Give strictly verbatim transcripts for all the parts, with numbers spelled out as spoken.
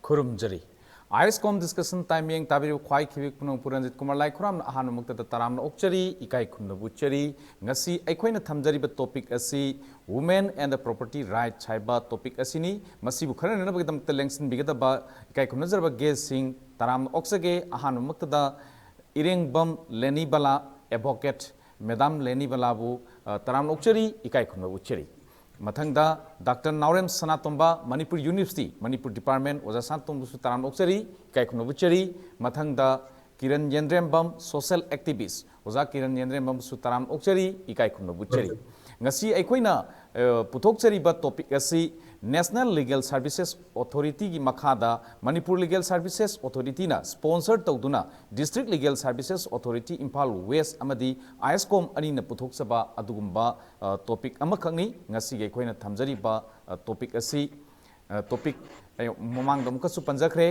ꯈꯨꯔꯨꯝꯖꯔꯤ꯫ ꯑꯥꯏ ꯑꯦꯁ ꯀꯣꯝ discussion time ꯌꯦꯡ ꯇꯥꯕꯤꯔꯤꯕ ꯈ꯭ꯋꯥꯏ ꯈꯤꯕꯤꯛ ꯄꯨꯝꯅꯃꯛꯄꯨ ꯔꯟꯖꯤꯠ ꯀꯨꯃꯥꯔ ꯂꯥꯏꯈꯨꯔꯥꯝꯅ ꯑꯍꯥꯟꯕꯃꯛꯇꯗ ꯇꯔꯥꯝꯅ ꯑꯣꯛꯆꯔꯤ, ꯏꯀꯥꯏ ꯈꯨꯝꯅꯕ ꯎꯠꯆꯔꯤ꯫ ꯉꯁꯤ ꯑꯩꯈꯣꯏꯅ ꯊꯝꯖꯔꯤꯕ ꯇꯣꯄꯤꯛ ꯑꯁꯤ Women and the Property Rights ꯍꯥꯏꯕ ꯇꯣꯄꯤꯛ ꯑꯁꯤꯅꯤ꯫ ꯃꯁꯤꯕꯨ ꯈꯟꯅꯅꯕꯒꯤꯗꯃꯛꯇ ꯂꯦꯡꯁꯤꯟꯕꯤꯒꯗꯕ ꯏꯀꯥꯏ ꯈꯨꯝꯅꯖꯔꯕ ꯒꯦꯁꯁꯤꯡ ꯇꯔꯥꯝꯅ ꯑꯣꯛꯆꯒꯦ꯫ ꯑꯍꯥꯟꯕꯃꯛꯇꯗ ꯏꯔꯦꯡꯕꯝ ꯂꯦꯅꯤꯕꯂꯥ, ꯑꯦꯗꯚꯣꯀꯦꯠ ꯃꯦꯗꯥꯝ ꯂꯦꯅꯤꯕꯂꯥꯕꯨ, ꯑ, ꯇꯔꯥꯝꯅ ꯑꯣꯛꯆꯔꯤ, ꯏꯀꯥꯏ ꯈꯨꯝꯅꯕ ꯎꯠꯆꯔꯤ꯫ ꯃꯊꯪꯗ ꯗꯥꯛꯇꯔ ꯅꯥꯎꯔꯦꯝ ꯁꯅꯥꯇꯣꯝꯕ, ꯃꯅꯤꯄꯨꯔ ꯌꯨꯅꯤꯚꯔꯁꯤꯇꯤ, ꯃꯅꯤꯄꯨꯔ ꯗꯤꯄꯥꯔꯠꯃꯦꯟ, ꯑꯣꯖꯥ ꯁꯅꯥꯇꯣꯝꯕꯁꯨ ꯇꯔꯥꯝꯅ ꯑꯣꯛꯆꯔꯤ, ꯏꯀꯥꯏ ꯈꯨꯝꯅꯕ ꯎꯠꯆꯔꯤ꯫ ꯃꯊꯪꯗ ꯀꯤꯔꯟ ꯌꯦꯟꯗ꯭ꯔꯦꯝꯕꯝ, ꯁꯣꯁꯤꯌꯦꯜ ꯑꯦꯛꯇꯤꯚꯤꯁ, ꯑꯣꯖꯥ ꯀꯤꯔꯟ ꯌꯦꯟꯗ꯭ꯔꯦꯝꯕꯝꯁꯨ ꯇꯔꯥꯝꯅ ꯑꯣꯛꯆꯔꯤ, ꯏꯀꯥꯏ ꯈꯨꯝꯅꯕ ꯎꯠꯆꯔꯤ꯫ ꯉꯁꯤ ꯑꯩꯈꯣꯏꯅ, ꯑ, ꯄꯨꯊꯣꯛꯆꯔꯤꯕ ꯇꯣꯄꯤꯛ ꯑꯁꯤ National Legal Services Authority ꯒꯤ ꯃꯈꯥꯗ ꯃꯅꯤꯄꯨꯔ ꯂꯤꯒꯦꯜ ꯁꯥꯔꯚꯤꯁꯦꯁ ꯑꯣꯊꯣꯔꯤꯇꯤꯅ ꯁ꯭ꯄꯣꯟꯁꯔ ꯇꯧꯗꯨꯅ District Legal Services Authority Imphal west ꯑꯃꯗꯤ ꯑꯥꯏ ꯑꯦꯁ ꯀꯣꯝ ꯑꯅꯤꯅ ꯄꯨꯊꯣꯛꯆꯕ ꯑꯗꯨꯒꯨꯝꯕ, ꯑ, ꯇꯣꯄꯤꯛ ꯑꯃꯈꯛꯅꯤ꯫ ꯉꯁꯤꯒꯤ ꯑꯩꯈꯣꯏꯅ ꯊꯝꯖꯔꯤꯕ, ꯑ, ꯇꯣꯄꯤꯛ ꯑꯁꯤ, ꯑ, ꯇꯣꯄꯤꯛ ꯑꯩ ꯃꯃꯥꯡꯗ ꯑꯃꯨꯛꯀꯁꯨ ꯄꯟꯖꯈ꯭ꯔꯦ,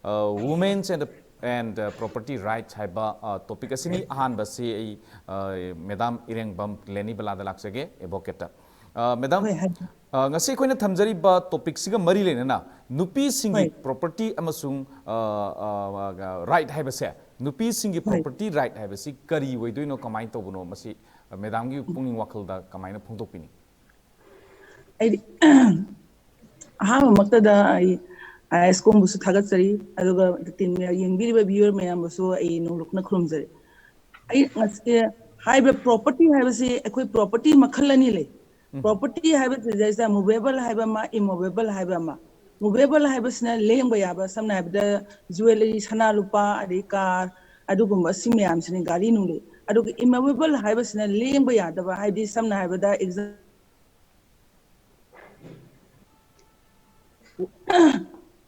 ꯑ, Women's and, and, ꯑ, Property Rights ꯍꯥꯏꯕ, ꯑ, ꯇꯣꯄꯤꯛ ꯑꯁꯤꯅꯤ꯫ ꯑꯍꯥꯟꯕꯁꯤ ꯑꯩ, ꯑ, ꯃꯦꯗꯥꯝ ꯏꯔꯦꯡꯕꯝ ꯂꯦꯅꯤꯕꯂꯥꯗ ꯂꯥꯛꯆꯒꯦ, ꯑꯦꯗꯚꯣꯀꯦꯠꯇ꯫ ꯑ, ꯃꯦꯗꯥꯝ, ꯍꯣꯏ, ꯍꯥꯏ꯫ ꯑ, ꯉꯁꯤ ꯑꯩꯈꯣꯏꯅ ꯊꯝꯖꯔꯤꯕ ꯇꯣꯄꯤꯛꯁꯤꯒ ꯃꯔꯤ ꯂꯩꯅꯅ ꯅꯨꯄꯤꯁꯤꯡꯒꯤ ꯍꯣꯏ꯫ ꯄ꯭ꯔꯣꯄꯔꯇꯤ ꯑꯃꯁꯨꯡ, ꯑ, ꯑ, ꯑ, ꯔꯥꯏꯠ ꯍꯥꯏꯕꯁꯦ, ꯅꯨꯄꯤꯁꯤꯡꯒꯤ ꯍꯣꯏ꯫ ꯄ꯭ꯔꯣꯄꯔꯇꯤ ꯔꯥꯏꯠ ꯍꯥꯏꯕꯁꯤ ꯀꯔꯤ ꯑꯣꯏꯗꯣꯏꯅꯣ, ꯀꯃꯥꯏꯅ ꯇꯧꯕꯅꯣ, ꯃꯁꯤ, ꯑ, ꯃꯦꯗꯥꯝꯒꯤ ꯄꯨꯛꯅꯤꯡ ꯋꯥꯈꯜꯗ ꯀꯃꯥꯏꯅ ꯐꯣꯡꯗꯣꯛꯄꯤꯅꯤ? ꯑꯩꯗꯤ ꯑꯍꯥꯟꯕꯃꯛꯇꯗ ꯑꯩ ꯑꯥꯏ ꯑꯦꯁ ꯀꯣꯝꯕꯨꯁꯨ ꯊꯥꯒꯠꯆꯔꯤ, ꯑꯗꯨꯒ ꯇꯤꯝ ꯌꯦꯡꯕꯤꯔꯤꯕ ꯚ꯭ꯌꯨꯋꯔ ꯃꯌꯥꯝꯕꯨꯁꯨ ꯑꯩ ꯅꯣꯡꯂꯨꯛꯅ ꯈꯨꯔꯨꯝꯖꯔꯤ꯫ ꯑꯩ ꯉꯁꯤ ꯍꯥꯏꯔꯤꯕ ꯄ꯭ꯔꯣꯄꯔꯇꯤ ꯍꯥꯏꯕꯁꯤ ꯑꯩꯈꯣꯏ ꯄ꯭ꯔꯣꯄꯔꯇꯤ ꯃꯈꯜ ꯑꯅꯤ ꯂꯩ꯫ ꯎꯝ꯫ ꯄ꯭ꯔꯣꯄꯔꯇꯤ ꯍꯥꯏꯕꯁꯤꯗꯩꯁꯤꯗ ꯃꯨꯚꯦꯕꯜ ꯍꯥꯏꯕ ꯑꯃ, ꯏꯃꯨꯚꯦꯕꯜ ꯍꯥꯏꯕ ꯑꯃ꯫ ꯃꯨꯚꯦꯕꯜ ꯍꯥꯏꯕꯁꯤꯅ ꯂꯦꯡꯕ ꯌꯥꯕ, ꯁꯝꯅ ꯍꯥꯏꯔꯕꯗ ꯖꯨꯋꯦꯂꯔꯤ, ꯁꯅꯥ ꯂꯨꯄꯥ, ꯑꯗꯩ ꯀꯥꯔ, ꯑꯗꯨꯒꯨꯝꯕ ꯁꯤ ꯃꯌꯥꯝꯁꯤꯅꯤ, ꯒꯥꯔꯤ ꯅꯨꯡꯂꯤ꯫ ꯑꯗꯨꯒ ꯏꯃꯨꯚꯦꯕꯜ ꯍꯥꯏꯕꯁꯤꯅ ꯂꯦꯡꯕ ꯌꯥꯗꯕ, ꯍꯥꯏꯗꯤ ꯁꯝꯅ ꯍꯥꯏꯔꯕꯗ ꯑꯦꯛꯖꯥꯝ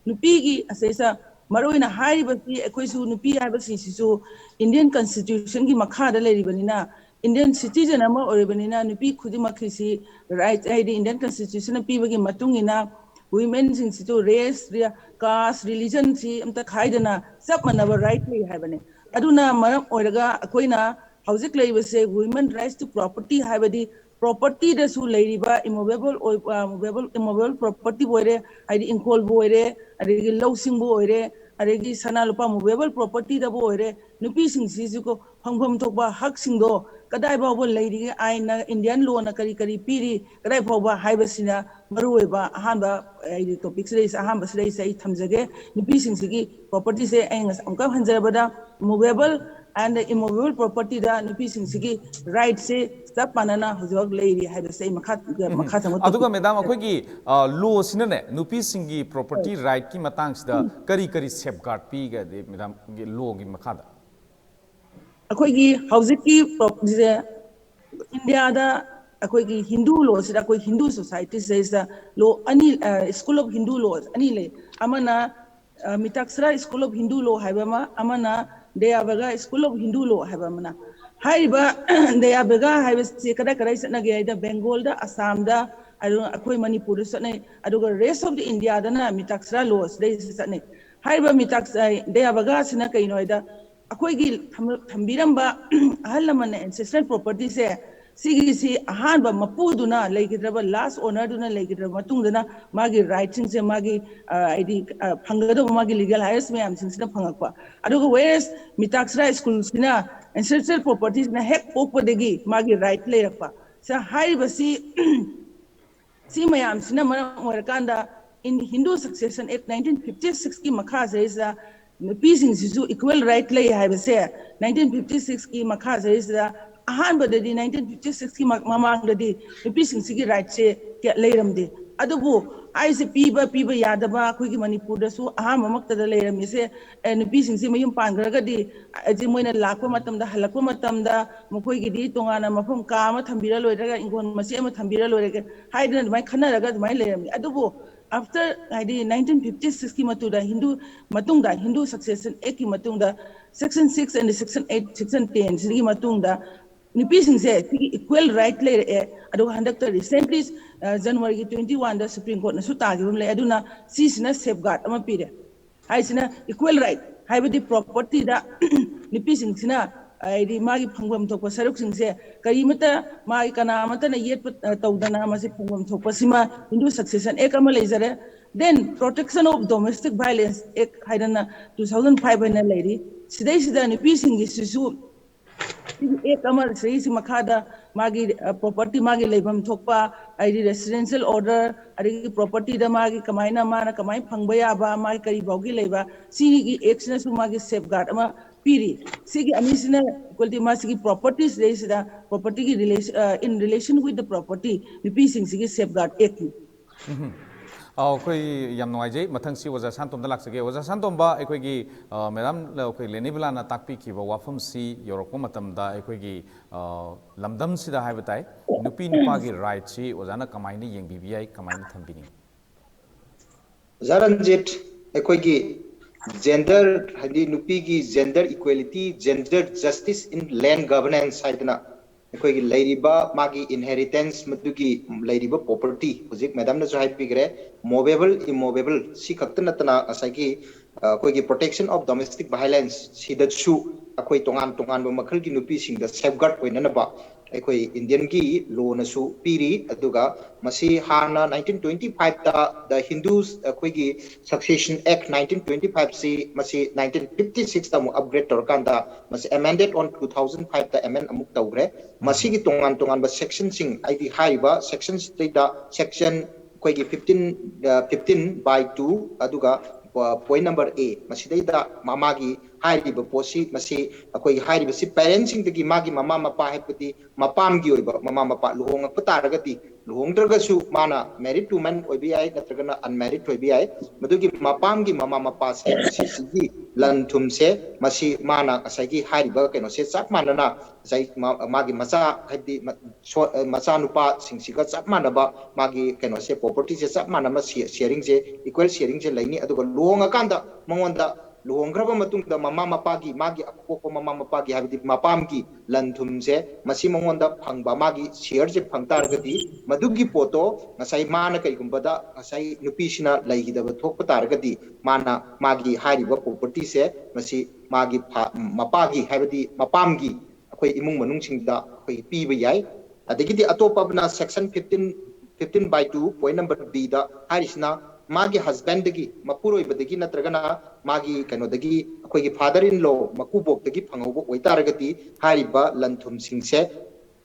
ꯅꯨꯄꯤꯒꯤ ꯑꯁꯩꯁꯥ ꯃꯔꯨꯑꯣꯏꯅ ꯍꯥꯏꯔꯤꯕꯁꯤ ꯑꯩꯈꯣꯏꯁꯨ ꯅꯨꯄꯤ ꯍꯥꯏꯕꯁꯤꯡꯁꯤꯁꯨ ꯏꯟꯗꯤꯌꯟ ꯀꯟꯁꯇꯤꯇ꯭ꯌꯨꯁꯟꯒꯤ ꯃꯈꯥꯗ ꯂꯩꯔꯤꯕꯅꯤꯅ, ꯏꯟꯗꯤꯌꯟ ꯁꯤꯇꯤꯖꯟ ꯑꯃ ꯑꯣꯏꯔꯤꯕꯅꯤꯅ ꯅꯨꯄꯤ ꯈꯨꯗꯤꯡꯃꯛꯀꯤꯁꯤ ꯔꯥꯏꯠ ꯍꯥꯏꯗꯤ ꯏꯟꯗꯤꯌꯟ ꯀꯟꯁꯇꯤꯇ꯭ꯌꯨꯁꯟꯅ ꯄꯤꯕꯒꯤ ꯃꯇꯨꯡ ꯏꯟꯅ ꯋꯤꯃꯦꯟꯁꯤꯡꯁꯤꯁꯨ ꯔꯦꯁ, ꯀꯥꯁ, ꯔꯤꯂꯤꯖꯟꯁꯤ ꯑꯝꯇ ꯈꯥꯏꯗꯅ ꯆꯞ ꯃꯥꯟꯅꯕ ꯔꯥꯏꯠ ꯂꯩ ꯍꯥꯏꯕꯅꯤ꯫ ꯑꯗꯨꯅ ꯃꯔꯝ ꯑꯣꯏꯔꯒ ꯑꯩꯈꯣꯏꯅ ꯍꯧꯖꯤꯛ ꯂꯩꯔꯤꯕꯁꯦ Women Rights to Property ꯍꯥꯏꯕꯗꯤ ꯄ꯭ꯔꯣꯄꯔꯇꯤꯗꯁꯨ ꯂꯩꯔꯤꯕ ꯏꯃꯣꯚꯦꯕꯜ ꯏꯃꯣꯚꯦꯕꯜ ꯄ꯭ꯔꯣꯄꯔꯇꯤꯕꯨ ꯑꯣꯏꯔꯦ, ꯍꯥꯏꯗꯤ ꯏꯪꯈꯣꯜꯕꯨ ꯑꯣꯏꯔꯦ, ꯑꯗꯒꯤ ꯂꯧꯁꯤꯡꯕꯨ ꯑꯣꯏꯔꯦ, ꯑꯗꯒꯤ ꯁꯅꯥ ꯂꯨꯄꯥ ꯃꯨꯚꯦꯕꯜ ꯄ꯭ꯔꯣꯄꯔꯇꯤꯗꯕꯨ ꯑꯣꯏꯔꯦ, ꯅꯨꯄꯤꯁꯤꯡꯁꯤꯁꯨꯀꯣ ꯐꯪꯐꯝ ꯊꯣꯛꯄ ꯍꯛꯁꯤꯡꯗꯣ ꯀꯗꯥꯏ ꯐꯥꯎꯕ ꯂꯩꯔꯤꯒꯦ, ꯑꯥꯏꯟꯅ, ꯏꯟꯗꯤꯌꯥꯟ ꯂꯣꯅ ꯀꯔꯤ ꯀꯔꯤ ꯄꯤꯔꯤ, ꯀꯗꯥꯏ ꯐꯥꯎꯕ ꯍꯥꯏꯕꯁꯤꯅ ꯃꯔꯨꯑꯣꯏꯕ ꯑꯍꯥꯟꯕ, ꯍꯥꯏꯗꯤ, ꯇꯣꯄꯤꯛꯁꯤꯗꯩꯁꯦ, ꯑꯍꯥꯟꯕꯁꯤꯗꯩꯁꯦ ꯑꯩ ꯊꯝꯖꯒꯦ꯫ ꯅꯨꯄꯤꯁꯤꯡꯁꯤꯒꯤ ꯄ꯭ꯔꯣꯄꯔꯇꯤꯁꯦ ꯑꯩ ꯉꯁꯥꯏ ꯑꯃꯨꯛꯀ ꯍꯟꯖꯔꯕꯗ, movable and immovable propertyꯗ ꯅꯨꯄꯤꯁꯤꯡꯁꯤꯒꯤ ꯔꯥꯏꯠꯁꯦ ꯆꯞ ꯃꯥꯟꯅꯅ ꯍꯧꯖꯤꯛ ꯂꯩꯔꯤ ꯍꯥꯏꯕꯁꯦ ꯑꯩ ꯃꯈꯥ ꯃꯈꯥ ꯊꯪꯕ ꯑꯗꯨꯒ topic ꯃꯦꯗꯥꯝ, ꯑꯩꯈꯣꯏꯒꯤ ꯂꯣꯁꯤꯅꯅꯦ ꯅꯨꯄꯤꯁꯤꯡꯒꯤ ꯄ꯭ꯔꯣꯄꯔꯇꯤ ꯔꯥꯏꯠꯀꯤ ꯃꯇꯥꯡꯁꯤꯗ ꯀꯔꯤ ꯀꯔꯤ ꯁꯦꯐꯒꯥꯔꯗ ꯄꯤꯒꯗꯤ ꯃꯦꯗꯥꯝꯒꯤ ꯂꯣꯒꯤ ꯃꯈꯥꯗ? ꯑꯩꯈꯣꯏꯒꯤ ꯍꯧꯖꯤꯛꯀꯤ ꯄ꯭ꯔꯣꯄꯔꯇꯤꯁꯦ ꯏꯟꯗꯤꯌꯥꯗ ꯑꯩꯈꯣꯏꯒꯤ ꯍꯤꯟꯗꯨ ꯂꯣꯁꯤꯗ, ꯑꯩꯈꯣꯏ ꯍꯤꯟꯗꯨ ꯁꯣꯁꯥꯏꯇꯤꯁꯤꯗꯩꯁꯤꯗ ꯂꯣ ꯑꯅꯤ, ꯁ꯭ꯀꯨꯜ ꯑꯣꯐ ꯍꯤꯟꯗꯨ ꯂꯣ ꯑꯅꯤ ꯂꯩ꯫ ꯑꯃꯅ ꯃꯤꯇꯥꯛꯁꯔꯥ ꯁ꯭ꯀꯨꯜ ꯑꯣꯐ ꯍꯤꯟꯗꯨ ꯂꯣ ꯍꯥꯏꯕ ꯑꯃ, ꯑꯃꯅ ꯗꯌꯥꯕꯒꯥ ꯁ꯭ꯀꯨꯜ ꯑꯣꯐ ꯍꯤꯟꯗꯨ ꯂꯣ ꯍꯥꯏꯕ ꯑꯃꯅ꯫ ꯍꯥꯏꯔꯤꯕ ꯗꯌꯥꯕꯒꯥ ꯍꯥꯏꯕꯁꯤ ꯀꯗꯥꯏ ꯀꯗꯥꯏ ꯆꯠꯅꯒꯦ ꯍꯥꯏꯗ, ꯕꯦꯡꯒꯣꯜꯗ, ꯑꯁꯥꯝꯗ, ꯑꯗꯨꯒ ꯑꯩꯈꯣꯏ ꯃꯅꯤꯄꯨꯔꯗ ꯆꯠꯅꯩ꯫ ꯑꯗꯨꯒ rest of the Indiaꯗꯅ ꯃꯤꯇꯥꯛꯁꯔꯥ ꯂꯣ ꯁꯤꯗꯩꯁꯤꯗ ꯆꯠꯅꯩ꯫ ꯍꯥꯏꯔꯤꯕ ꯃꯤꯇꯥꯛꯁ ꯗꯌꯥꯕꯒꯥꯁꯤꯅ ꯀꯩꯅꯣ ꯍꯥꯏꯗ, ꯑꯩꯈꯣꯏꯒꯤ ꯊꯝ- ꯊꯝꯕꯤꯔꯝꯕ ꯑꯍꯜ ꯂꯃꯟꯅ ancestral propertyꯁꯦ, ꯁꯤꯒꯤꯁꯤ ꯑꯍꯥꯟꯕ ꯃꯄꯨꯗꯨꯅ ꯂꯩꯈꯤꯗ꯭ꯔꯕ, last ownerꯗꯨꯅ ꯂꯩꯈꯤꯗ꯭ꯔꯕ ꯃꯇꯨꯡꯗꯅ ꯃꯥꯒꯤ ꯔꯥꯏꯠꯁꯤꯡꯁꯦ, ꯃꯥꯒꯤ, ꯑ, ꯍꯥꯏꯗꯤ, ꯑ, ꯐꯪꯒꯗꯧꯕ ꯃꯥꯒꯤ legal rights ꯃꯌꯥꯝꯁꯤꯡꯁꯤꯅ ꯐꯪꯉꯛꯄ꯫ ꯑꯗꯨꯒ whereas ꯃꯤꯇꯥꯛꯁꯔꯥ ꯁ꯭ꯀꯨꯜꯁꯤꯅ ancestral propertyꯁꯤꯅ ꯍꯦꯛ ꯄꯣꯛꯄꯗꯒꯤ ꯃꯥꯒꯤ ꯔꯥꯏꯠ ꯂꯩꯔꯛꯄ꯫ ꯁꯤꯗ ꯍꯥꯏꯔꯤꯕꯁꯤ ꯁꯤ ꯃꯌꯥꯝꯁꯤꯅ ꯃꯔꯝ ꯑꯣꯏꯔꯀꯥꯟꯗ in Hindu Succession Act nineteen fifty sixꯀꯤ ꯃꯈꯥꯁꯤꯗꯩꯁꯤꯗ ꯅꯨꯄꯤꯁꯤꯡꯁꯤꯁꯨ equal right ꯂꯩ ꯍꯥꯏꯕꯁꯦ nineteen fifty sixꯀꯤ ꯃꯈꯥꯁꯤꯗꯩꯁꯤꯗ ꯑꯍꯥꯟꯕꯗꯗꯤ nineteen fifty sixꯀꯤ ꯃ- ꯃꯃꯥꯡꯗꯗꯤ ꯅꯨꯄꯤꯁꯤꯡꯁꯤꯒꯤ rightꯁꯦ ꯀꯌꯥ ꯂꯩꯔꯝꯗꯦ꯫ ꯑꯗꯨꯕꯨ ꯑꯩꯁꯦ ꯄꯤꯕ ꯄꯤꯕ ꯌꯥꯗꯕ ꯑꯩꯈꯣꯏꯒꯤ ꯃꯅꯤꯄꯨꯔꯗꯁꯨ ꯑꯍꯥꯟꯕꯃꯛꯇꯗ ꯂꯩꯔꯝꯃꯤꯁꯦ, ꯑꯦ, ꯅꯨꯄꯤꯁꯤꯡꯁꯦ ꯃꯌꯨꯝ ꯄꯥꯟꯈ꯭ꯔꯒꯗꯤ, ꯑꯦ, ꯃꯣꯏꯅ ꯂꯥꯛꯄ ꯃꯇꯝꯗ, ꯍꯜꯂꯛꯄ ꯃꯇꯝꯗ ꯃꯈꯣꯏꯒꯤꯗꯤ ꯇꯣꯉꯥꯟꯅ ꯃꯐꯝ ꯀꯥ ꯑꯃ ꯊꯝꯕꯤꯔ ꯂꯣꯏꯔꯒ, ꯏꯪꯈꯣꯜ ꯃꯆꯦ ꯑꯃ ꯊꯝꯕꯤꯔ ꯂꯣꯏꯔꯒ ꯍꯥꯏꯗꯅ ꯑꯗꯨꯃꯥꯏꯅ ꯈꯟꯅꯔꯒ ꯑꯗꯨꯃꯥꯏꯅ ꯂꯩꯔꯝꯃꯤ꯫ ꯑꯗꯨꯕꯨ after, ꯍꯥꯏꯗꯤ nineteen fifty sixꯀꯤ ꯃꯇꯨꯡꯗ ꯍꯤꯟꯗꯨ ꯃꯇꯨꯡꯗ, Hindu Succession Actꯀꯤ ꯃꯇꯨꯡꯗ section six and section eight, section ten ꯁꯤꯒꯤ ꯃꯇꯨꯡꯗ ꯅꯨꯄꯤꯁꯤꯡꯁꯦ ꯁꯤꯒꯤ equal right ꯂꯩꯔꯛꯑꯦ꯫ ꯑꯗꯨꯒ ꯍꯟꯗꯛꯇ recently, ꯑ, Januaryꯒꯤ twenty oneꯗ Supreme Courtꯅꯁꯨ ꯇꯥꯈꯤꯕ ꯑꯃ ꯂꯩ꯫ ꯑꯗꯨꯅ ꯁꯤꯁꯤꯅ safeguard ꯑꯃ ꯄꯤꯔꯦ꯫ ꯍꯥꯏꯁꯤꯅ equal right ꯍꯥꯏꯕꯗꯤ propertyꯗ ꯅꯨꯄꯤꯁꯤꯡꯁꯤꯅ ꯍꯥꯏꯗꯤ ꯃꯥꯒꯤ ꯐꯪꯐꯝ ꯊꯣꯛꯄ ꯁꯔꯨꯛꯁꯤꯡꯁꯦ ꯀꯔꯤꯃꯠꯇ ꯃꯥꯒꯤ ꯀꯅꯥ ꯑꯃꯠꯇꯅ ꯌꯦꯠꯄ ꯇꯧꯗꯅ ꯃꯁꯤ ꯐꯪꯐꯝ ꯊꯣꯛꯄꯁꯤꯃ Hindu Succession Act ꯑꯃ ꯂꯩꯖꯔꯦ꯫ Then Protection of Domestic Violence Act ꯍꯥꯏꯗꯅ two thousand five ꯍꯥꯏꯅ ꯂꯩꯔꯤ꯫ ꯁꯤꯗꯩꯁꯤꯗ ꯅꯨꯄꯤꯁꯤꯡꯒꯤꯁꯤꯁꯨ ꯁꯤꯒꯤ Act ꯑꯃ ꯁꯤꯒꯤ ꯃꯈꯥꯗ ꯃꯥꯒꯤ property, ꯃꯥꯒꯤ ꯂꯩꯐꯝ ꯊꯣꯛꯄ, ꯍꯥꯏꯗꯤ residential order, ꯑꯗꯒꯤ propertyꯗ ꯃꯥꯒꯤ ꯀꯃꯥꯏꯅ, ꯃꯥꯅ ꯀꯃꯥꯏꯅ ꯐꯪꯕ ꯌꯥꯕ, ꯃꯥꯒꯤ ꯀꯔꯤ ꯐꯥꯎꯒꯤ ꯂꯩꯕ, ꯁꯤꯒꯤ Actꯅꯁꯨ ꯃꯥꯒꯤ safeguard ꯑꯃ ꯄꯤꯔꯤ꯫ ꯁꯤꯒꯤ ꯑꯅꯤꯁꯤꯅ equality, ꯃꯥꯁꯤꯒꯤ property ꯁꯤꯗꯩꯁꯤꯗ propertyꯒꯤ relation, in relation with the property, ꯅꯨꯄꯤꯁꯤꯡꯁꯤꯒꯤ safeguard Actꯅꯤ꯫ ꯑꯥꯎ, ꯑꯩꯈꯣꯏ ꯌꯥꯝ ꯅꯨꯡꯉꯥꯏꯖꯩ꯫ ꯃꯊꯪꯁꯤ ꯑꯣꯖꯥ ꯁꯥꯟꯇꯣꯝꯗ ꯂꯥꯛꯆꯒꯦ꯫ ꯑꯣꯖꯥ ꯁꯥꯟꯇꯣꯝꯕ, ꯑꯩꯈꯣꯏꯒꯤ ꯃꯦꯗꯥꯝ, ꯑꯩꯈꯣꯏ ꯂꯦꯅꯤꯕꯂꯥꯅ ꯇꯥꯛꯄꯤꯈꯤꯕ ꯋꯥꯐꯝꯁꯤ ꯌꯧꯔꯛꯄ ꯃꯇꯝꯗ ꯑꯩꯈꯣꯏꯒꯤ ꯂꯝꯗꯝꯁꯤꯗ ꯍꯥꯏꯕ ꯇꯥꯏ, ꯅꯨꯄꯤ ꯅꯨꯄꯥꯒꯤ rightꯁꯤ ꯑꯣꯖꯥꯅ ꯀꯃꯥꯏꯅ ꯌꯦꯡꯕꯤꯕ ꯌꯥꯏ, ꯀꯃꯥꯏꯅ ꯊꯝꯕꯤꯅꯤꯡꯉꯤ? ꯑꯣꯖꯥ ꯔꯟꯖꯤꯠ, ꯑꯩꯈꯣꯏꯒꯤ gender, ꯍꯥꯏꯗꯤ ꯅꯨꯄꯤꯒꯤ gender equality, gender justice in land governance ꯍꯥꯏꯗꯅ ꯑꯩꯈꯣꯏꯒꯤ ꯂꯩꯔꯤꯕ ꯃꯥꯒꯤ inheritance, ꯃꯗꯨꯒꯤ ꯂꯩꯔꯤꯕ property, ꯍꯧꯖꯤꯛ ꯃꯦꯗꯥꯝꯅꯁꯨ ꯍꯥꯏꯕꯤꯈ꯭ꯔꯦ, movable, immovable, ꯁꯤ ꯈꯛꯇ ꯅꯠꯇꯅ ꯉꯁꯥꯏꯒꯤ ꯑꯩꯈꯣꯏꯒꯤ Protection of Domestic Violence ꯁꯤꯗꯁꯨ ꯑꯩꯈꯣꯏ ꯇꯣꯉꯥꯟ ꯇꯣꯉꯥꯟꯕ ꯃꯈꯜꯒꯤ ꯅꯨꯄꯤꯁꯤꯡꯗ safeguard ꯑꯣꯏꯅꯅꯕ ꯑꯩꯈꯣꯏ Indianꯒꯤ lawꯅꯁꯨ ꯄꯤꯔꯤ꯫ ꯑꯗꯨꯒ ꯃꯁꯤ ꯍꯥꯟꯅ nineteen twenty fiveꯇ the Hindus, ꯑꯩꯈꯣꯏꯒꯤ Succession Act nineteen twenty fiveꯁꯤ ꯃꯁꯤ nineteen fifty sixꯇ ꯑꯃꯨꯛ upgrade ꯇꯧꯔꯀꯥꯟꯗ ꯃꯁꯤ amended on two thousand fiveꯇ amend ꯑꯃꯨꯛ ꯇꯧꯈ꯭ꯔꯦ꯫ ꯃꯁꯤꯒꯤ ꯇꯣꯉꯥꯟ ꯇꯣꯉꯥꯟꯕ sectionꯁꯤꯡ, ꯍꯥꯏꯗꯤ ꯍꯥꯏꯔꯤꯕ sectionꯁꯤꯗꯩꯗ section ꯑꯩꯈꯣꯏꯒꯤ fifteen, fifteen by two, ꯑꯗꯨꯒ point number A, ꯃꯁꯤꯗꯩꯗ ꯃꯥꯒꯤ ꯍꯥꯏꯔꯤꯕ ꯄꯣꯠꯁꯤ, ꯃꯁꯤ ꯑꯩꯈꯣꯏꯒꯤ ꯍꯥꯏꯔꯤꯕꯁꯤ parentꯁꯤꯡꯗꯒꯤ, ꯃꯥꯒꯤ ꯃꯃꯥ ꯃꯄꯥ ꯍꯥꯏꯕꯗꯤ ꯃꯄꯥꯝꯒꯤ ꯑꯣꯏꯕ ꯃꯃꯥ ꯃꯄꯥ ꯂꯨꯍꯣꯡꯉꯛꯄ ꯇꯥꯔꯒꯗꯤ, ꯂꯨꯍꯣꯡꯗ꯭ꯔꯒꯁꯨ ꯃꯥꯅ married woman ꯑꯣꯏꯕ ꯌꯥꯏ ꯅꯠꯇ꯭ꯔꯒꯅ unmarried ꯑꯣꯏꯕ ꯌꯥꯏ, ꯃꯗꯨꯒꯤ ꯃꯄꯥꯝꯒꯤ ꯃꯃꯥ ꯃꯄꯥꯁꯦ ꯃꯁꯤꯁꯤꯒꯤ ꯂꯟ ꯊꯨꯝꯁꯦ ꯃꯁꯤ ꯃꯥꯅ ꯉꯁꯥꯏꯒꯤ ꯍꯥꯏꯔꯤꯕ ꯀꯩꯅꯣꯁꯦ ꯆꯞ ꯃꯥꯟꯅꯅ ꯉꯁꯥꯏ ꯃꯥ-, ꯃꯥꯒꯤ ꯃꯆꯥ, ꯍꯥꯏꯕꯗꯤ ꯃ-, ꯁꯣ-, ꯃꯆꯥꯅꯨꯄꯥꯁꯤꯡꯁꯤꯒ ꯆꯞ ꯃꯥꯟꯅꯕ ꯃꯥꯒꯤ ꯀꯩꯅꯣꯁꯦ, propertyꯁꯦ ꯆꯞ ꯃꯥꯟꯅꯕ ꯁꯦ-, sharingꯁꯦ, equal sharingꯁꯦ ꯂꯩꯅꯤ꯫ ꯑꯗꯨꯒ ꯂꯨꯍꯣꯡꯉꯀꯥꯟꯗ ꯃꯉꯣꯟꯗ ꯂꯨꯍꯣꯡꯈ꯭ꯔꯕ ꯃꯇꯨꯡꯗ ꯃꯃꯥ ꯃꯄꯥꯒꯤ, ꯃꯥꯒꯤ ꯑꯄꯣꯛꯄ ꯃꯃꯥ ꯃꯄꯥꯒꯤ, ꯍꯥꯏꯕꯗꯤ ꯃꯄꯥꯝꯒꯤ ꯂꯟ ꯊꯨꯝꯁꯦ ꯃꯁꯤ ꯃꯉꯣꯟꯗ ꯐꯪꯕ, ꯃꯥꯒꯤ share ꯁꯦ ꯐꯪ ꯇꯥꯔꯒꯗꯤ, ꯃꯗꯨꯒꯤ ꯄꯣꯠꯇꯣ ꯉꯁꯥꯏ ꯃꯥꯅ ꯀꯩꯒꯨꯝꯕꯗ ꯉꯁꯥꯏ ꯅꯨꯄꯤꯁꯤꯅ ꯂꯩꯈꯤꯗꯕ ꯊꯣꯛꯄ ꯇꯥꯔꯒꯗꯤ, ꯃꯥꯅ ꯃꯥꯒꯤ ꯍꯥꯏꯔꯤꯕ property ꯁꯦ ꯃꯁꯤ ꯃꯥꯒꯤ ꯐꯥ-, ꯃꯄꯥꯒꯤ, ꯍꯥꯏꯕꯗꯤ ꯃꯄꯥꯝꯒꯤ ꯑꯩꯈꯣꯏ ꯏꯃꯨꯡ ꯃꯅꯨꯡꯁꯤꯡꯗ ꯑꯩꯈꯣꯏ ꯄꯤꯕ ꯌꯥꯏ꯫ ꯑꯗꯒꯤꯗꯤ ꯑꯇꯣꯞꯄ ꯑꯃꯅ section fifteen, fifteen by two point number B ꯗ ꯍꯥꯏꯔꯤꯁꯤꯅ, ꯃꯥꯒꯤ husband ꯗꯒꯤ, ꯃꯄꯨꯔꯣꯏꯕꯗꯒꯤ ꯅꯠꯇ꯭ꯔꯒꯅ ꯃꯥꯒꯤ ꯀꯩꯅꯣꯗꯒꯤ, ꯑꯩꯈꯣꯏꯒꯤ father in law, ꯃꯀꯨꯕꯣꯛꯇꯒꯤ ꯐꯪꯍꯧꯕ ꯑꯣꯏꯇꯥꯔꯒꯗꯤ, ꯍꯥꯏꯔꯤꯕ ꯂꯟ ꯊꯨꯝꯁꯤꯡꯁꯦ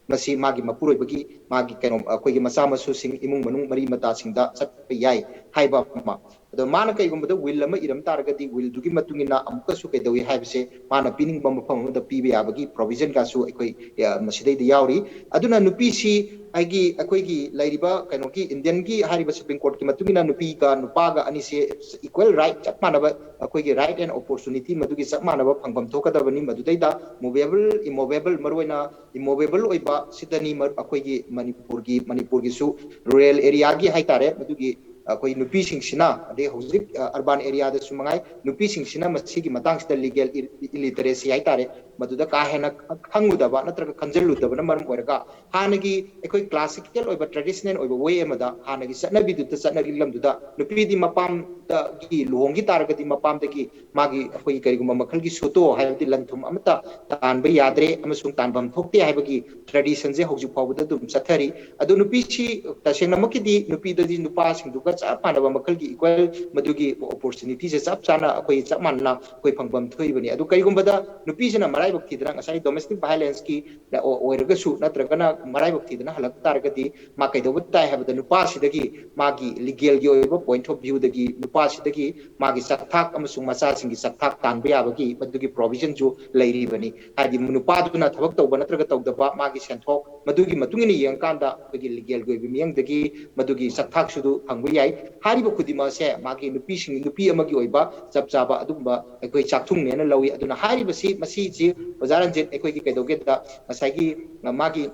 ꯃꯁꯤ ꯃꯥꯒꯤ ꯃꯄꯨꯔꯣꯏꯕꯒꯤ, ꯃꯥꯒꯤ ꯀꯩꯅꯣ, ꯑꯩꯈꯣꯏꯒꯤ ꯃꯆꯥ ꯃꯁꯨꯁꯤꯡ, ꯏꯃꯨꯡ ꯃꯅꯨꯡ ꯃꯔꯤ ꯃꯇꯥꯁꯤꯡꯗ ꯆꯠꯄ ꯌꯥꯏ ꯍꯥꯏꯕ ꯑꯃ꯫ ꯑꯗꯣ ꯃꯥꯅ ꯀꯩꯒꯨꯝꯕꯗ will ꯑꯃ ꯏꯔꯝ ꯇꯥꯔꯒꯗꯤ, will ꯗꯨꯒꯤ ꯃꯇꯨꯡ ꯏꯟꯅ ꯑꯃꯨꯛꯀꯁꯨ ꯀꯩꯗꯧꯏ ꯍꯥꯏꯕꯁꯦ, ꯃꯥꯅ ꯄꯤꯅꯤꯡꯕ ꯃꯐꯝ ꯑꯃꯗ ꯄꯤꯕ ꯌꯥꯕꯒꯤ provision ꯒꯁꯨ ꯑꯩꯈꯣꯏ, ꯑ, ꯃꯁꯤꯗꯩꯗ ꯌꯥꯎꯔꯤ꯫ ꯑꯗꯨꯅ ꯅꯨꯄꯤꯁꯤ ꯑꯩꯒꯤ, ꯑꯩꯈꯣꯏꯒꯤ ꯂꯩꯔꯤꯕ ꯀꯩꯅꯣꯒꯤ Indian ꯒꯤ ꯍꯥꯏꯔꯤꯕ Supreme Court ꯀꯤ ꯃꯇꯨꯡ ꯏꯟꯅ ꯅꯨꯄꯤꯒ ꯅꯨꯄꯥꯒ ꯑꯅꯤꯁꯦ equal right, ꯆꯞ ꯃꯥꯟꯅꯕ ꯑꯩꯈꯣꯏꯒꯤ right and opportunity ꯃꯗꯨꯒꯤ ꯆꯞ ꯃꯥꯟꯅꯕ ꯐꯪꯐꯝ ꯊꯣꯛꯀꯗꯕꯅꯤ꯫ ꯃꯗꯨꯗꯩꯗ movable, immovable, ꯃꯔꯨꯑꯣꯏꯅ immovable ꯑꯣꯏꯕ ꯁꯤꯗꯅꯤ ꯃꯔ-, ꯑꯩꯈꯣꯏꯒꯤ ꯃꯅꯤꯄꯨꯔꯒꯤ, ꯃꯅꯤꯄꯨꯔꯒꯤꯁꯨ rural area ꯒꯤ ꯍꯥꯏꯇꯥꯔꯦ, ꯃꯗꯨꯒꯤ ꯑꯩꯈꯣꯏ ꯅꯨꯄꯤꯁꯤꯡꯁꯤꯅ, ꯑꯗꯩ ꯍꯧꯖꯤꯛ, ꯑ, urban area ꯗꯁꯨ ꯃꯉꯥꯏ, ꯅꯨꯄꯤꯁꯤꯡꯁꯤꯅ ꯃꯁꯤꯒꯤ ꯃꯇꯥꯡꯁꯤꯗ legal il-, illiteracy ꯍꯥꯏꯇꯥꯔꯦ, ꯃꯗꯨꯗ ꯀꯥ ꯍꯦꯟꯅ ꯈꯪꯉꯨꯗꯕ ꯅꯠꯇ꯭ꯔꯒ ꯈꯪꯖꯤꯜꯂꯨꯗꯕꯅ ꯃꯔꯝ ꯑꯣꯏꯔꯒ, ꯍꯥꯟꯅꯒꯤ ꯑꯩꯈꯣꯏ classical ꯑꯣꯏꯕ, traditional ꯑꯣꯏꯕ way ꯑꯃꯗ, ꯍꯥꯟꯅꯒꯤ ꯆꯠꯅꯕꯤꯗꯨꯗ ꯆꯠꯅꯔꯤꯂꯝꯗꯨꯗ, ꯅꯨꯄꯤꯗꯤ ꯃꯄꯥꯝꯗꯒꯤ ꯂꯨꯍꯣꯡꯈꯤ ꯇꯥꯔꯒꯗꯤ, ꯃꯄꯥꯝꯗꯒꯤ ꯃꯥꯒꯤ ꯑꯩꯈꯣꯏꯒꯤ ꯀꯔꯤꯒꯨꯝꯕ ꯃꯈꯜꯒꯤ ꯁꯨꯇꯣ, ꯍꯥꯏꯕꯗꯤ ꯂꯟ ꯊꯨꯝ ꯑꯃꯠꯇ ꯇꯥꯟꯕ ꯌꯥꯗ꯭ꯔꯦ ꯑꯃꯁꯨꯡ ꯇꯥꯟꯐꯝ ꯊꯣꯛꯇꯦ ꯍꯥꯏꯕꯒꯤ tradition ꯁꯦ ꯍꯧꯖꯤꯛ ꯐꯥꯎꯕꯗ ꯑꯗꯨꯝ ꯆꯠꯊꯔꯤ꯫ ꯑꯗꯣ ꯅꯨꯄꯤꯁꯤ ꯇꯁꯦꯡꯅꯃꯛꯀꯤꯗꯤ, ꯅꯨꯄꯤꯗꯗꯤ ꯅꯨꯄꯥꯁꯤꯡꯗꯨꯒ ꯆꯞ ꯃꯥꯟꯅꯕ ꯃꯈꯜꯒꯤ equal ꯃꯗꯨꯒꯤ opportunity ꯁꯦ ꯆꯞ ꯆꯥꯅ ꯑꯩꯈꯣꯏ ꯆꯞ ꯃꯥꯟꯅꯅ ꯑꯩꯈꯣꯏ ꯐꯪꯐꯝ ꯊꯣꯛꯏꯕꯅꯤ꯫ ꯑꯗꯨ ꯀꯔꯤꯒꯨꯝꯕꯗ ꯅꯨꯄꯤꯁꯤꯅ ꯃꯔꯥꯏꯕꯛ ꯊꯤꯗꯅ ꯉꯁꯥꯏ domestic violence ꯀꯤ ꯑꯣꯏꯔꯒꯁꯨ ꯅꯠꯇ꯭ꯔꯒꯅ ꯃꯔꯥꯏꯕꯛ ꯊꯤꯗꯅ ꯍꯜꯂꯛ ꯇꯥꯔꯒꯗꯤ, ꯃꯥ ꯀꯩꯗꯧꯕ ꯇꯥꯏ ꯍꯥꯏꯕꯗ, ꯅꯨꯄꯥꯁꯤꯗꯒꯤ, ꯃꯥꯒꯤ legal ꯒꯤ ꯑꯣꯏꯕ point of view ꯗꯒꯤ ꯅꯨꯄꯥꯁꯤꯗꯒꯤ ꯃꯥꯒꯤ ꯆꯥꯛꯊꯥꯛ ꯑꯃꯁꯨꯡ ꯃꯆꯥꯁꯤꯡꯒꯤ ꯆꯥꯛꯊꯥꯛ ꯇꯥꯟꯕ ꯌꯥꯕꯒꯤ ꯃꯗꯨꯒꯤ provision ꯁꯨ ꯂꯩꯔꯤꯕꯅꯤ꯫ ꯍꯥꯏꯗꯤ ꯅꯨꯄꯥꯗꯨꯅ ꯊꯕꯛ ꯇꯧꯕ ꯅꯠꯇ꯭ꯔꯒ ꯇꯧꯗꯕ, ꯃꯥꯒꯤ ꯁꯦꯟꯊꯣꯛ, ꯃꯗꯨꯒꯤ ꯃꯇꯨꯡ ꯏꯟꯅ ꯌꯦꯡꯉꯀꯥꯟꯗ ꯑꯩꯈꯣꯏꯒꯤ legal ꯒꯤ ꯑꯣꯏꯕ ꯃꯤꯠꯌꯦꯡꯗꯒꯤ ꯃꯗꯨꯒꯤ ꯆꯥꯛꯊꯥꯛꯁꯨ ꯑꯗꯨ ꯐꯪꯕ ꯌꯥꯏ꯫ ꯍꯥꯏꯔꯤꯕ ꯈꯨꯗꯤꯡꯃꯛ ꯑꯁꯦ ꯃꯥꯒꯤ ꯅꯨꯄꯤꯁꯤꯡ, ꯅꯨꯄꯤ ꯑꯃꯒꯤ ꯑꯣꯏꯕ ꯆꯞ ꯆꯥꯕ ꯑꯗꯨꯒꯨꯝꯕ ꯑꯩꯈꯣꯏ ꯆꯥꯛꯊꯨꯡꯅꯦꯅ ꯂꯧꯏ꯫ ꯑꯗꯨꯅ ꯍꯥꯏꯔꯤꯕꯁꯤ, ꯃꯁꯤꯁꯤ ꯑꯣꯖꯥ ꯔꯟꯖꯤꯠ, ꯑꯩꯈꯣꯏꯒꯤ ꯀꯩꯗꯧꯒꯦꯗ, ꯉꯁꯥꯏꯒꯤ ꯃꯥꯒꯤ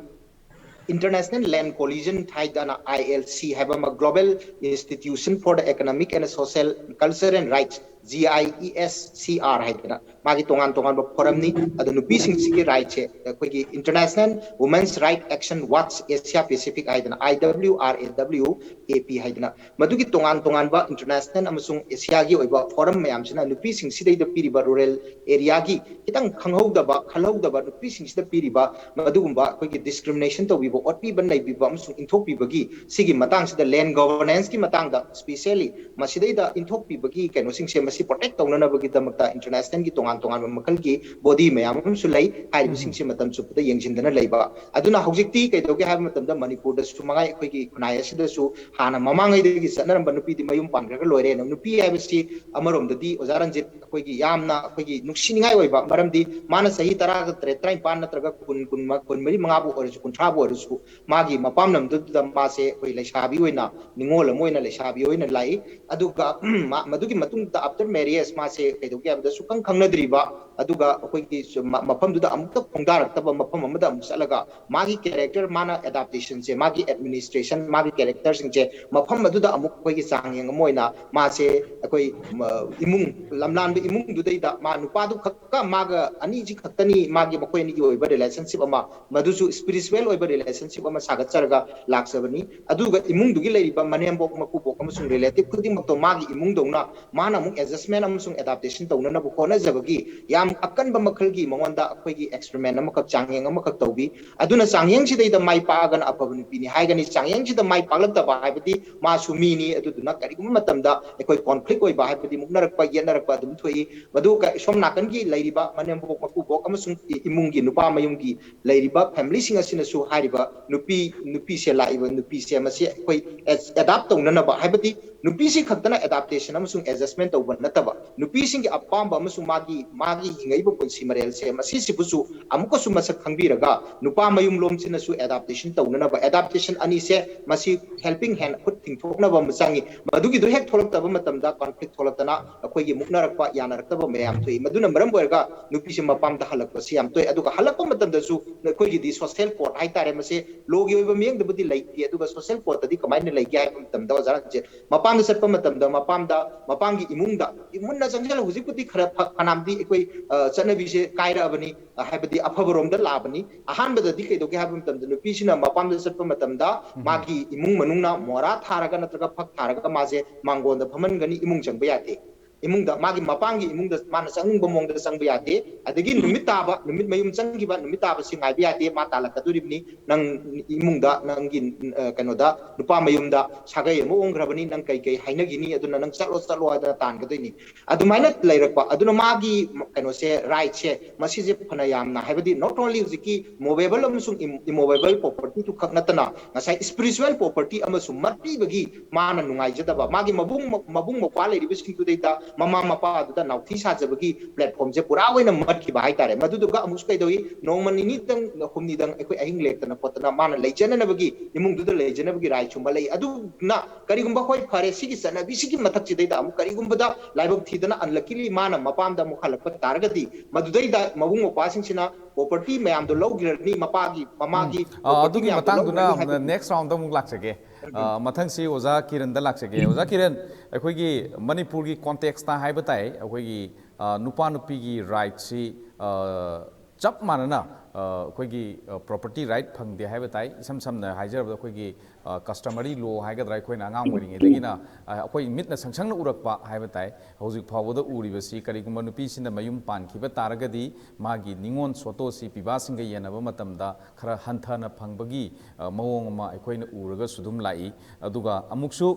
International Land Coalition ꯍꯥꯏꯗꯅ, I L C ꯍꯥꯏꯕ ꯑꯃ, Global Institution for the Economic and Social, Culture and Rights, G I E S C R ꯍꯥꯏꯗꯅ ꯃꯥꯒꯤ ꯇꯣꯉꯥꯟ ꯇꯣꯉꯥꯟꯕ forum ꯅꯤ꯫ ꯑꯗꯣ ꯅꯨꯄꯤꯁꯤꯡꯁꯤꯒꯤ right ꯁꯦ ꯑꯩꯈꯣꯏꯒꯤ International Women's Right Action Watch Asia Pacific ꯍꯥꯏꯗꯅ, I W R A W A P ꯍꯥꯏꯗꯅ, ꯃꯗꯨꯒꯤ ꯇꯣꯉꯥꯟ ꯇꯣꯉꯥꯟꯕ international ꯑꯃꯁꯨꯡ Asia ꯒꯤ ꯑꯣꯏꯕ forum ꯃꯌꯥꯝꯁꯤꯅ ꯅꯨꯄꯤꯁꯤꯡꯁꯤꯗꯩꯗ ꯄꯤꯔꯤꯕ rural area ꯒꯤ ꯈꯤꯇꯪ ꯈꯪꯍꯧꯗꯕ ꯈꯜꯍꯧꯗꯕ ꯅꯨꯄꯤꯁꯤꯡꯁꯤꯗ ꯄꯤꯔꯤꯕ ꯃꯗꯨꯒꯨꯝꯕ ꯑꯩꯈꯣꯏꯒꯤ discrimination ꯇꯧꯕꯤꯕ, ꯑꯣꯠꯄꯤꯕ ꯅꯩꯕꯤꯕ ꯑꯃꯁꯨꯡ ꯏꯟꯊꯣꯛꯄꯤꯕꯒꯤ ꯁꯤꯒꯤ ꯃꯇꯥꯡꯁꯤꯗ, land governance ꯀꯤ ꯃꯇꯥꯡꯗ specially ꯃꯁꯤꯗꯩꯗ ꯏꯟꯊꯣꯛꯄꯤꯕꯒꯤ ꯀꯩꯅꯣꯁꯤꯡꯁꯦ ꯃꯁꯤ protect ꯇꯧꯅꯅꯕꯒꯤꯗꯃꯛꯇ international ꯒꯤ ꯇꯣꯉꯥꯟ ꯇꯣꯉꯥꯟꯕ ꯃꯈꯜꯒꯤ body ꯃꯌꯥꯝ ꯑꯃꯁꯨ ꯂꯩ꯫ ꯍꯥꯏꯔꯤꯕꯁꯤꯡꯁꯦ ꯃꯇꯝ ꯆꯨꯞꯄꯗ ꯌꯦꯡꯁꯤꯟꯗꯅ ꯂꯩꯕ꯫ ꯑꯗꯨꯅ ꯍꯧꯖꯤꯛꯇꯤ ꯀꯩꯗꯧꯒꯦ ꯍꯥꯏꯕ ꯃꯇꯝꯗ ꯃꯅꯤꯄꯨꯔꯗꯁꯨ ꯃꯉꯥꯏ, ꯑꯩꯈꯣꯏꯒꯤ ꯈꯨꯟꯅꯥꯏ ꯑꯁꯤꯗꯁꯨ ꯍꯥꯟꯅ ꯃꯃꯥꯡꯉꯩꯗꯒꯤ ꯆꯠꯅꯔꯝꯕ ꯅꯨꯄꯤꯗꯤ ꯃꯌꯨꯝ ꯄꯥꯟꯈ꯭ꯔꯒ ꯂꯣꯏꯔꯦꯅ, ꯅꯨꯄꯤ ꯍꯥꯏꯕꯁꯤ ꯑꯃꯔꯣꯝꯗꯗꯤ ꯑꯣꯖꯥ ꯔꯟꯖꯤꯠ ꯑꯩꯈꯣꯏꯒꯤ ꯌꯥꯝꯅ ꯑꯩꯈꯣꯏꯒꯤ ꯅꯨꯡꯁꯤꯅꯤꯡꯉꯥꯏ ꯑꯣꯏꯕ, ꯃꯔꯝꯗꯤ ꯃꯥꯅ ꯆꯍꯤ ꯇꯔꯥꯇꯔꯦꯠ, ꯇꯔꯥꯅꯤꯄꯥꯟ ꯅꯠꯇ꯭ꯔꯒ ꯀꯨꯟ, ꯀꯨꯟ, ꯀꯨꯟꯃꯔꯤ, ꯃꯉꯥꯕꯨ ꯑꯣꯏꯔꯁꯨ, ꯀꯨꯟꯊ꯭ꯔꯥꯕꯨ ꯑꯣꯏꯔꯁꯨ, ꯃꯥꯒꯤ ꯃꯄꯥꯝ ꯂꯝꯗꯨꯗ ꯃꯥꯁꯦ ꯑꯩꯈꯣꯏ ꯂꯩꯁꯥꯕꯤ ꯑꯣꯏꯅ, ꯅꯤꯉꯣꯜ ꯑꯃ ꯑꯣꯏꯅ ꯂꯩꯁꯥꯕꯤ ꯑꯣꯏꯅ ꯂꯥꯛꯏ꯫ ꯑꯗꯨꯒ ꯃꯥ-, ꯃꯗꯨꯒꯤ ꯃꯇꯨꯡꯗ after marriage ꯃꯥꯁꯦ ꯀꯩꯗꯧꯒꯦ ꯍꯥꯏꯕꯗ ꯁꯨꯈꯪ ꯈꯪꯅꯗ꯭ꯔꯤꯕ, ꯑꯗꯨꯒ ꯑꯩꯈꯣꯏꯒꯤ ꯁꯨ-, ꯃ-, ꯃꯐꯝꯗꯨꯗ ꯑꯃꯨꯛꯇ ꯈꯣꯡꯗꯥꯔꯛꯇꯕ ꯃꯐꯝ ꯑꯃꯗ ꯑꯃꯨꯛ ꯆꯠꯂꯒ ꯃꯥꯒꯤ character, ꯃꯥꯅ adaptation ꯁꯦ, ꯃꯥꯒꯤ administration, ꯃꯥꯒꯤ character ꯁꯤꯡꯁꯦ ꯃꯐꯝ ꯑꯗꯨꯗ ꯑꯃꯨꯛ ꯑꯩꯈꯣꯏꯒꯤ ꯆꯥꯡꯌꯦꯡ ꯑꯃ ꯑꯣꯏꯅ ꯃꯥꯁꯦ ꯑꯩꯈꯣꯏ, ꯃ-, ꯏꯃꯨꯡ, ꯂꯝꯂꯥꯟꯕ ꯏꯃꯨꯡꯗꯨꯗꯩꯗ ꯃꯥ ꯅꯨꯄꯥꯗꯨ ꯈꯛꯀ ꯃꯥꯒ ꯑꯅꯤꯁꯤ ꯈꯛꯇꯅꯤ ꯃꯥꯒꯤ, ꯃꯈꯣꯏ ꯑꯅꯤꯒꯤ ꯑꯣꯏꯕ relationship ꯑꯃ, ꯃꯗꯨꯁꯨ spiritual ꯑꯣꯏꯕ relationship ꯑꯃ ꯁꯥꯒꯠꯆꯔꯒ ꯂꯥꯛꯆꯕꯅꯤ꯫ ꯑꯗꯨꯒ ꯏꯃꯨꯡꯗꯨꯒꯤ ꯂꯩꯔꯤꯕ ꯃꯅꯦꯝꯕꯣꯛ, ꯃꯀꯨꯕꯣꯛ ꯑꯃꯁꯨꯡ relative ꯈꯨꯗꯤꯡꯃꯛꯇꯣ ꯃꯥꯒꯤ ꯏꯃꯨꯡꯗꯧꯅ ꯃꯥꯅ ꯑꯃꯨꯛ adjustment ꯑꯃꯁꯨꯡ adaptation ꯇꯧꯅꯅꯕ ꯍꯣꯠꯅꯖꯕꯒꯤ ꯌꯥꯝ ꯑꯀꯟꯕ ꯃꯈꯜꯒꯤ ꯃꯉꯣꯟꯗ ꯑꯩꯈꯣꯏꯒꯤ experiment ꯑꯃꯈꯛ, ꯆꯥꯡꯌꯦꯡ ꯑꯃꯈꯛ ꯇꯧꯕꯤ꯫ ꯑꯗꯨꯅ ꯆꯥꯡꯌꯦꯡꯁꯤꯗꯩꯗ ꯃꯥꯏ ꯄꯥꯛꯑꯒꯅ ꯑꯐꯕ ꯅꯨꯄꯤꯅꯤ ꯍꯥꯏꯒꯅꯤ, ꯆꯥꯡꯌꯦꯡꯁꯤꯗ ꯃꯥꯏ ꯄꯥꯛꯂꯛꯇꯕ ꯍꯥꯏꯕꯗꯤ ꯃꯥꯁꯨ ꯃꯤꯅꯤ, ꯑꯗꯨꯗꯨꯅ ꯀꯔꯤꯒꯨꯝꯕ ꯃꯇꯝꯗ ꯑꯩꯈꯣꯏ conflict ꯑꯣꯏꯕ ꯍꯥꯏꯕꯗꯤ ꯃꯨꯛꯅꯔꯛꯄ, ꯌꯦꯠꯅꯔꯛꯄ ꯑꯗꯨꯝ ꯊꯣꯛꯏ꯫ ꯃꯗꯨ ꯀ-, ꯁꯣꯝ ꯅꯥꯀꯟꯒꯤ ꯂꯩꯔꯤꯕ ꯃꯅꯦꯝꯕꯣꯛ, ꯃꯀꯨꯕꯣꯛ ꯑꯃꯁꯨꯡ ꯏ-, ꯏꯃꯨꯡꯒꯤ ꯅꯨꯄꯥ ꯃꯌꯨꯝꯒꯤ ꯂꯩꯔꯤꯕ family ꯁꯤꯡ ꯑꯁꯤꯅꯁꯨ ꯍꯥꯏꯔꯤꯕ ꯅꯨꯄꯤ, ꯅꯨꯄꯤꯁꯦ, ꯂꯥꯛꯏꯕ ꯅꯨꯄꯤꯁꯦ ꯃꯁꯤ ꯑꯩꯈꯣꯏ ꯑꯦ-, adapt ꯇꯧꯅꯅꯕ, ꯍꯥꯏꯕꯗꯤ ꯅꯨꯄꯤꯁꯤ ꯈꯛꯇꯅ adaptation ꯑꯃꯁꯨꯡ adjustment ꯇꯧꯕ ꯅꯠꯇꯕ, ꯅꯨꯄꯤꯁꯤꯡꯒꯤ ꯑꯄꯥꯝꯕ ꯑꯃꯁꯨꯡ ꯃꯥꯒꯤ, ꯃꯥꯒꯤ ꯍꯤꯡꯉꯛꯏꯕ ꯄꯨꯟꯁꯤ ꯃꯔꯦꯜꯁꯦ ꯃꯁꯤꯁꯤꯕꯨꯁꯨ ꯑꯃꯨꯛꯀꯁꯨ ꯃꯁꯛ ꯈꯪꯕꯤꯔꯒ ꯅꯨꯄꯥ ꯃꯌꯨꯝ ꯂꯣꯝꯁꯤꯅꯁꯨ adaptation ꯇꯧꯅꯅꯕ, adaptation ꯑꯅꯤꯁꯦ ꯃꯁꯤ helping hand, ꯈꯨꯠ ꯇꯤꯡꯊꯣꯛꯅꯕ ꯑꯃ ꯆꯪꯉꯤ꯫ ꯃꯗꯨꯒꯤꯗꯣ ꯍꯦꯛ ꯊꯣꯛꯂꯛꯇꯕ ꯃꯇꯝꯗ conflict ꯊꯣꯛꯂꯛꯇꯅ ꯑꯩꯈꯣꯏꯒꯤ ꯃꯨꯛꯅꯔꯛꯄ, ꯌꯥꯅꯔꯛꯇꯕ ꯃꯌꯥꯝ ꯊꯣꯛꯏ꯫ ꯃꯗꯨꯅ ꯃꯔꯝ ꯑꯣꯏꯔꯒ ꯅꯨꯄꯤꯁꯦ ꯃꯄꯥꯝꯗ ꯍꯜꯂꯛꯄꯁꯤ ꯌꯥꯝ ꯊꯣꯛꯏ꯫ ꯑꯗꯨꯒ ꯍꯜꯂꯛꯄ ꯃꯇꯝꯗꯁꯨ ꯑꯩꯈꯣꯏꯒꯤꯗꯤ social code ꯍꯥꯏꯇꯥꯔꯦ, ꯃꯁꯦ law ꯒꯤ ꯑꯣꯏꯕ ꯃꯤꯠꯌꯦꯡꯗꯕꯨꯗꯤ ꯂꯩꯇꯦ, ꯑꯗꯨꯒ social code ꯇꯗꯤ ꯀꯃꯥꯏꯅ ꯂꯩꯒꯦ ꯍꯥꯏꯕ ꯃꯇꯝꯗ, ꯑꯣꯖꯥ ꯔꯟꯖꯤꯠ, ꯃꯄꯥꯝ ꯃꯄꯥꯝꯗ ꯆꯠꯄ ꯃꯇꯝꯗ ꯃꯄꯥꯝꯗ, ꯃꯄꯥꯝꯒꯤ ꯏꯃꯨꯡꯗ ꯃꯨꯟꯅ ꯆꯪꯁꯤꯜꯂ, ꯍꯧꯖꯤꯛꯄꯨꯗꯤ ꯈꯔ ꯐ-, ꯐꯅꯥꯝꯗꯤ ꯑꯩꯈꯣꯏ, ꯑ, ꯆꯠꯅꯕꯤꯁꯦ ꯀꯥꯏꯔꯛꯑꯕꯅꯤ, ꯑ, ꯍꯥꯏꯕꯗꯤ ꯑꯐꯕꯔꯣꯝꯗ ꯂꯥꯛꯑꯕꯅꯤ꯫ ꯑꯍꯥꯟꯕꯗꯗꯤ ꯀꯩꯗꯧꯒꯦ ꯍꯥꯏꯕ ꯃꯇꯝꯗ, ꯅꯨꯄꯤꯁꯤꯅ ꯃꯄꯥꯝꯗ ꯆꯠꯄ ꯃꯇꯝꯗ ꯎꯝ꯫ ꯃꯥꯒꯤ ꯏꯃꯨꯡ ꯃꯅꯨꯡꯅ ꯃꯣꯔꯥ ꯊꯥꯔꯒ ꯅꯠꯇ꯭ꯔꯒ ꯐꯛ ꯊꯥꯔꯒ ꯃꯥꯁꯦ ꯃꯥꯡꯒꯣꯟꯗ ꯐꯝꯍꯟꯒꯅꯤ, ꯏꯃꯨꯡ ꯆꯪꯕ ꯌꯥꯗꯦ꯫ ꯏꯃꯨꯡꯗ, ꯃꯥꯒꯤ ꯃꯄꯥꯝꯒꯤ ꯏꯃꯨꯡꯗ ꯃꯥꯅ ꯆꯪꯅꯤꯡꯕ ꯃꯑꯣꯡꯗ ꯆꯪꯕ ꯌꯥꯗꯦ꯫ ꯑꯗꯒꯤ ꯅꯨꯃꯤꯠ ꯇꯥꯕ, ꯅꯨꯃꯤꯠ ꯃꯌꯨꯝ ꯆꯪꯈꯤꯕ ꯅꯨꯃꯤꯠ ꯇꯥꯕꯁꯤ ꯉꯥꯏꯕ ꯌꯥꯗꯦ, ꯃꯥ ꯇꯥꯜꯂꯛꯀꯗꯣꯔꯤꯕꯅꯤ꯫ ꯅꯪ ꯏꯃꯨꯡꯗ, ꯅꯪꯒꯤ, ꯑ, ꯀꯩꯅꯣꯗ, ꯅꯨꯄꯥ ꯃꯌꯨꯝꯗ ꯁꯥꯒꯩ ꯑꯃ ꯑꯣꯟꯈ꯭ꯔꯕꯅꯤ, ꯅꯪ ꯀꯩ ꯀꯩ ꯍꯥꯏꯅꯈꯤꯅꯤ? ꯑꯗꯨꯅ ꯅꯪ ꯆꯠꯂꯣ, ꯆꯠꯂꯣ ꯍꯥꯏꯗꯅ ꯇꯥꯟꯒꯗꯣꯏꯅꯤ꯫ ꯑꯗꯨꯃꯥꯏꯅ ꯂꯩꯔꯛꯄ, ꯑꯗꯨꯅ ꯃꯥꯒꯤ ꯀꯩꯅꯣꯁꯦ, rightꯁꯦ, ꯃꯁꯤꯁꯦ ꯐꯅ ꯌꯥꯝꯅ, ꯍꯥꯏꯕꯗꯤ not only ꯍꯧꯖꯤꯛꯀꯤ movable ꯑꯃꯁꯨꯡ im-, immovable propertyꯗꯨ ꯈꯛ ꯅꯠꯇꯅ, ꯉꯁꯥꯏ spiritual property ꯑꯃꯁꯨ ꯃꯠꯄꯤꯕꯒꯤ ꯃꯥꯅ ꯅꯨꯡꯉꯥꯏꯖꯗꯕ, ꯃꯥꯒꯤ ꯃꯕꯨꯡ, ꯃꯕꯨꯡ ꯃꯧꯄ꯭ꯋꯥ ꯂꯩꯔꯤꯕꯁꯤꯡꯗꯨꯗꯩꯗ ꯃꯃꯥ ꯃꯄꯥ ꯑꯗꯨꯗ ꯅꯥꯎꯊꯤ ꯁꯥꯖꯕꯒꯤ platformꯁꯦ ꯄꯨꯔꯥ ꯑꯣꯏꯅ ꯃꯠꯈꯤꯕ ꯍꯥꯏꯇꯥꯔꯦ꯫ ꯃꯗꯨꯗꯨꯒ ꯑꯃꯨꯛꯁꯨ ꯀꯩꯗꯧꯏ, ꯅꯣꯡꯃ ꯅꯤꯅꯤꯗꯪ, ꯍꯨꯝꯅꯤꯗꯪ ꯑꯩꯈꯣꯏ ꯑꯍꯤꯡ ꯂꯦꯛꯇꯅ ꯈꯣꯠꯇꯅ ꯃꯥꯅ ꯂꯩꯖꯅꯅꯕꯒꯤ, ꯏꯃꯨꯡꯗꯨꯗ ꯂꯩꯖꯅꯕꯒꯤ rightꯁꯨ ꯃꯥ ꯂꯩ꯫ ꯑꯗꯨꯅ ꯀꯔꯤꯒꯨꯝꯕ, ꯍꯣꯏ, ꯐꯔꯦ, ꯁꯤꯒꯤ ꯆꯠꯅꯕꯤꯁꯤꯒꯤ ꯃꯊꯛꯁꯤꯗꯩꯗ ꯑꯃꯨꯛ ꯀꯔꯤꯒꯨꯝꯕꯗ ꯂꯥꯏꯕꯛ ꯊꯤꯗꯅ unluckily ꯃꯥꯅ ꯃꯄꯥꯝꯗ ꯑꯃꯨꯛ ꯍꯜꯂꯛꯄ ꯇꯥꯔꯒꯗꯤ, ꯃꯗꯨꯗꯩꯗ ꯃꯕꯨꯡ ꯃꯧꯄ꯭ꯋꯥꯁꯤꯡꯁꯤꯅ property ꯃꯌꯥꯝꯗꯣ ꯂꯧꯈ꯭ꯔꯅꯤ, ꯃꯄꯥꯒꯤ, ꯃꯃꯥꯒꯤ ꯎꯝ꯫ ꯑ, property ꯑꯗꯨꯒꯤ ꯃꯌꯥꯝꯗꯣ ꯃꯇꯥꯡꯗꯨꯅ ꯂꯧꯈ꯭ꯔꯅꯤ ꯍꯥꯏꯕꯒꯤ next roundꯗ ꯑꯃꯨꯛ ꯂꯥꯛꯆꯒꯦ꯫ ꯑ, ꯃꯊꯪꯁꯤ ꯑꯣꯖꯥ ꯀꯤꯔꯟꯗ ꯂꯥꯛꯆꯒꯦ꯫ ꯑꯣꯖꯥ ꯀꯤꯔꯟ, ꯑꯩꯈꯣꯏꯒꯤ ꯃꯅꯤꯄꯨꯔꯒꯤ contextꯇ ꯍꯥꯏꯕ ꯇꯥꯏ, ꯑꯩꯈꯣꯏꯒꯤ, ꯑ, ꯅꯨꯄꯥ ꯅꯨꯄꯤꯒꯤ rightꯁꯤ, ꯑ, ꯆꯞ ꯃꯥꯟꯅꯅ, ꯑ, ꯑꯩꯈꯣꯏꯒꯤ, ꯑ, property right ꯐꯪꯗꯦ ꯍꯥꯏꯕ ꯇꯥꯏ꯫ ꯏꯁꯝ ꯁꯝꯅ ꯍꯥꯏꯖꯔꯕꯗ, ꯑꯩꯈꯣꯏꯒꯤ, ꯑ, customary law ꯍꯥꯏꯒꯗ꯭ꯔꯥ, ꯑꯩꯈꯣꯏꯅ ꯑꯉꯥꯡ ꯑꯣꯏꯔꯤꯉꯩꯗꯒꯤꯅ, ꯑ, ꯑꯩꯈꯣꯏ ꯃꯤꯠꯅ ꯁꯪ ꯁꯪꯅ ꯎꯔꯛꯄ ꯍꯥꯏꯕ ꯇꯥꯏ꯫ ꯍꯧꯖꯤꯛ ꯐꯥꯎꯕꯗ ꯎꯔꯤꯕꯁꯤ, ꯀꯔꯤꯒꯨꯝꯕ ꯅꯨꯄꯤꯁꯤꯅ ꯃꯌꯨꯝ ꯄꯥꯟꯈꯤꯕ ꯇꯥꯔꯒꯗꯤ, ꯃꯥꯒꯤ ꯅꯤꯉꯣꯜ ꯁꯣꯇꯣꯁꯤ ꯄꯤꯕꯥꯁꯤꯡꯒ ꯌꯦꯟꯅꯕ ꯃꯇꯝꯗ ꯈꯔ ꯍꯟꯊꯅ ꯐꯪꯕꯒꯤ, ꯑ, ꯃꯑꯣꯡ ꯑꯃ ꯑꯩꯈꯣꯏꯅ ꯎꯔꯒꯁꯨ ꯑꯗꯨꯝ ꯂꯥꯛꯏ꯫ ꯑꯗꯨꯒ ꯑꯃꯨꯛꯁꯨ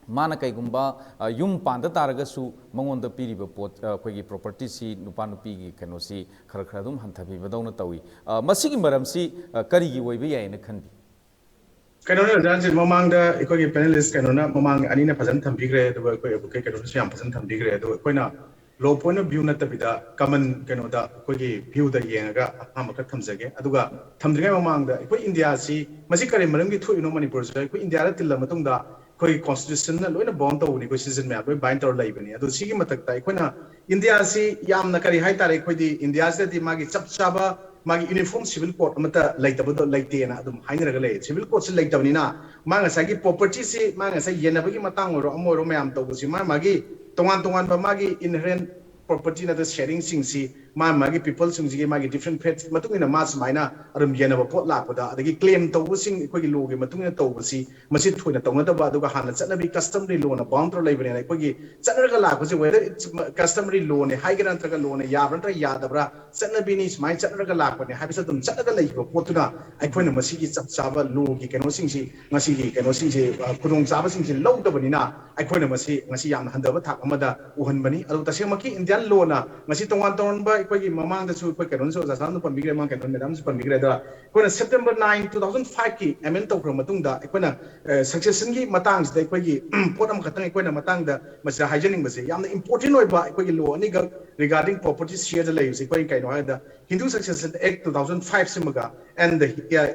ꯃꯥꯅ ꯀꯩꯒꯨꯝꯕ, ꯑ, ꯌꯨꯝ ꯄꯥꯟꯗ ꯇꯥꯔꯒꯁꯨ ꯃꯉꯣꯟꯗ ꯄꯤꯔꯤꯕ ꯄꯣꯠ, ꯑ, ꯑꯩꯈꯣꯏꯒꯤ propertyꯁꯤ, ꯅꯨꯄꯥ ꯅꯨꯄꯤꯒꯤ ꯀꯩꯅꯣꯁꯤ ꯈꯔ ꯈꯔ ꯑꯗꯨꯝ ꯍꯟꯊꯕꯤꯕꯗꯧꯅ ꯇꯧꯏ꯫ ꯑ, ꯃꯁꯤꯒꯤ ꯃꯔꯝꯁꯤ, ꯑ, ꯀꯔꯤꯒꯤ ꯑꯣꯏꯕ ꯌꯥꯏꯅ ꯈꯟꯕꯤ? ꯀꯩꯅꯣꯅꯦ ꯑꯣꯖꯥꯁꯦ, ꯃꯃꯥꯡꯗ ꯑꯩꯈꯣꯏꯒꯤ panelist ꯀꯩꯅꯣꯅ ꯃꯃꯥꯡ ꯑꯅꯤꯅ ꯐꯖꯅ ꯊꯝꯕꯤꯈ꯭ꯔꯦ, ꯑꯗꯨꯒ ꯑꯩꯈꯣꯏ advocate ꯀꯩꯅꯣꯅꯁꯨ ꯌꯥꯝ ꯐꯖꯅ ꯊꯝꯕꯤꯈ꯭ꯔꯦ꯫ ꯑꯗꯨꯒ ꯑꯩꯈꯣꯏꯅ law point of view ꯅꯠꯇꯕꯤꯗ common ꯀꯩꯅꯣꯗ ꯑꯩꯈꯣꯏꯒꯤ viewꯗ ꯌꯦꯡꯉꯒ ꯑꯍꯥꯟꯕ ꯈꯔ ꯊꯝꯖꯒꯦ꯫ ꯑꯗꯨꯒ ꯊꯝꯗ꯭ꯔꯤꯉꯩ ꯃꯃꯥꯡꯗ, ꯑꯩꯈꯣꯏ ꯏꯟꯗꯤꯌꯥꯁꯤ ꯃꯁꯤ ꯀꯔꯤ ꯃꯔꯝꯒꯤ ꯊꯣꯛꯏꯅꯣ? ꯃꯅꯤꯄꯨꯔꯁꯤꯗ ꯑꯩꯈꯣꯏ ꯏꯟꯗꯤꯌꯥꯗ ꯇꯤꯜꯂ ꯃꯇꯨꯡꯗ ꯑꯩꯈꯣꯏꯒꯤ constitutionꯅ ꯂꯣꯏꯅ bound ꯇꯧꯕꯅꯤ, ꯑꯩꯈꯣꯏ citizen ꯃꯌꯥꯝ ꯂꯣꯏ bind ꯇꯧꯔ ꯂꯩꯕꯅꯤ꯫ ꯑꯗꯣ ꯁꯤꯒꯤ ꯃꯊꯛꯇ ꯑꯩꯈꯣꯏꯅ ꯏꯟꯗꯤꯌꯥꯁꯤ ꯌꯥꯝꯅ ꯀꯔꯤ ꯍꯥꯏꯇꯥꯔꯦ, ꯑꯩꯈꯣꯏꯗꯤ ꯏꯟꯗꯤꯌꯥꯁꯤꯗꯗꯤ ꯃꯥꯒꯤ ꯆꯞ ꯆꯥꯕ ꯃꯥꯒꯤ ꯌꯨꯅꯤꯐꯣꯔꯝ ꯁꯤꯚꯤꯜ ꯀꯣꯗ ꯑꯃꯠꯇ ꯂꯩꯇꯕꯗꯣ ꯂꯩꯇꯦꯅ ꯑꯗꯨꯝ ꯍꯥꯏꯅꯔꯒ ꯂꯩ꯫ ꯁꯤꯚꯤꯜ ꯀꯣꯗꯁꯤ ꯂꯩꯇꯕꯅꯤꯅ ꯃꯥ ꯉꯁꯥꯏꯒꯤ ꯄ꯭ꯔꯣꯄꯔꯇꯤꯁꯤ ꯃꯥ ꯉꯁꯥꯏ ꯌꯦꯟꯅꯕꯒꯤ ꯃꯇꯥꯡ ꯑꯣꯏꯔꯣ ꯑꯃ ꯑꯣꯏꯔꯣ ꯃꯌꯥꯝ ꯇꯧꯕꯁꯤ ꯃꯥ ꯃꯥꯒꯤ ꯇꯣꯉꯥꯟ ꯇꯣꯉꯥꯟꯕ ꯃꯥꯒꯤ ꯏꯟꯍꯦꯔꯦꯟ ꯄ꯭ꯔꯣꯄꯔꯇꯤ ꯅꯠꯇ꯭ꯔꯒ ꯁꯦꯌꯔꯤꯡꯁꯤꯡꯁꯤ ꯃꯥ ꯃꯥꯒꯤ ꯄꯤꯄꯜꯁꯤꯡꯁꯤꯒꯤ ꯃꯥꯒꯤ ꯗꯤꯐ꯭ꯔꯦꯟ ꯐꯦꯠ ꯃꯇꯨꯡ ꯏꯟꯅ ꯃꯥ ꯁꯨꯃꯥꯏꯅ ꯑꯗꯨꯝ ꯌꯦꯟꯅꯕ ꯄꯣꯠ ꯂꯥꯛꯄꯗ ꯑꯗꯒꯤ ꯀ꯭ꯂꯦꯝ ꯇꯧꯕꯁꯤꯡ ꯑꯩꯈꯣꯏꯒꯤ ꯂꯣꯒꯤ ꯃꯇꯨꯡ ꯏꯟꯅ ꯇꯧꯕꯁꯤ ꯃꯁꯤ ꯊꯣꯏꯅ ꯇꯧꯅꯗꯕ ꯑꯗꯨꯒ ꯍꯥꯟꯅ ꯆꯠꯅꯕꯤ ꯀꯁꯇꯃꯔꯤ ꯂꯣꯅ ꯕꯥꯎꯟ ꯇꯧꯔ ꯂꯩꯕꯅꯤꯅ ꯑꯩꯈꯣꯏꯒꯤ ꯆꯠꯅꯔꯒ ꯂꯥꯛꯄꯁꯦ ꯋꯦꯗꯔ ꯀꯁꯇꯃꯔꯤ ꯂꯣꯅꯦ ꯍꯥꯏꯒꯦꯔꯥ ꯅꯠꯇ꯭ꯔꯒ ꯂꯣꯅ ꯌꯥꯕ꯭ꯔꯥ ꯅꯠꯇ꯭ꯔꯒ ꯌꯥꯗꯕ꯭ꯔꯥ ꯆꯠꯅꯕꯤꯅꯤ ꯁꯨꯃꯥꯏꯅ ꯆꯠꯅꯔꯒ ꯂꯥꯛꯄꯅꯦ ꯍꯥꯏꯕꯁꯤ ꯑꯗꯨꯝ ꯆꯠꯂꯒ ꯂꯩꯈꯤꯕ ꯄꯣꯠꯇꯨꯅ ꯑꯩꯈꯣꯏꯅ ꯃꯁꯤꯒꯤ ꯆꯞ ꯆꯥꯕ ꯂꯣꯒꯤ ꯀꯩꯅꯣꯁꯤꯡꯁꯤ ꯉꯁꯤꯒꯤ ꯀꯩꯅꯣꯁꯤꯡꯁꯤ ꯈꯨꯗꯣꯡꯆꯥꯕꯁꯤꯡꯁꯤ ꯂꯧꯗꯕꯅꯤꯅ ꯑꯩꯈꯣꯏꯅ ꯃꯁꯤ ꯉꯁꯤ ꯌꯥꯝꯅ ꯍꯟꯊꯕ ꯊꯥꯛ ꯑꯃꯗ ꯎꯍꯟꯕꯅꯤ꯫ ꯑꯗꯨ ꯇꯁꯦꯡꯃꯛꯀꯤ ꯏꯟꯗꯤꯌꯥꯟ ꯂꯣꯅ ꯉꯁꯤ ꯇꯣꯉꯥꯟ ꯇꯣꯉꯥꯟꯕ ꯑꯩꯈꯣꯏꯒꯤ ꯃꯃꯥꯡꯗꯁꯨ ꯑꯩꯈꯣꯏ ꯀꯩꯅꯣꯅꯁꯨ ꯑꯣꯖꯥ ꯁꯥꯍꯅ ꯄꯟꯕꯤꯈ꯭ꯔꯦ ꯃꯃꯥꯡ ꯀꯩꯅꯣ ꯃꯦꯗꯥꯝꯁꯨ ꯄꯟꯕꯤꯈ꯭ꯔꯦ ꯑꯗ ꯑꯩꯈꯣꯏꯅ ꯁꯦꯞꯇꯦꯝꯕꯔ ꯅꯥꯏꯟ ꯇꯨ ꯊꯥꯎꯖꯟ ꯐꯥꯏꯚꯀꯤ ꯑꯦꯃꯦꯟ ꯇꯧꯈ꯭ꯔ ꯃꯇꯨꯡꯗ ꯑꯩꯈꯣꯏꯅ ꯁꯛꯁꯦꯁꯟꯒꯤ ꯃꯇꯥꯡꯁꯤꯗ ꯑꯩꯈꯣꯏꯒꯤ ꯄꯣꯠ ꯑꯃꯈꯛꯇꯪ ꯑꯩꯈꯣꯏꯅ ꯃꯇꯥꯡꯗ ꯃꯁꯤꯗ ꯍꯥꯏꯖꯅꯤꯡꯕꯁꯦ ꯌꯥꯝꯅ ꯏꯝꯄꯣꯔꯇꯦꯟ ꯑꯣꯏꯕ ꯑꯩꯈꯣꯏꯒꯤ ꯂꯣ ꯑꯅꯤꯈꯛ ꯔꯤꯒꯥꯔꯗꯤꯡ ꯄ꯭ꯔꯣꯄꯔꯇꯤ ꯁꯤꯌꯔꯗ ꯂꯩꯔꯤꯕꯁꯦ ꯑꯩꯈꯣꯏꯅ ꯀꯩꯅꯣ ꯍꯥꯏꯕꯗ Hindu succession act two thousand five ꯁꯤꯃꯒ and the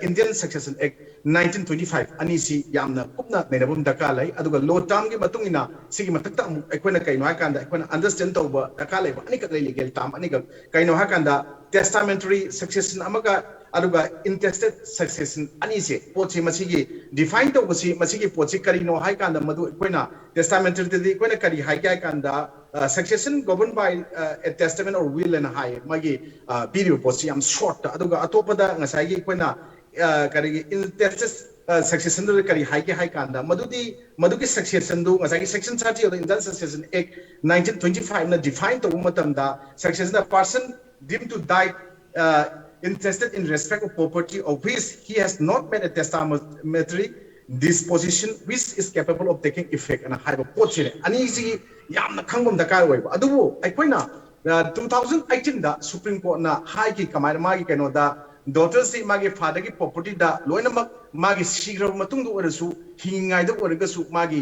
Indian Succession Act nineteen twenty five ꯑꯅꯤꯁꯤ ꯌꯥꯝꯅ ꯀꯨꯞꯅ ꯅꯩꯅꯕ ꯑꯃ ꯗꯔꯀꯥꯔ ꯂꯩ꯫ ꯑꯗꯨꯒ ꯂꯣ ꯇꯥꯔꯝꯒꯤ ꯃꯇꯨꯡ ꯏꯟꯅ ꯁꯤꯒꯤ ꯃꯊꯛꯇ ꯑꯃꯨꯛ ꯑꯩꯈꯣꯏꯅ ꯀꯩꯅꯣ ꯍꯥꯏꯀꯥꯟꯗ ꯑꯩꯈꯣꯏꯅ ꯑꯟꯗꯔꯁꯇꯦꯟ ꯇꯧꯕ ꯗꯔꯀꯥꯔ ꯂꯩꯕ ꯑꯅꯤꯈꯛ ꯂꯩ, ꯂꯤꯒꯦꯜ ꯇꯥꯔꯝ ꯑꯅꯤꯈꯛ꯫ ꯀꯩꯅꯣ ꯍꯥꯏꯀꯥꯟꯗ ꯇꯦꯁꯇꯥꯃꯦꯟꯇꯔꯤ ꯁꯛꯁꯦꯁꯟ ꯑꯃꯒ ꯑꯗꯨꯒ ꯏꯟꯇꯦꯁꯇꯦꯠ ꯁꯛꯁꯦꯁꯟ ꯑꯅꯤꯁꯦ ꯄꯣꯠꯁꯦ ꯃꯁꯤꯒꯤ ꯗꯤꯐꯥꯏꯟ ꯇꯧꯕꯁꯤ ꯃꯁꯤꯒꯤ ꯄꯣꯠꯁꯤ ꯀꯔꯤꯅꯣ ꯍꯥꯏꯀꯥꯟꯗ ꯃꯗꯨ ꯑꯩꯈꯣꯏꯅ ꯇꯦꯁꯇꯥꯃꯦꯟꯇꯔꯤꯗꯗꯤ ꯑꯩꯈꯣꯏꯅ ꯀꯔꯤ ꯍꯥꯏꯒꯦ ꯍꯥꯏꯀꯥꯟꯗ succession governed by a testament or will ꯍꯥꯏꯅ ꯍꯥꯏꯌꯦ꯫ ꯃꯥꯒꯤ ꯄꯤꯔꯤꯕ ꯄꯣꯠꯁꯤ ꯌꯥꯝ ꯁꯣꯔꯠꯇ ꯑꯗꯨꯒ ꯑꯇꯣꯞꯄꯗ ꯉꯁꯥꯏꯒꯤ ꯑꯩꯈꯣꯏꯅ ꯀꯔꯤꯒꯤ ꯏꯟꯇꯦꯁꯇꯦꯠ ꯁꯛꯁꯦꯁꯟꯗꯨꯗ ꯀꯔꯤ ꯍꯥꯏꯒꯦ ꯍꯥꯏ ꯀꯥꯟꯗ ꯃꯗꯨꯗꯤ ꯃꯗꯨꯒꯤ ꯁꯛꯁꯦꯁꯟꯗꯨ ꯉꯁꯥꯏꯒꯤ section thirty of the Indian Succession Act nineteen twenty five ꯅ ꯗꯤꯐꯥꯏꯟ ꯇꯧꯕ ꯃꯇꯝꯗ succession a person deemed to die intestate in respect of property of which he has not made a testamentary disposition which is capable of taking effect ꯑꯅ ꯍꯥꯏꯕ ꯄꯣꯠꯁꯤꯅꯦ꯫ ꯑꯅꯤꯁꯤꯒꯤ ꯌꯥꯝꯅ ꯈꯪꯕ ꯑꯃ ꯗꯔꯀꯥꯔ ꯑꯣꯏꯕ꯫ ꯑꯗꯨꯕꯨ ꯑꯩꯈꯣꯏꯅ ꯇꯨ ꯊꯥꯎꯖꯟ ꯑꯩꯠꯇꯤꯟꯗ ꯁꯨꯄ꯭ꯔꯤꯝ ꯀꯣꯔꯠꯅ ꯍꯥꯏꯈꯤ ꯀꯃꯥꯏꯅ ꯃꯥꯒꯤ ꯀꯩꯅꯣꯗ ꯗꯣꯇꯔꯁꯤ ꯃꯥꯒꯤ ꯐꯥꯗꯔꯒꯤ ꯄ꯭ꯔꯣꯄꯔꯇꯤꯗ ꯂꯣꯏꯅꯃꯛ ꯃꯥꯒꯤ ꯁꯤꯈ꯭ꯔꯕ ꯃꯇꯨꯡꯗ ꯑꯣꯏꯔꯁꯨ ꯍꯤꯡꯉꯤꯉꯩꯗ ꯑꯣꯏꯔꯒꯁꯨ ꯃꯥꯒꯤ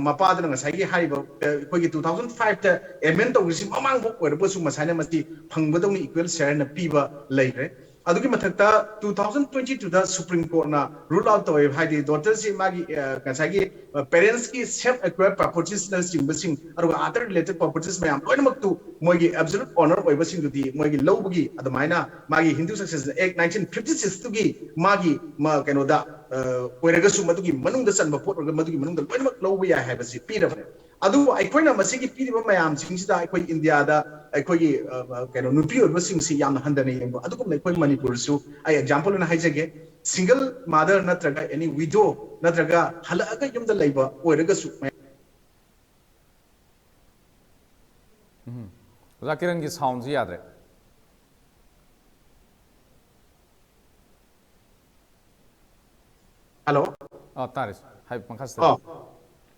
ꯃꯄꯥꯗꯨꯅ ꯉꯁꯥꯏꯒꯤ ꯍꯥꯏꯔꯤꯕ ꯑꯩꯈꯣꯏꯒꯤ ꯇꯨ ꯊꯥꯎꯖꯟ ꯐꯥꯏꯚꯇ ꯑꯦꯃꯦꯟ ꯇꯧꯈ꯭ꯔꯤꯁꯤ ꯃꯃꯥꯡꯐꯥꯎ ꯑꯣꯏꯔꯒꯁꯨ ꯉꯁꯥꯏꯅ ꯃꯁꯤ ꯐꯪꯕꯗꯧꯅ ꯏꯀ꯭ꯋꯦꯜ ꯁꯤꯌꯔꯅ ꯄꯤꯕ ꯂꯩꯈ꯭ꯔꯦ꯫ ꯑꯗꯨꯒꯤ ꯃꯊꯛꯇ two thousand twenty two ꯗ Supreme Court ꯅ rule out ꯇꯧꯋꯦ, ꯍꯥꯏꯗꯤ daughter ꯁꯤ ꯃꯥꯒꯤ, ꯑ, ꯉꯁꯥꯏꯒꯤ, ꯑ, parents ꯀꯤ self acquired properties ꯅꯆꯤꯡꯕꯁꯤꯡ, ꯑꯗꯨꯒ other related properties ꯃꯌꯥꯝ ꯂꯣꯏꯅꯃꯛꯇꯨ ꯃꯣꯏꯒꯤ absolute owner ꯑꯣꯏꯕꯁꯤꯡꯗꯨꯗꯤ ꯃꯣꯏꯒꯤ ꯂꯧꯕꯒꯤ, ꯑꯗꯨꯃꯥꯏꯅ ꯃꯥꯒꯤ Hindu Succession Act nineteen fifty six ꯇꯨꯒꯤ ꯃꯥꯒꯤ ꯃ-, ꯀꯩꯅꯣꯗ, ꯑ, ꯑꯣꯏꯔꯒꯁꯨ ꯃꯗꯨꯒꯤ ꯃꯅꯨꯡꯗ ꯆꯟꯕ ꯄꯣꯠ ꯑꯣꯏꯔꯒ ꯃꯗꯨꯒꯤ ꯃꯅꯨꯡꯗ ꯂꯣꯏꯅꯃꯛ ꯂꯧꯕ ꯌꯥꯏ ꯍꯥꯏꯕꯁꯤ ꯄꯤꯔꯕꯅꯦ꯫ ꯑꯗꯨꯕꯨ ꯑꯩꯈꯣꯏꯅ ꯃꯁꯤꯒꯤ ꯄꯤꯔꯤꯕ ꯃꯌꯥꯝꯁꯤꯡꯁꯤꯗ ꯑꯩꯈꯣꯏ ꯏꯟꯗꯤꯌꯥꯗ ꯑꯩꯈꯣꯏꯒꯤ, ꯑ, ꯑ, ꯀꯩꯅꯣ, ꯅꯨꯄꯤ ꯑꯣꯏꯕꯁꯤꯡꯁꯤ ꯌꯥꯝꯅ ꯍꯟꯊꯅ ꯌꯦꯡꯕ, ꯑꯗꯨꯒꯨꯝꯅ ꯑꯩꯈꯣꯏ ꯃꯅꯤꯄꯨꯔꯁꯨ ꯑꯩ example ꯑꯣꯏꯅ ꯍꯥꯏꯖꯒꯦ, single mother ꯅꯠꯇ꯭ꯔꯒ any widow ꯅꯠꯇ꯭ꯔꯒ ꯍꯜꯂꯛꯑꯒ ꯌꯨꯝꯗ ꯂꯩꯕ ꯑꯣꯏꯔꯒꯁꯨ ꯃꯌꯥꯝ ꯎꯝ꯫ ꯑꯣꯖꯥ ꯀꯤꯔꯟꯒꯤ sound ꯁꯤ ꯌꯥꯗ꯭ꯔꯦ꯫ ꯍꯜꯂꯣ꯫ ꯑꯥ, ꯇꯥꯔꯦ꯫ ꯍꯥꯏ, ꯃꯈꯥ ꯆꯠꯊꯕꯤꯌꯨ꯫ ꯑꯣ꯫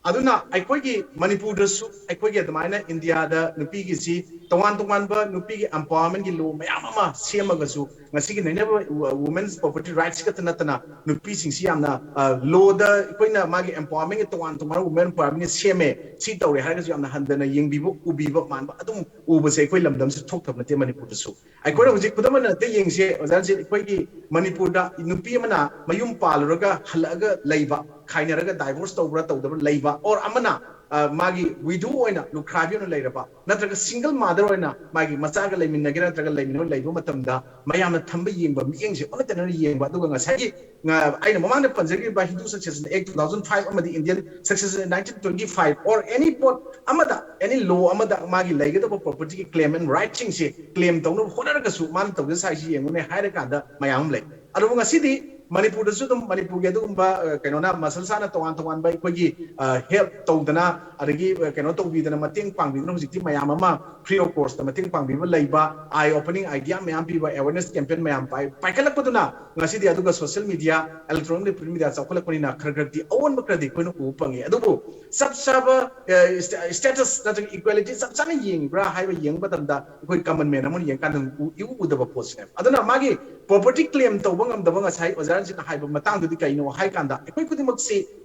ꯑꯗꯨꯅ ꯑꯩꯈꯣꯏꯒꯤ ꯃꯅꯤꯄꯨꯔꯗꯁꯨ ꯑꯩꯈꯣꯏꯒꯤ ꯑꯗꯨꯃꯥꯏꯅ ꯏꯟꯗꯤꯌꯥꯗ ꯅꯨꯄꯤꯒꯤꯁꯤ ꯇꯣꯉꯥꯟ ꯇꯣꯉꯥꯟꯕ ꯅꯨꯄꯤꯒꯤ empowerment ꯀꯤ law ꯃꯌꯥꯝ ꯑꯃ ꯁꯦꯝꯃꯒꯁꯨ ꯉꯁꯤꯒꯤ ꯅꯩꯅꯕ Women's Property Rights ꯈꯛꯇ ꯅꯠꯇꯅ ꯅꯨꯄꯤꯁꯤꯡꯁꯤ ꯌꯥꯝꯅ, ꯑ, law ꯗ ꯑꯩꯈꯣꯏꯅ ꯃꯥꯒꯤ empowerment ꯀꯤ ꯇꯣꯉꯥꯟ ꯇꯣꯉꯥꯟꯕ Women Empowerment ꯀꯤ ꯁꯦꯝꯃꯦ, ꯁꯤ ꯇꯧꯔꯦ ꯍꯥꯏꯔꯒꯁꯨ ꯌꯥꯝꯅ ꯍꯟꯊꯅ ꯌꯦꯡꯕꯤꯕ, ꯎꯕꯤꯕ ꯃꯥꯟꯕ ꯑꯗꯨꯝ ꯎꯕꯁꯦ ꯑꯩꯈꯣꯏ ꯂꯝꯗꯝꯁꯤ ꯊꯣꯛꯇꯕ ꯅꯠꯇꯦ ꯃꯅꯤꯄꯨꯔꯗꯁꯨ꯫ ꯑꯩꯈꯣꯏꯅ ꯍꯧꯖꯤꯛ ꯈꯨꯗꯝ ꯑꯣꯏꯅ ꯑꯇꯩ ꯌꯦꯡꯁꯦ ꯑꯣꯖꯥꯁꯦ, ꯑꯩꯈꯣꯏꯒꯤ ꯃꯅꯤꯄꯨꯔꯗ ꯅꯨꯄꯤ ꯑꯃꯅ ꯃꯌꯨꯝ ꯄꯥꯜꯂꯨꯔꯒ ꯍꯜꯂꯛꯑꯒ ꯂꯩꯕ, ꯈꯥꯏꯅꯔꯒ divorce ꯇꯧꯕ꯭ꯔꯥ ꯇꯧꯗꯕ꯭ꯔꯥ ꯂꯩꯕ, or ꯑꯃꯅ, ꯑ, ꯃꯥꯒꯤ widow ꯑꯣꯏꯅ ꯂꯨꯈ꯭ꯔꯥꯕꯤ ꯑꯣꯏꯅ ꯂꯩꯔꯕ, ꯅꯠꯇ꯭ꯔꯒ single mother ꯑꯣꯏꯅ ꯃꯥꯒꯤ ꯃꯆꯥꯒ ꯂꯩꯃꯤꯟꯅꯒꯦꯔꯥ ꯅꯠꯇ꯭ꯔꯒ ꯂꯩꯃꯤꯟꯅꯔꯣꯏ ꯂꯩꯕ ꯃꯇꯝꯗ ꯃꯌꯥꯝꯅ ꯊꯝꯕ ꯌꯦꯡꯕ ꯃꯤꯠꯌꯦꯡꯁꯦ ꯑꯣꯟꯅ ꯇꯩꯅꯅ ꯌꯦꯡꯕ, ꯑꯗꯨꯒ ꯉꯁꯥꯏꯒꯤ, ꯑ, ꯑꯩꯅ ꯃꯃꯥꯡꯗ ꯄꯟꯖꯈꯤꯕ Hindu Succession Act two thousand five ꯑꯃꯗꯤ Indian Succession nineteen twenty five or any ꯄꯣꯠ ꯑꯃꯗ, any law ꯑꯃꯗ ꯃꯥꯒꯤ ꯂꯩꯒꯗꯕ property ꯒꯤ claim and right ꯁꯤꯡꯁꯦ claim ꯇꯧꯅꯕ ꯍꯣꯠꯅꯔꯒꯁꯨ ꯃꯥꯅ ꯇꯧꯖ ꯁꯥꯏꯁꯤ ꯌꯦꯡꯉꯨꯅꯦ ꯍꯥꯏꯔꯀꯥꯟꯗ ꯃꯌꯥꯝ ꯑꯃ ꯂꯩ꯫ ꯑꯗꯨꯕꯨ ꯉꯁꯤꯗꯤ ꯃꯅꯤꯄꯨꯔꯗꯁꯨ ꯑꯗꯨꯝ ꯃꯅꯤꯄꯨꯔꯒꯤ ꯑꯗꯨꯒꯨꯝꯕ, ꯑ, ꯀꯩꯅꯣꯅ ꯃꯁꯜꯁꯥꯅ ꯇꯣꯉꯥꯟ ꯇꯣꯉꯥꯟꯕ ꯑꯩꯈꯣꯏꯒꯤ, ꯑ, help ꯇꯧꯗꯅ ꯑꯗꯒꯤ, ꯑ, ꯀꯩꯅꯣ ꯇꯧꯕꯤꯗꯅ ꯃꯇꯦꯡ ꯄꯥꯡꯕꯤꯗꯅ ꯍꯧꯖꯤꯛꯇꯤ ꯃꯌꯥꯝ ꯑꯃ free of cost ꯇ ꯃꯇꯦꯡ ꯄꯥꯡꯕꯤꯕ ꯂꯩꯕ, eye opening idea ꯃꯌꯥꯝ ꯄꯤꯕ, awareness campaign ꯃꯌꯥꯝ ꯄꯥꯏ-, ꯄꯥꯏꯈꯠꯂꯛꯄꯗꯨꯅ ꯉꯁꯤꯗꯤ ꯑꯗꯨꯒ social media, electronic print media ꯆꯥꯎꯈꯠꯂꯛꯄꯅꯤꯅ ꯈꯔ ꯈꯔꯗꯤ ꯑꯑꯣꯟꯕ ꯈꯔꯗꯤ ꯑꯩꯈꯣꯏꯅ ꯎꯕ ꯐꯪꯉꯤ꯫ ꯑꯗꯨꯕꯨ ꯆꯞ ꯆꯥꯕ, ꯑ, sta-, status ꯅꯠꯇ꯭ꯔꯒ equality ꯆꯞ ꯆꯥꯅ ꯌꯦꯡꯕ꯭ꯔꯥ ꯍꯥꯏꯕ ꯌꯦꯡꯕ ꯃꯇꯝꯗ ꯑꯩꯈꯣꯏ common man ꯑꯃꯅ ꯌꯦꯡꯀꯥꯟꯗ ꯎ-, ꯏꯎ ꯎꯗꯕ ꯄꯣꯠꯁꯤꯅꯦꯕ꯫ ꯑꯗꯨꯅ ꯃꯥꯒꯤ property claim ꯇꯧꯕ ꯉꯝꯗꯕ ꯉꯁꯥꯏ ꯑꯣꯖꯥ ꯔꯟꯖꯤꯠꯅ ꯍꯥꯏꯕ ꯃꯇꯥꯡꯗꯨꯗꯤ ꯀꯩꯅꯣ ꯍꯥꯏ ꯀꯥꯟꯗ ꯑꯩꯈꯣꯏ ꯈꯨꯗꯤꯡꯃꯛꯁꯤ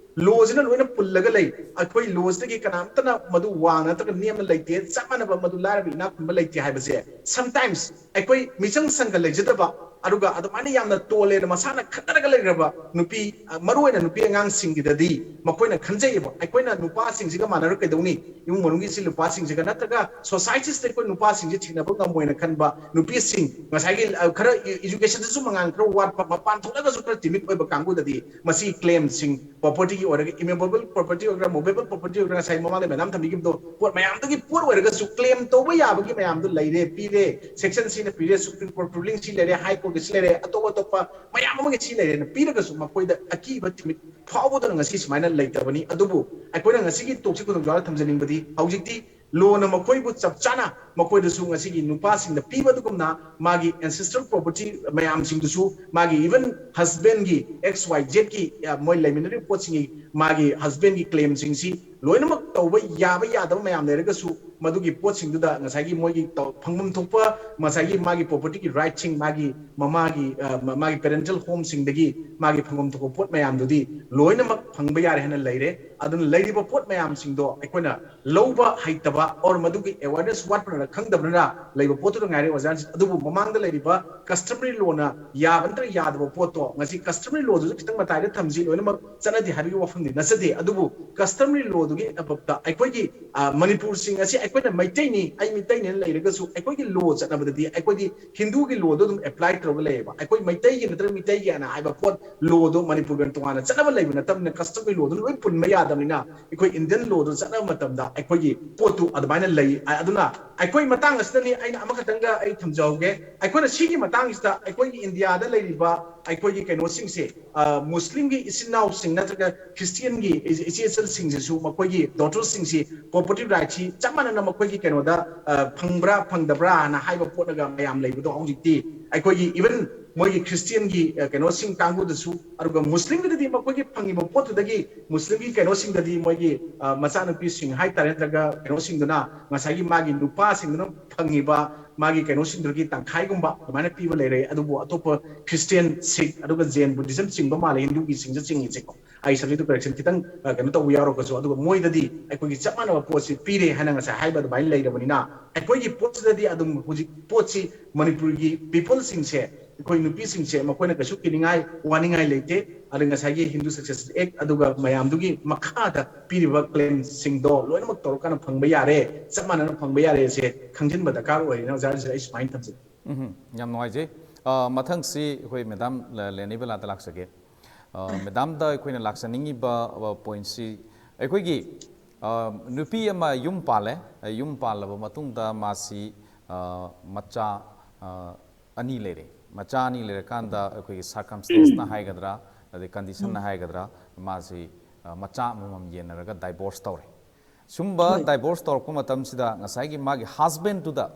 law ꯁꯤꯅ ꯂꯣꯏꯅ ꯄꯨꯜꯂꯒ ꯂꯩ꯫ ꯑꯩꯈꯣꯏ law ꯁꯤꯗꯒꯤ ꯀꯅꯥꯝꯇꯅ ꯃꯗꯨ ꯋꯥꯡꯅ ꯅꯠꯇ꯭ꯔꯒ ꯅꯦꯝꯅ ꯂꯩꯇꯦ, ꯆꯞ ꯃꯥꯟꯅꯕ, ꯃꯗꯨ ꯂꯥꯏꯔꯕ ꯏꯅꯥꯛ ꯈꯨꯟꯕ ꯂꯩꯇꯦ ꯍꯥꯏꯕꯁꯦ sometimes ꯑꯩꯈꯣꯏ ꯃꯤꯆꯪ ꯁꯪꯒ ꯂꯩꯖꯗꯕ ꯑꯗꯨꯒ ꯑꯗꯨꯃꯥꯏꯅ ꯌꯥꯝꯅ ꯇꯣꯜꯂꯦꯅ ꯃꯁꯥꯅ ꯈꯟꯅꯔꯒ ꯂꯩꯈ꯭ꯔꯕ ꯅꯨꯄꯤ, ꯑ, ꯃꯔꯨꯑꯣꯏꯅ ꯅꯨꯄꯤ ꯑꯉꯥꯡꯁꯤꯡꯒꯤꯗꯗꯤ ꯃꯈꯣꯏꯅ ꯈꯟꯖꯩꯌꯦꯕ, ꯑꯩꯈꯣꯏꯅ ꯅꯨꯄꯥꯁꯤꯡꯁꯤꯒ ꯃꯥꯟꯅꯔ ꯀꯩꯗꯧꯅꯤ? ꯏꯃꯨꯡ ꯃꯅꯨꯡꯒꯤ ꯁꯤ ꯅꯨꯄꯥꯁꯤꯡꯁꯤꯒ ꯅꯠꯇ꯭ꯔꯒ ꯁꯣꯁꯥꯏꯇꯤꯁꯤꯗ ꯑꯩꯈꯣꯏ ꯅꯨꯄꯥꯁꯤꯡꯁꯦ ꯊꯦꯡꯅꯕ ꯉꯝꯃꯣꯏꯅ ꯈꯟꯕ ꯅꯨꯄꯤꯁꯤꯡ, ꯉꯁꯥꯏꯒꯤ, ꯑ, ꯈꯔ ꯏ-, ꯏꯖꯨꯀꯦꯁꯟꯗꯁꯨ ꯃꯉꯥꯜ ꯈꯔ ꯋꯥꯠꯄ, ꯃꯄꯥꯟ ꯊꯣꯛꯂꯒꯁꯨ ꯈꯔ ꯇꯤꯃꯤꯠ ꯑꯣꯏꯕ ꯀꯥꯡꯕꯨꯗꯗꯤ ꯃꯁꯤ ꯀ꯭ꯂꯦꯝꯁꯤꯡ, ꯄ꯭ꯔꯣꯄꯔꯇꯤꯒꯤ ꯑꯣꯏꯔꯒ, ꯏꯃꯨꯕꯦꯕꯜ ꯄ꯭ꯔꯣꯄꯔꯇꯤ ꯑꯣꯏꯒꯦꯔꯥ, ꯃꯨꯕꯦꯕꯜ ꯄ꯭ꯔꯣꯄꯔꯇꯤ ꯑꯣꯏꯒꯦꯔꯥ, ꯉꯁꯥꯏ ꯃꯃꯥꯡꯗ ꯃꯦꯗꯥꯝ ꯊꯝꯕꯤꯈꯤꯕꯗꯣ, ꯄꯣꯠ ꯃꯌꯥꯝꯗꯨꯒꯤ ꯄꯣꯠ ꯑꯣꯏꯔꯒꯁꯨ ꯀ꯭ꯂꯦꯝ ꯇꯧꯕ ꯌꯥꯕꯒꯤ ꯃꯌꯥꯝꯗꯨ ꯂꯩꯔꯦ, ꯄꯤꯔꯦ, ꯁꯦꯛꯁꯟ ꯁꯤꯅ ꯄꯤꯔꯦ, ꯁꯨꯄ꯭ꯔꯤꯝ ꯀꯣꯔꯠ ꯔꯨꯂꯤꯡ ꯁꯤ ꯂꯩꯔꯦ, ꯍꯥꯏ ꯀꯣꯔꯠꯀꯤ ꯁꯤ ꯂꯩꯔꯦ, ꯑꯇꯣꯞ ꯑꯇꯣꯞꯄ ꯃꯌꯥꯝ ꯑꯃꯒꯤ ꯁꯤ ꯂꯩꯔꯦꯅ ꯄꯤꯔꯒꯁꯨ ꯃꯈꯣꯏꯗ ꯑꯀꯤꯕ ꯇꯤꯃꯤꯠ ꯐꯥꯎꯕꯗꯨꯅ ꯉꯁꯤ ꯁꯨꯃꯥꯏꯅ ꯂꯩꯇꯕꯅꯤ꯫ ꯑꯗꯨꯕꯨ ꯑꯩꯈꯣꯏꯅ ꯉꯁꯤꯒꯤ ꯇꯣꯛꯁꯤ ꯈꯨꯗꯣꯡꯆꯥꯕ ꯊꯝꯖꯅꯤꯡꯕꯗꯤ ꯍꯧꯖꯤꯛꯇꯤ ꯂꯣꯅ ꯃꯈꯣꯏꯕꯨ ꯆꯞ ꯆꯥꯅ ꯃꯈꯣꯏꯗꯁꯨ ꯉꯁꯤꯒꯤ ꯅꯨꯄꯥꯁꯤꯡꯗ ꯄꯤꯕ ꯑꯗꯨꯒꯨꯝꯅ ꯃꯥꯒꯤ ꯑꯦꯟꯁꯦꯁꯇ꯭ꯔꯦꯜ ꯄ꯭ꯔꯣꯄꯔꯇꯤ ꯃꯌꯥꯝꯁꯤꯡꯗꯨꯁꯨ ꯃꯥꯒꯤ ꯏꯚꯟ ꯍꯁꯕꯦꯟꯒꯤ ꯑꯦꯛꯁ ꯋꯥꯏ ꯖꯦꯠꯀꯤ, ꯑ, ꯃꯣꯏ ꯂꯩꯃꯤꯟꯅꯔꯤꯕ ꯄꯣꯠꯁꯤꯡꯒꯤ ꯃꯥꯒꯤ ꯍꯁꯕꯦꯟꯒꯤ ꯀ꯭ꯂꯦꯝꯁꯤꯡꯁꯤ ꯂꯣꯏꯅꯃꯛ ꯇꯧꯕ ꯌꯥꯕ ꯌꯥꯗꯕ ꯃꯌꯥꯝ ꯂꯩꯔꯒꯁꯨ ꯃꯗꯨꯒꯤ ꯄꯣꯠꯁꯤꯡꯗꯨꯗ ꯉꯁꯥꯏꯒꯤ ꯃꯣꯏꯒꯤ ꯇꯧ-, ꯐꯪꯐꯝ ꯊꯣꯛꯄ ꯉꯁꯥꯏꯒꯤ ꯃꯥꯒꯤ ꯄ꯭ꯔꯣꯄꯔꯇꯤꯒꯤ ꯔꯥꯏꯠꯁꯤꯡ, ꯃꯥꯒꯤ ꯃꯃꯥꯒꯤ, ꯑ, ꯃ-, ꯃꯥꯒꯤ ꯄꯦꯔꯦꯟꯇꯦꯜ ꯍꯣꯝꯁꯤꯡꯗꯒꯤ ꯃꯥꯒꯤ ꯐꯪꯐꯝ ꯊꯣꯛꯄ ꯄꯣꯠ ꯃꯌꯥꯝꯗꯨꯗꯤ ꯂꯣꯏꯅꯃꯛ ꯐꯪꯕ ꯌꯥꯔꯦ ꯍꯥꯏꯅ ꯂꯩꯔꯦ꯫ ꯑꯗꯨꯅ ꯂꯩꯔꯤꯕ ꯄꯣꯠ ꯃꯌꯥꯝꯁꯤꯡꯗꯣ ꯑꯩꯈꯣꯏꯅ ꯂꯧꯕ ꯍꯩꯇꯕ or ꯃꯗꯨꯒꯤ ꯑꯦꯋꯥꯔꯅꯦꯁ ꯋꯥꯠꯄꯅ ꯈꯪꯗꯕꯅ ꯂꯩꯕ ꯄꯣꯠꯇꯨꯗ ꯉꯥꯏꯔꯦ ꯑꯣꯖꯥꯁꯤꯡ꯫ ꯑꯗꯨꯕꯨ ꯃꯃꯥꯡꯗ ꯂꯩꯔꯤꯕ ꯀꯁꯇꯃꯔꯤ ꯂꯣꯅ ꯌꯥꯕ ꯅꯠꯇ꯭ꯔꯒ ꯌꯥꯗꯕ ꯄꯣꯠꯇꯣ ꯉꯁꯤ ꯀꯁꯇꯃꯔꯤ ꯂꯣꯗꯨꯁꯨ ꯈꯤꯇꯪ ꯃꯇꯥꯏꯗ ꯊꯝꯁꯤ, ꯂꯣꯏꯅꯃꯛ ꯆꯠꯅꯗꯦ ꯍꯥꯏꯕꯒꯤ ꯋꯥꯐꯝꯗꯤ ꯅꯠꯆꯗꯦ꯫ ꯑꯗꯨꯕꯨ ꯀꯁꯇꯃꯔꯤ ꯂꯣꯗꯨꯒꯤ ꯑꯦꯕꯞꯇ ꯑꯩꯈꯣꯏꯒꯤ, ꯑ, ꯃꯅꯤꯄꯨꯔꯁꯤꯡ ꯑꯁꯤ ꯑꯩꯈꯣꯏꯅ ꯃꯩꯇꯩꯅꯤ, ꯑꯩ ꯃꯩꯇꯩꯅꯦꯅ ꯂꯩꯔꯒꯁꯨ ꯑꯩꯈꯣꯏꯒꯤ ꯂꯣ ꯆꯠꯅꯕꯗꯗꯤ ꯑꯩꯈꯣꯏꯗꯤ ꯍꯤꯟꯗꯨꯒꯤ ꯂꯣꯗꯣ ꯑꯗꯨꯝ ꯑꯦꯄ꯭ꯂꯥꯏ ꯇꯧꯔꯒ ꯂꯩꯌꯦꯕ꯫ ꯑꯩꯈꯣꯏ ꯃꯩꯇꯩꯒꯤ ꯅꯠꯇ꯭ꯔꯒ ꯃꯤꯇꯩꯒꯤ ꯑꯅ ꯍꯥꯏꯕ ꯄꯣꯠ ꯂꯣꯗꯣ ꯃꯅꯤꯄꯨꯔꯒꯤ ꯇꯣꯉꯥꯟꯅ ꯆꯠꯅꯕ ꯂꯩꯕ ꯅꯠꯇꯕꯅꯤꯅ ꯀꯁꯇꯃꯔꯤ ꯂꯣꯗꯣ ꯂꯣꯏ ꯄꯨꯟꯕ ꯌꯥꯗꯕꯅꯤꯅ ꯑꯩꯈꯣꯏ ꯏꯟꯗꯤꯌꯟ ꯂꯣꯗꯣ ꯆꯠꯅꯕ ꯃꯇꯝꯗ ꯑꯩꯈꯣꯏꯒꯤ ꯄꯣꯠꯇꯨ ꯑꯗꯨꯃꯥꯏꯅ ꯂꯩ꯫ ꯑ-, ꯑꯗꯨꯅ ꯑꯩꯈꯣꯏ ꯃꯇꯥꯡ ꯑꯁꯤꯗꯅꯤ ꯑꯩꯅ ꯑꯃꯈꯛꯇꯪꯒ ꯑꯩ ꯊꯝꯖꯍꯧꯒꯦ꯫ ꯑꯩꯈꯣꯏꯅ ꯁꯤꯒꯤ ꯃꯇꯥꯡꯁꯤꯗ ꯑꯩꯈꯣꯏꯒꯤ ꯏꯟꯗꯤꯌꯥꯗ ꯂꯩꯔꯤꯕ ꯑꯩꯈꯣꯏꯒꯤ ꯀꯩꯅꯣꯁꯤꯡꯁꯦ, ꯑ, ꯃꯨꯁꯂꯤꯝꯒꯤ ꯏꯆꯤꯟ ꯏꯅꯥꯎꯁꯤꯡ ꯅꯠꯇ꯭ꯔꯒ ꯈ꯭ꯔꯤꯁꯇꯤꯌꯟꯒꯤ ꯏꯆꯦ-, ꯏꯆꯦ ꯏꯆꯜꯁꯤꯡꯁꯤꯁꯨ ꯃꯈꯣꯏꯒꯤ ꯗꯣꯇꯔꯁꯤꯡꯁꯤ ꯄ꯭ꯔꯣꯄꯔꯇꯤ ꯔꯥꯏꯠꯁꯤ ꯆꯞ ꯃꯥꯟꯅꯅ ꯃꯈꯣꯏꯒꯤ ꯀꯩꯅꯣꯗ, ꯑ, ꯐꯪꯕ꯭ꯔꯥ ꯐꯪꯗꯕ꯭ꯔꯥ ꯍꯥꯏꯅ ꯍꯥꯏꯕ ꯄꯣꯠꯅꯒ ꯃꯌꯥꯝ ꯂꯩꯕꯗꯣ ꯍꯧꯖꯤꯛꯇꯤ ꯑꯩꯈꯣꯏꯒꯤ ꯏꯚꯟ ꯃꯣꯏꯒꯤ ꯈ꯭ꯔꯤꯁꯇꯤꯌꯟꯒꯤ, ꯑ, ꯀꯩꯅꯣꯁꯤꯡ ꯀꯥꯡꯕꯨꯗꯁꯨ, ꯑꯗꯨꯒ ꯃꯨꯁꯂꯤꯝꯒꯤꯗꯗꯤ ꯃꯈꯣꯏꯒꯤ ꯐꯪꯉꯤꯕ ꯄꯣꯠꯇꯨꯗꯒꯤ ꯃꯨꯁꯂꯤꯝꯒꯤ ꯀꯩꯅꯣꯁꯤꯡꯗꯗꯤ ꯃꯣꯏꯒꯤ, ꯑ, ꯃꯆꯥꯅꯨꯄꯤꯁꯤꯡ ꯍꯥꯏꯇꯥꯔꯦ, ꯅꯠꯇ꯭ꯔꯒ ꯀꯩꯅꯣꯁꯤꯡꯗꯨꯅ ꯉꯁꯥꯏꯒꯤ ꯃꯥꯒꯤ ꯅꯨꯄꯥꯁꯤꯡꯗꯨꯅ ꯐꯪꯉꯤꯕ ꯃꯥꯒꯤ ꯀꯩꯅꯣꯁꯤꯡꯗꯨꯒꯤ ꯇꯪꯈꯥꯏꯒꯨꯝꯕ ꯑꯗꯨꯃꯥꯏꯅ ꯄꯤꯕ ꯂꯩꯔꯦ꯫ ꯑꯗꯨꯕꯨ ꯑꯇꯣꯞꯄ ꯈ꯭ꯔꯤꯁꯇꯤꯌꯟ, ꯁꯤꯈ, ꯑꯗꯨꯒ ꯖꯦꯟ ꯕꯨꯙꯤꯖꯝ ꯆꯤꯡꯕ ꯃꯥꯜꯂꯦ, ꯍꯤꯟꯗꯨꯒꯤ ꯁꯤꯡꯗ ꯆꯤꯡꯉꯤꯁꯦꯀꯣ꯫ ꯑꯩ subject to correction ꯈꯤꯇꯪ, ꯑ, ꯀꯩꯅꯣ ꯇꯧꯕ ꯌꯥꯎꯔꯒꯁꯨ, ꯑꯗꯨꯒ ꯃꯣꯏꯗꯗꯤ ꯑꯩꯈꯣꯏꯒꯤ ꯆꯞ ꯃꯥꯟꯅꯕ ꯄꯣꯠꯁꯤ ꯄꯤꯔꯦ ꯍꯥꯏꯅ ꯉꯁꯥꯏ ꯍꯥꯏꯕ ꯑꯗꯨꯃꯥꯏꯅ ꯂꯩꯔꯕꯅꯤꯅ, ꯑꯩꯈꯣꯏꯒꯤ ꯄꯣꯠꯁꯤꯗꯗꯤ ꯑꯗꯨꯝ ꯍꯧꯖꯤꯛ ꯄꯣꯠꯁꯤ ꯃꯅꯤꯄꯨꯔꯒꯤ ꯄꯤꯄꯜꯁꯤꯡꯁꯦ ꯑꯩꯈꯣꯏ ꯅꯨꯄꯤꯁꯤꯡꯁꯦ ꯃꯈꯣꯏꯅ ꯀꯩꯁꯨ ꯀꯤꯅꯤꯡꯉꯥꯏ ꯋꯥꯅꯤꯡꯉꯥꯏ ꯂꯩꯇꯦ꯫ ꯑꯗꯨ ꯉꯁꯥꯏꯒꯤ ꯍꯤꯟꯗꯨ ꯁꯛꯁꯦꯁ ꯑꯦꯛ ꯑꯗꯨꯒ ꯃꯌꯥꯝꯗꯨꯒꯤ ꯃꯈꯥꯗ ꯄꯤꯔꯤꯕ ꯀ꯭ꯂꯦꯝꯁꯤꯡꯗꯣ ꯂꯣꯏꯅꯃꯛ ꯇꯧꯔꯀꯥꯟꯗ ꯐꯪꯕ ꯌꯥꯔꯦ, ꯆꯞ ꯃꯥꯟꯅꯅ ꯐꯪꯕ ꯌꯥꯔꯦꯁꯦ ꯈꯪꯖꯤꯟꯕ ꯗꯔꯀꯥꯔ ꯑꯣꯏꯔꯦꯅ ꯑꯣꯖꯥꯁꯤꯗ ꯑꯩ ꯁꯨꯃꯥꯏꯅ ꯊꯝꯖꯒꯦ꯫ ꯎꯝ, ꯌꯥꯝ ꯅꯨꯡꯉꯥꯏꯖꯩ꯫ ꯑ, ꯃꯊꯪꯁꯤ ꯑꯩꯈꯣꯏ ꯃꯦꯗꯥꯝ ꯂꯦꯅꯤꯕꯂꯥꯗ ꯂꯥꯛꯆꯒꯦ꯫ ꯑ, ꯃꯦꯗꯥꯝꯗ ꯑꯩꯈꯣꯏꯅ ꯂꯥꯛꯆꯅꯤꯡꯉꯤꯕ ꯄꯣꯏꯟꯠꯁꯤ ꯑꯩꯈꯣꯏꯒꯤ ꯑ, ꯅꯨꯄꯤ ꯑꯃ ꯌꯨꯝ ꯄꯥꯜꯂꯦ꯫ ꯌꯨꯝ ꯄꯥꯜꯂꯕ ꯃꯇꯨꯡꯗ ꯃꯥꯁꯤ ꯑ, ꯃꯆꯥ ꯑ, ꯑꯅꯤ ꯂꯩꯔꯦ꯫ ꯃꯆꯥ ꯑꯅꯤ ꯂꯩꯔꯀꯥꯟꯗ ꯑꯩꯈꯣꯏꯒꯤ ꯁꯔꯀꯝꯁꯇꯦꯟꯁꯅ ꯍꯥꯏꯒꯗ꯭ꯔꯥ, ꯑꯗꯩ ꯀꯟꯗꯤꯁꯟꯅ ꯍꯥꯏꯒꯗ꯭ꯔꯥ, ꯃꯥꯁꯤ ꯑ, ꯃꯆꯥ ꯑꯃꯃꯝ ꯌꯦꯟꯅꯔꯒ ꯗꯥꯏꯚꯣꯔꯁ ꯇꯧꯔꯦ꯫ ꯁꯨꯝꯕ ꯗꯥꯏꯚꯣꯔꯁ ꯇꯧꯔꯛꯄ ꯃꯇꯝꯁꯤꯗ ꯉꯁꯥꯏꯒꯤ ꯃꯥꯒꯤ ꯍꯁꯕꯦꯟꯗꯨꯗ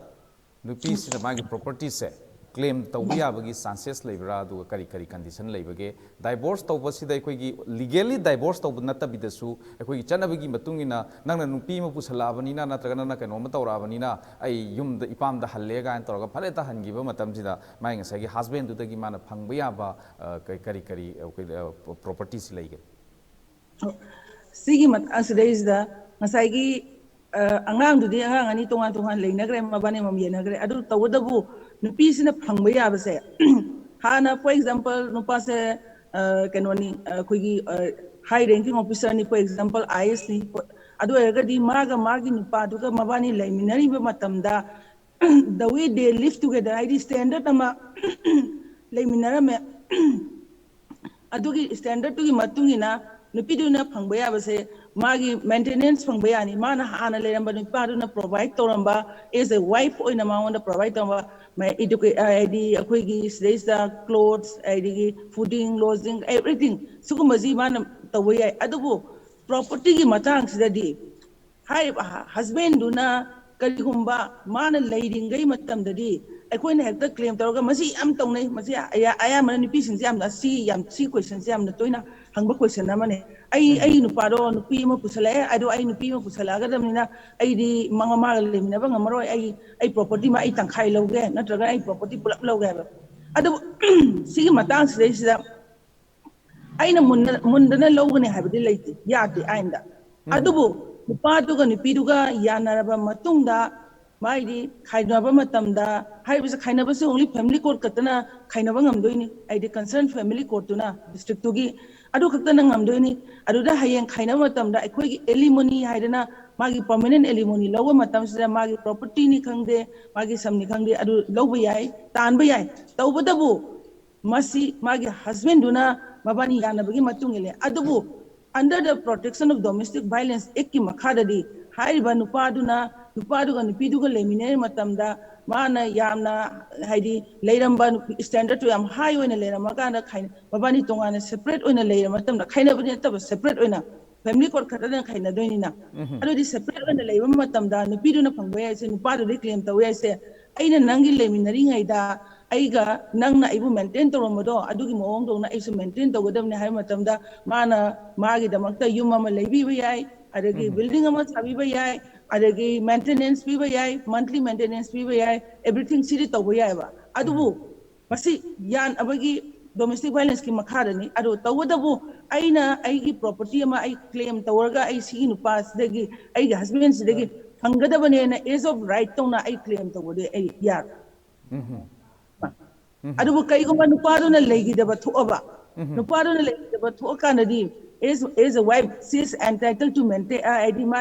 ꯅꯨꯄꯤꯁꯤꯅ ꯃꯥꯒꯤ ꯄ꯭ꯔꯣꯄꯔꯇꯤꯁꯦ ꯀ꯭ꯂꯦꯝ ꯇꯧꯕ ꯌꯥꯕꯒꯤ ꯆꯥꯟꯁꯦꯁ ꯂꯩꯕ꯭ꯔꯥ, ꯑꯗꯨꯒ ꯀꯔꯤ ꯀꯔꯤ ꯀꯟꯗꯤꯁꯟ ꯂꯩꯕꯒꯦ? ꯗꯥꯏꯚꯣꯔꯁ ꯇꯧꯕꯁꯤꯗ ꯑꯩꯈꯣꯏꯒꯤ ꯂꯤꯒꯦꯜꯂꯤ ꯗꯥꯏꯚꯣꯔꯁ ꯇꯧꯕ ꯅꯠꯇꯕꯤꯗꯁꯨ ꯑꯩꯈꯣꯏꯒꯤ ꯆꯠꯅꯕꯒꯤ ꯃꯇꯨꯡ ꯏꯟꯅ ꯅꯪꯅ ꯅꯨꯄꯤ ꯑꯃ ꯄꯨꯁꯜꯂꯛꯑꯕꯅꯤꯅ ꯅꯠꯇ꯭ꯔꯒ ꯅꯪꯅ ꯀꯩꯅꯣꯝꯃ ꯇꯧꯔꯛꯑꯕꯅꯤꯅ ꯑꯩ ꯌꯨꯝꯗ ꯏꯄꯥꯝꯗ ꯍꯜꯂꯦ ꯀꯥꯏꯅ ꯇꯧꯔꯒ ꯐꯠ ꯍꯦꯛꯇ ꯍꯟꯈꯤꯕ ꯃꯇꯝꯁꯤꯗ ꯃꯥꯒꯤ ꯉꯁꯥꯏꯒꯤ ꯍꯁꯕꯦꯟꯗꯨꯗꯒꯤ ꯃꯥꯅ ꯐꯪꯕ ꯌꯥꯕ ꯑ, ꯀ- ꯀꯔꯤ ꯀꯔꯤ ꯑꯩꯈꯣꯏ ꯄ꯭ꯔꯣꯄꯔꯇꯤꯁꯤ ꯂꯩꯒꯦ? ꯁꯤꯒꯤ ꯃꯇꯥꯡꯁꯤꯗꯩꯁꯤꯗ ꯉꯁꯥꯏꯒꯤ ꯑ, ꯑꯉꯥꯡꯗꯨꯗꯤ ꯑꯉꯥꯡ ꯑꯅꯤ ꯇꯣꯉꯥꯟ ꯇꯣꯉꯥꯟ ꯂꯩꯅꯈ꯭ꯔꯦ, ꯃꯕꯥꯅꯤ ꯑꯃꯃꯝ ꯌꯦꯟꯅꯈ꯭ꯔꯦ꯫ ꯑꯗꯨ ꯇꯧꯕꯇꯕꯨ ꯅꯨꯄꯤꯁꯤꯅ ꯐꯪꯕ ꯌꯥꯕꯁꯦ ꯍꯥꯟꯅ, for example, ꯅꯨꯄꯥꯁꯦ ꯑ, ꯀꯩꯅꯣꯅꯤ, ꯑ, ꯑꯩꯈꯣꯏꯒꯤ ꯍꯥꯏ ꯔꯦꯡꯀꯤꯡ ꯑꯣꯐꯤꯁꯔꯅꯤ, for example, ꯑꯥꯏ ꯑꯦꯁꯅꯤ꯫ ꯑꯗꯨ ꯑꯣꯏꯔꯒꯗꯤ ꯃꯥꯒ ꯃꯥꯒꯤ ꯅꯨꯄꯥꯗꯨꯒ ꯃꯕꯥꯅꯤ ꯂꯩꯃꯤꯟꯅꯔꯤꯕ ꯃꯇꯝꯗ the way they live together, ꯍꯥꯏꯗꯤ ꯁ꯭ꯇꯦꯟꯗꯔꯠ ꯑꯃ ꯂꯩꯃꯤꯟꯅꯔꯝꯃꯦ꯫ ꯑꯗꯨꯒꯤ ꯁ꯭ꯇꯦꯟꯗꯔꯠꯇꯨꯒꯤ ꯃꯇꯨꯡ ꯏꯟꯅ ꯅꯨꯄꯤꯗꯨꯅ ꯐꯪꯕ ꯌꯥꯕꯁꯦ ꯃꯥꯒꯤ ꯃꯦꯟꯇꯦꯅꯦꯟꯁ ꯐꯪꯕ ꯌꯥꯅꯤ꯫ ꯃꯥꯅ ꯍꯥꯟꯅ ꯂꯩꯔꯝꯕ ꯅꯨꯄꯥꯗꯨꯅ ꯄ꯭ꯔꯣꯚꯥꯏꯠ ꯇꯧꯔꯝꯕ, ꯑꯦꯁ ꯑꯦ ꯋꯥꯏꯐ ꯑꯣꯏꯅ ꯃꯉꯣꯟꯗ ꯄ꯭ꯔꯣꯚꯥꯏꯠ ꯇꯧꯔꯝꯕ, ꯃ- educa- ꯍꯥꯏꯗꯤ ꯑꯩꯈꯣꯏꯒꯤ ꯁꯤꯗꯩꯁꯤꯗ ꯀ꯭ꯂꯣꯠꯁ, ꯑꯗꯒꯤ ꯐꯨꯗꯤꯡ, ꯂꯣꯖꯤꯡ, ꯑꯦꯚ꯭ꯔꯤꯊꯤꯡ, ꯁꯤꯒꯨꯝꯕꯁꯤ ꯃꯥꯅ ꯇꯧꯕ ꯌꯥꯏ꯫ ꯑꯗꯨꯕꯨ ꯄ꯭ꯔꯣꯄꯔꯇꯤꯒꯤ ꯃꯇꯥꯡꯁꯤꯗꯗꯤ ꯍꯥꯏꯔꯤꯕ ꯍꯁꯕꯦꯟꯗꯨꯅ ꯀꯔꯤꯒꯨꯝꯕ ꯃꯥꯅ ꯂꯩꯔꯤꯉꯩ ꯃꯇꯝꯗꯗꯤ ꯑꯩꯈꯣꯏꯅ ꯍꯦꯛꯇ ꯀ꯭ꯂꯦꯝ ꯇꯧꯔꯒ, ꯃꯁꯤ ꯌꯥꯝ ꯇꯧꯅꯩ, ꯃꯁꯤ ꯑꯌꯥ- ꯑꯌꯥꯝꯕꯅ ꯅꯨꯄꯤꯁꯤꯡꯁꯦ ꯌꯥꯝꯅ ꯁꯤ ꯌꯥꯝ ꯁꯤ ꯀꯣꯏꯁꯟꯁꯦ ꯌꯥꯝꯅ ꯇꯣꯏꯅ ꯍꯪꯕ ꯀꯣꯏꯁꯟ ꯑꯃꯅꯦ꯫ ꯑꯩ ꯑꯩ ꯅꯨꯄꯥꯗꯣ ꯅꯨꯄꯤ ꯑꯃ ꯄꯨꯁꯜꯂꯛꯑꯦ, ꯑꯗꯣ ꯑꯩ ꯅꯨꯄꯤ ꯑꯃ ꯄꯨꯁꯜꯂꯛꯑꯒꯗꯕꯅꯤꯅ ꯑꯩꯗꯤ ꯃꯉ- ꯃꯥꯒ ꯂꯩꯃꯤꯟꯅꯕ ꯉꯝꯃꯔꯣꯏ, ꯑꯩ ꯑꯩ ꯄ꯭ꯔꯣꯄꯔꯇꯤ ꯃꯥ ꯑꯩ ꯇꯪꯈꯥꯏ ꯂꯧꯒꯦ, ꯅꯠꯇ꯭ꯔꯒ ꯑꯩ ꯄ꯭ꯔꯣꯄꯔꯇꯤ ꯄꯨꯂꯞ ꯂꯧꯒꯦ ꯍꯥꯏꯕ꯫ ꯑꯗꯨꯕꯨ ꯁꯤꯒꯤ ꯃꯇꯥꯡꯁꯤꯗꯩꯁꯤꯗ ꯑꯩꯅ ꯃꯨꯟꯅ- ꯃꯨꯟꯗꯅ ꯂꯧꯒꯅꯤ ꯍꯥꯏꯕꯗꯤ ꯂꯩꯇꯦ, ꯌꯥꯗꯦ ꯑꯥꯏꯟꯗ꯫ ꯑꯗꯨꯕꯨ ꯅꯨꯄꯥꯗꯨꯒ ꯅꯨꯄꯤꯗꯨꯒ ꯌꯥꯅꯔꯕ ꯃꯇꯨꯡꯗ ꯃꯥꯏꯗꯤ ꯈꯥꯏꯅꯕ ꯃꯇꯝꯗ, ꯍꯥꯏꯔꯤꯕꯁꯦ ꯈꯥꯏꯅꯕꯁꯦ only family court ꯈꯛꯇꯅ ꯈꯥꯏꯅꯕ ꯉꯝꯗꯣꯏꯅꯤ, ꯍꯥꯏꯗꯤ concern family courtꯇꯨꯅ districtꯇꯨꯒꯤ ꯑꯗꯨ ꯈꯛꯇꯅ ꯉꯝꯗꯣꯏꯅꯤ꯫ ꯑꯗꯨꯗ ꯍꯌꯦꯡ ꯈꯥꯏꯅꯕ ꯃꯇꯝꯗ ꯑꯩꯈꯣꯏꯒꯤ alimony ꯍꯥꯏꯗꯅ ꯃꯥꯒꯤ permanent alimony ꯂꯧꯕ ꯃꯇꯝꯁꯤꯗ ꯃꯥꯒꯤ propertyꯅꯤ ꯈꯪꯗꯦ, ꯃꯥꯒꯤ ꯁꯝꯅꯤ ꯈꯪꯗꯦ, ꯑꯗꯨ ꯂꯧꯕ ꯌꯥꯏ, ꯇꯥꯟꯕ ꯌꯥꯏ꯫ ꯇꯧꯕꯇꯕꯨ ꯃꯁꯤ ꯃꯥꯒꯤ husbandꯗꯨꯅ ꯃꯕꯥꯅꯤ ꯌꯥꯅꯕꯒꯤ ꯃꯇꯨꯡ ꯏꯜꯂꯦ꯫ ꯑꯗꯨꯕꯨ under the Protection of Domestic Violence Actꯀꯤ ꯃꯈꯥꯗꯗꯤ ꯍꯥꯏꯔꯤꯕ ꯅꯨꯄꯥꯗꯨꯅ, ꯅꯨꯄꯥꯗꯨꯒ ꯅꯨꯄꯤꯗꯨꯒ ꯂꯩꯃꯤꯟꯅꯔꯤꯉꯩ ꯃꯇꯝꯗ ꯃꯥꯅ ꯌꯥꯝꯅ, ꯍꯥꯏꯗꯤ, ꯂꯩꯔꯝꯕ standardꯇꯨ ꯌꯥꯝ high ꯑꯣꯏꯅ ꯂꯩꯔꯝꯃꯀꯥꯟꯗ ꯈꯥꯏꯅ-, ꯃꯕꯥꯅꯤ ꯇꯣꯉꯥꯟꯅ separate ꯑꯣꯏꯅ ꯂꯩꯔꯕ ꯃꯇꯝꯗ, ꯈꯥꯏꯅꯕꯗꯤ ꯅꯠꯇꯕ, separate ꯑꯣꯏꯅ family court ꯈꯛꯇꯗ ꯈꯥꯏꯅꯗꯣꯏꯅꯤꯅ꯫ ꯑꯗꯨꯗꯤ separate ꯑꯣꯏꯅ ꯂꯩꯕ ꯃꯇꯝꯗ ꯅꯨꯄꯤꯗꯨꯅ ꯐꯪꯕ ꯌꯥꯏꯁꯦ, ꯅꯨꯄꯥꯗꯨꯗꯤ claim ꯇꯧꯕ ꯌꯥꯏꯁꯦ, "ꯑꯩꯅ ꯅꯪꯒꯤ ꯂꯩꯃꯤꯟꯅꯔꯤꯉꯩꯗ ꯑꯩꯒ ꯅꯪꯅ ꯑꯩꯕꯨ maintain ꯇꯧꯔꯝꯕꯗꯣ, ꯑꯗꯨꯒꯤ ꯃꯑꯣꯡꯗꯧꯅ ꯑꯩꯁꯨ maintain ꯇꯧꯒꯗꯕꯅꯤ" ꯍꯥꯏꯕ ꯃꯇꯝꯗ ꯃꯥꯅ ꯃꯥꯒꯤꯗꯃꯛꯇ ꯌꯨꯝ ꯑꯃ ꯂꯩꯕꯤꯕ ꯌꯥꯏ, ꯑꯗꯒꯤ building ꯑꯃ ꯁꯥꯕꯤꯕ ꯌꯥꯏ, ꯑꯗꯒꯤ maintenance ꯄꯤꯕ ꯌꯥꯏ, monthly maintenance ꯄꯤꯕ ꯌꯥꯏ, everything ꯁꯤꯗꯤ ꯇꯧꯕ ꯌꯥꯏꯑꯕ꯫ ꯑꯗꯨꯕꯨ ꯃꯁꯤ ꯌꯥꯟ ꯑꯩꯈꯣꯏꯒꯤ domestic violenceꯀꯤ ꯃꯈꯥꯗꯅꯤ꯫ ꯑꯗꯣ ꯇꯧꯕꯇꯕꯨ ꯑꯩꯅ ꯑꯩꯒꯤ property ꯑꯃ ꯑꯩ claim ꯇꯧꯔꯒ ꯑꯩ ꯁꯤꯒꯤ ꯅꯨꯄꯥꯁꯤꯗꯒꯤ, ꯑꯩꯒꯤ husbandꯁꯤꯗꯒꯤ ꯐꯪꯒꯗꯕꯅꯦꯅ as of right ꯇꯧꯅ ꯑꯩ claim ꯇꯧꯕꯗꯤ ꯑꯩ ꯌꯥꯔꯣꯏ꯫ ꯑꯗꯨꯕꯨ ꯀꯩꯒꯨꯝꯕ ꯅꯨꯄꯥꯗꯨꯅ ꯂꯩꯈꯤꯗꯕ ꯊꯣꯛꯑꯕ, ꯅꯨꯄꯥꯗꯨꯅ ꯂꯩꯈꯤꯗꯕ ꯊꯣꯛꯑꯀꯥꯟꯗꯗꯤ as, as a wife, she is entitled to maintain, ꯍꯥꯏꯗꯤ ꯃꯥ,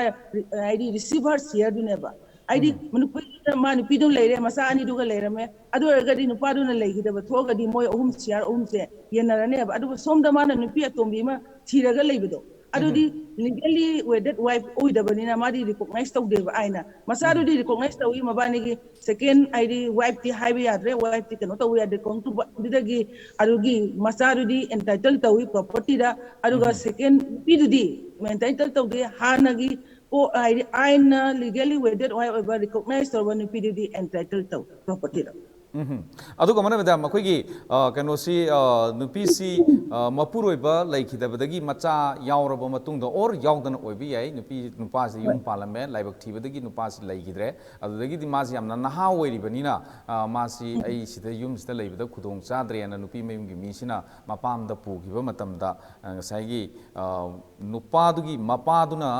ꯍꯥꯏꯗꯤ receive her shareꯗꯨꯅꯦꯕ꯫ ꯍꯥꯏꯗꯤ ꯅꯨꯄꯤꯗꯨꯅ, ꯃꯥ ꯅꯨꯄꯤꯗꯨ ꯂꯩꯔꯦ, ꯃꯆꯥ ꯑꯅꯤꯗꯨꯒ ꯂꯩꯔꯝꯃꯦ, ꯑꯗꯨ ꯑꯣꯏꯔꯒꯗꯤ ꯅꯨꯄꯥꯗꯨꯅ ꯂꯩꯈꯤꯗꯕ ꯊꯣꯛꯑꯒꯗꯤ ꯃꯣꯏ ꯑꯍꯨꯝ share ꯑꯍꯨꯝꯁꯦ ꯌꯦꯟꯅꯔꯅꯦꯕ꯫ ꯑꯗꯨꯕꯨ ꯁꯣꯝꯗ ꯃꯥꯅ ꯅꯨꯄꯤ ꯑꯇꯣꯝꯕꯤ ꯑꯃ ꯊꯤꯔꯒ ꯂꯩꯕꯗꯣ, ꯑꯗꯨꯗꯤ legally wedded wife ꯑꯣꯏꯗꯕꯅꯤꯅ ꯃꯥꯗꯤ recognize ꯇꯧꯗꯦꯕ ꯑꯥꯏꯟꯅ꯫ ꯃꯆꯥꯗꯨꯗꯤ recognize ꯇꯧꯏ, ꯃꯕꯥꯅꯤꯒꯤ second, ꯍꯥꯏꯗꯤ wifeꯇꯤ ꯍꯥꯏꯕ ꯌꯥꯗ꯭ꯔꯦ, wifeꯇꯤ ꯀꯩꯅꯣ ꯇꯧꯕ ꯌꯥꯗ꯭ꯔꯦ, concubine ꯑꯗꯨꯗꯒꯤ ꯑꯗꯨꯒꯤ ꯃꯆꯥꯗꯨꯗꯤ entitle ꯇꯧꯏ propertyꯗ, ꯑꯗꯨꯒ second ꯅꯨꯄꯤꯗꯨꯗꯤ entitle ꯇꯧꯗꯦ꯫ ꯍꯥꯟꯅꯒꯤ ꯀꯣ-, ꯍꯥꯏꯗꯤ ꯑꯥꯏꯟꯅ legally wedded wife ꯑꯣꯏꯕ recognize ꯇꯧꯔꯕ ꯅꯨꯄꯤꯗꯨꯗꯤ entitle ꯇꯧꯏ propertyꯗ꯫ ꯎꯝ꯫ ꯑꯗꯨꯒ ꯑꯃꯅ madam, ꯑꯩꯈꯣꯏꯒꯤ, ꯑ, ꯀꯩꯅꯣꯁꯤ, ꯑ, ꯅꯨꯄꯤꯁꯤ, ꯑ, ꯃꯄꯨꯔꯣꯏꯕ ꯂꯩꯈꯤꯗꯕꯗꯒꯤ ꯃꯆꯥ ꯌꯥꯎꯔꯕ ꯃꯇꯨꯡꯗ or ꯌꯥꯎꯗꯅ ꯑꯣꯏꯕ ꯌꯥꯏ, ꯅꯨꯄꯤ, ꯅꯨꯄꯥꯁꯤ ꯌꯨꯝ ꯄꯥꯜꯂꯝꯃꯦ, ꯂꯥꯏꯕꯛ ꯊꯤꯕꯗꯒꯤ ꯅꯨꯄꯥꯁꯤ ꯂꯩꯈꯤꯗ꯭ꯔꯦ, ꯑꯗꯨꯗꯒꯤꯗꯤ ꯃꯥꯁꯤ ꯌꯥꯝꯅ ꯅꯍꯥ ꯑꯣꯏꯔꯤꯕꯅꯤꯅ, ꯑ, ꯃꯥꯁꯤ ꯑꯩ ꯁꯤꯗ ꯌꯨꯝꯁꯤꯗ ꯂꯩꯕꯗ ꯈꯨꯗꯣꯡ ꯆꯥꯗ꯭ꯔꯦꯅ ꯅꯨꯄꯤ ꯃꯌꯨꯝꯒꯤ ꯃꯤꯁꯤꯅ ꯃꯄꯥꯝꯗ ꯄꯨꯈꯤꯕ ꯃꯇꯝꯗ, ꯑ, ꯉꯁꯥꯏꯒꯤ, ꯑ, ꯅꯨꯄꯥꯗꯨꯒꯤ ꯃꯄꯥꯗꯨꯅ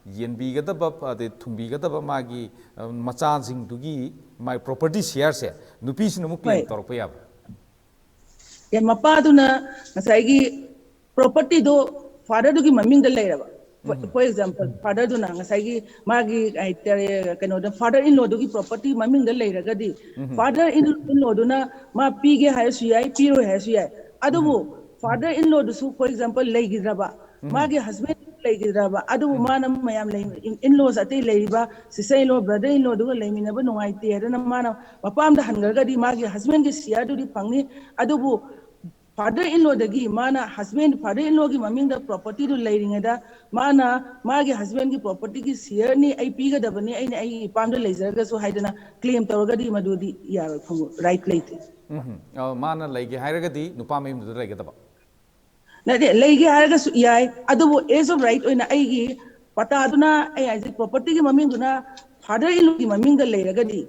ꯌꯦꯟꯕꯤꯒꯗꯕ, ꯑꯗꯩ ꯊꯨꯝꯕꯤꯒꯗꯕ ꯃꯥꯒꯤ, ꯑ, ꯃꯆꯥꯁꯤꯡꯗꯨꯒꯤ ꯃꯥꯒꯤ property share ꯁꯦ ꯅꯨꯄꯤꯁꯤꯅ ꯑꯃꯨꯛ claim ꯍꯣꯏ꯫ ꯇꯧꯔꯛꯄ ꯌꯥꯕ꯭ꯔꯥ? ꯑꯦ, ꯃꯄꯥꯗꯨꯅ ꯉꯁꯥꯏꯒꯤ property ꯗꯣ father ꯗꯨꯒꯤ ꯃꯃꯤꯡꯗ ꯂꯩꯔꯕ, for example, father ꯗꯨꯅ ꯉꯁꯥꯏꯒꯤ ꯃꯥꯒꯤ ꯀꯩ ꯍꯥꯏꯇꯥꯔꯦ, ꯀꯩꯅꯣꯗ, father in law ꯗꯨꯒꯤ property ꯃꯃꯤꯡꯗ ꯂꯩꯔꯒꯗꯤ, father in law ꯗꯨꯅ ꯃꯥ ꯄꯤꯒꯦ ꯍꯥꯏꯔꯁꯨ ꯌꯥꯏ, ꯄꯤꯔꯣꯏ ꯍꯥꯏꯔꯁꯨ ꯌꯥꯏ꯫ ꯑꯗꯨꯕꯨ father in law ꯗꯨꯁꯨ, for example, ꯂꯩꯈꯤꯗ꯭ꯔꯕ, ꯃꯥꯒꯤ husband ꯂꯩꯈꯤꯗ꯭ꯔꯕ, ꯑꯗꯨꯕꯨ ꯃꯥꯅ ꯃꯌꯥꯝ ꯂꯩ, in laws ꯑꯇꯩ ꯂꯩꯔꯤꯕ sister in law, brother in law ꯗꯨꯒ ꯂꯩꯃꯤꯟꯅꯕ ꯅꯨꯡꯉꯥꯏꯇꯦ ꯍꯥꯏꯗꯅ ꯃꯥꯅ ꯃꯄꯥꯝꯗ ꯍꯟꯈ꯭ꯔꯒꯗꯤ ꯃꯥꯒꯤ husband ꯒꯤ share ꯗꯨꯗꯤ ꯐꯪꯅꯤ꯫ ꯑꯗꯨꯕꯨ father in law ꯗꯒꯤ ꯃꯥꯅ husband, father in law ꯒꯤ ꯃꯃꯤꯡꯗ property ꯗꯨ ꯂꯩꯔꯤꯉꯩꯗ ꯃꯥꯅ ꯃꯥꯒꯤ husband ꯒꯤ property ꯒꯤ share ꯅꯤ, ꯑꯩ ꯄꯤꯒꯗꯕꯅꯤ, ꯑꯩꯅ ꯑꯩꯒꯤ ꯏꯄꯥꯝꯗ ꯂꯩꯖꯔꯒꯁꯨ ꯍꯥꯏꯗꯅ claim ꯇꯧꯔꯒꯗꯤ ꯃꯗꯨꯗꯤ ꯌꯥꯔꯣꯏ, ꯈꯣꯡꯎꯞ right ꯂꯩꯇꯦ꯫ ꯎꯝ, ꯑ, ꯃꯥꯅ ꯂꯩꯒꯦ ꯍꯥꯏꯔꯒꯗꯤ ꯅꯨꯄꯥ ꯃꯌꯨꯝꯗꯨꯗ ꯂꯩꯒꯗꯕ? ꯅꯠꯇꯦ, ꯂꯩꯒꯦ ꯍꯥꯏꯔꯒꯁꯨ ꯌꯥꯏ, ꯑꯗꯨꯕꯨ as of right ꯑꯣꯏꯅ ꯑꯩꯒꯤ ꯄꯇꯥꯗꯨꯅ, ꯑꯩ ꯍꯥꯏꯁꯦ, property ꯒꯤ ꯃꯃꯤꯡꯗꯨꯅ father in law ꯒꯤ ꯃꯃꯤꯡꯗ ꯂꯩꯔꯒꯗꯤ,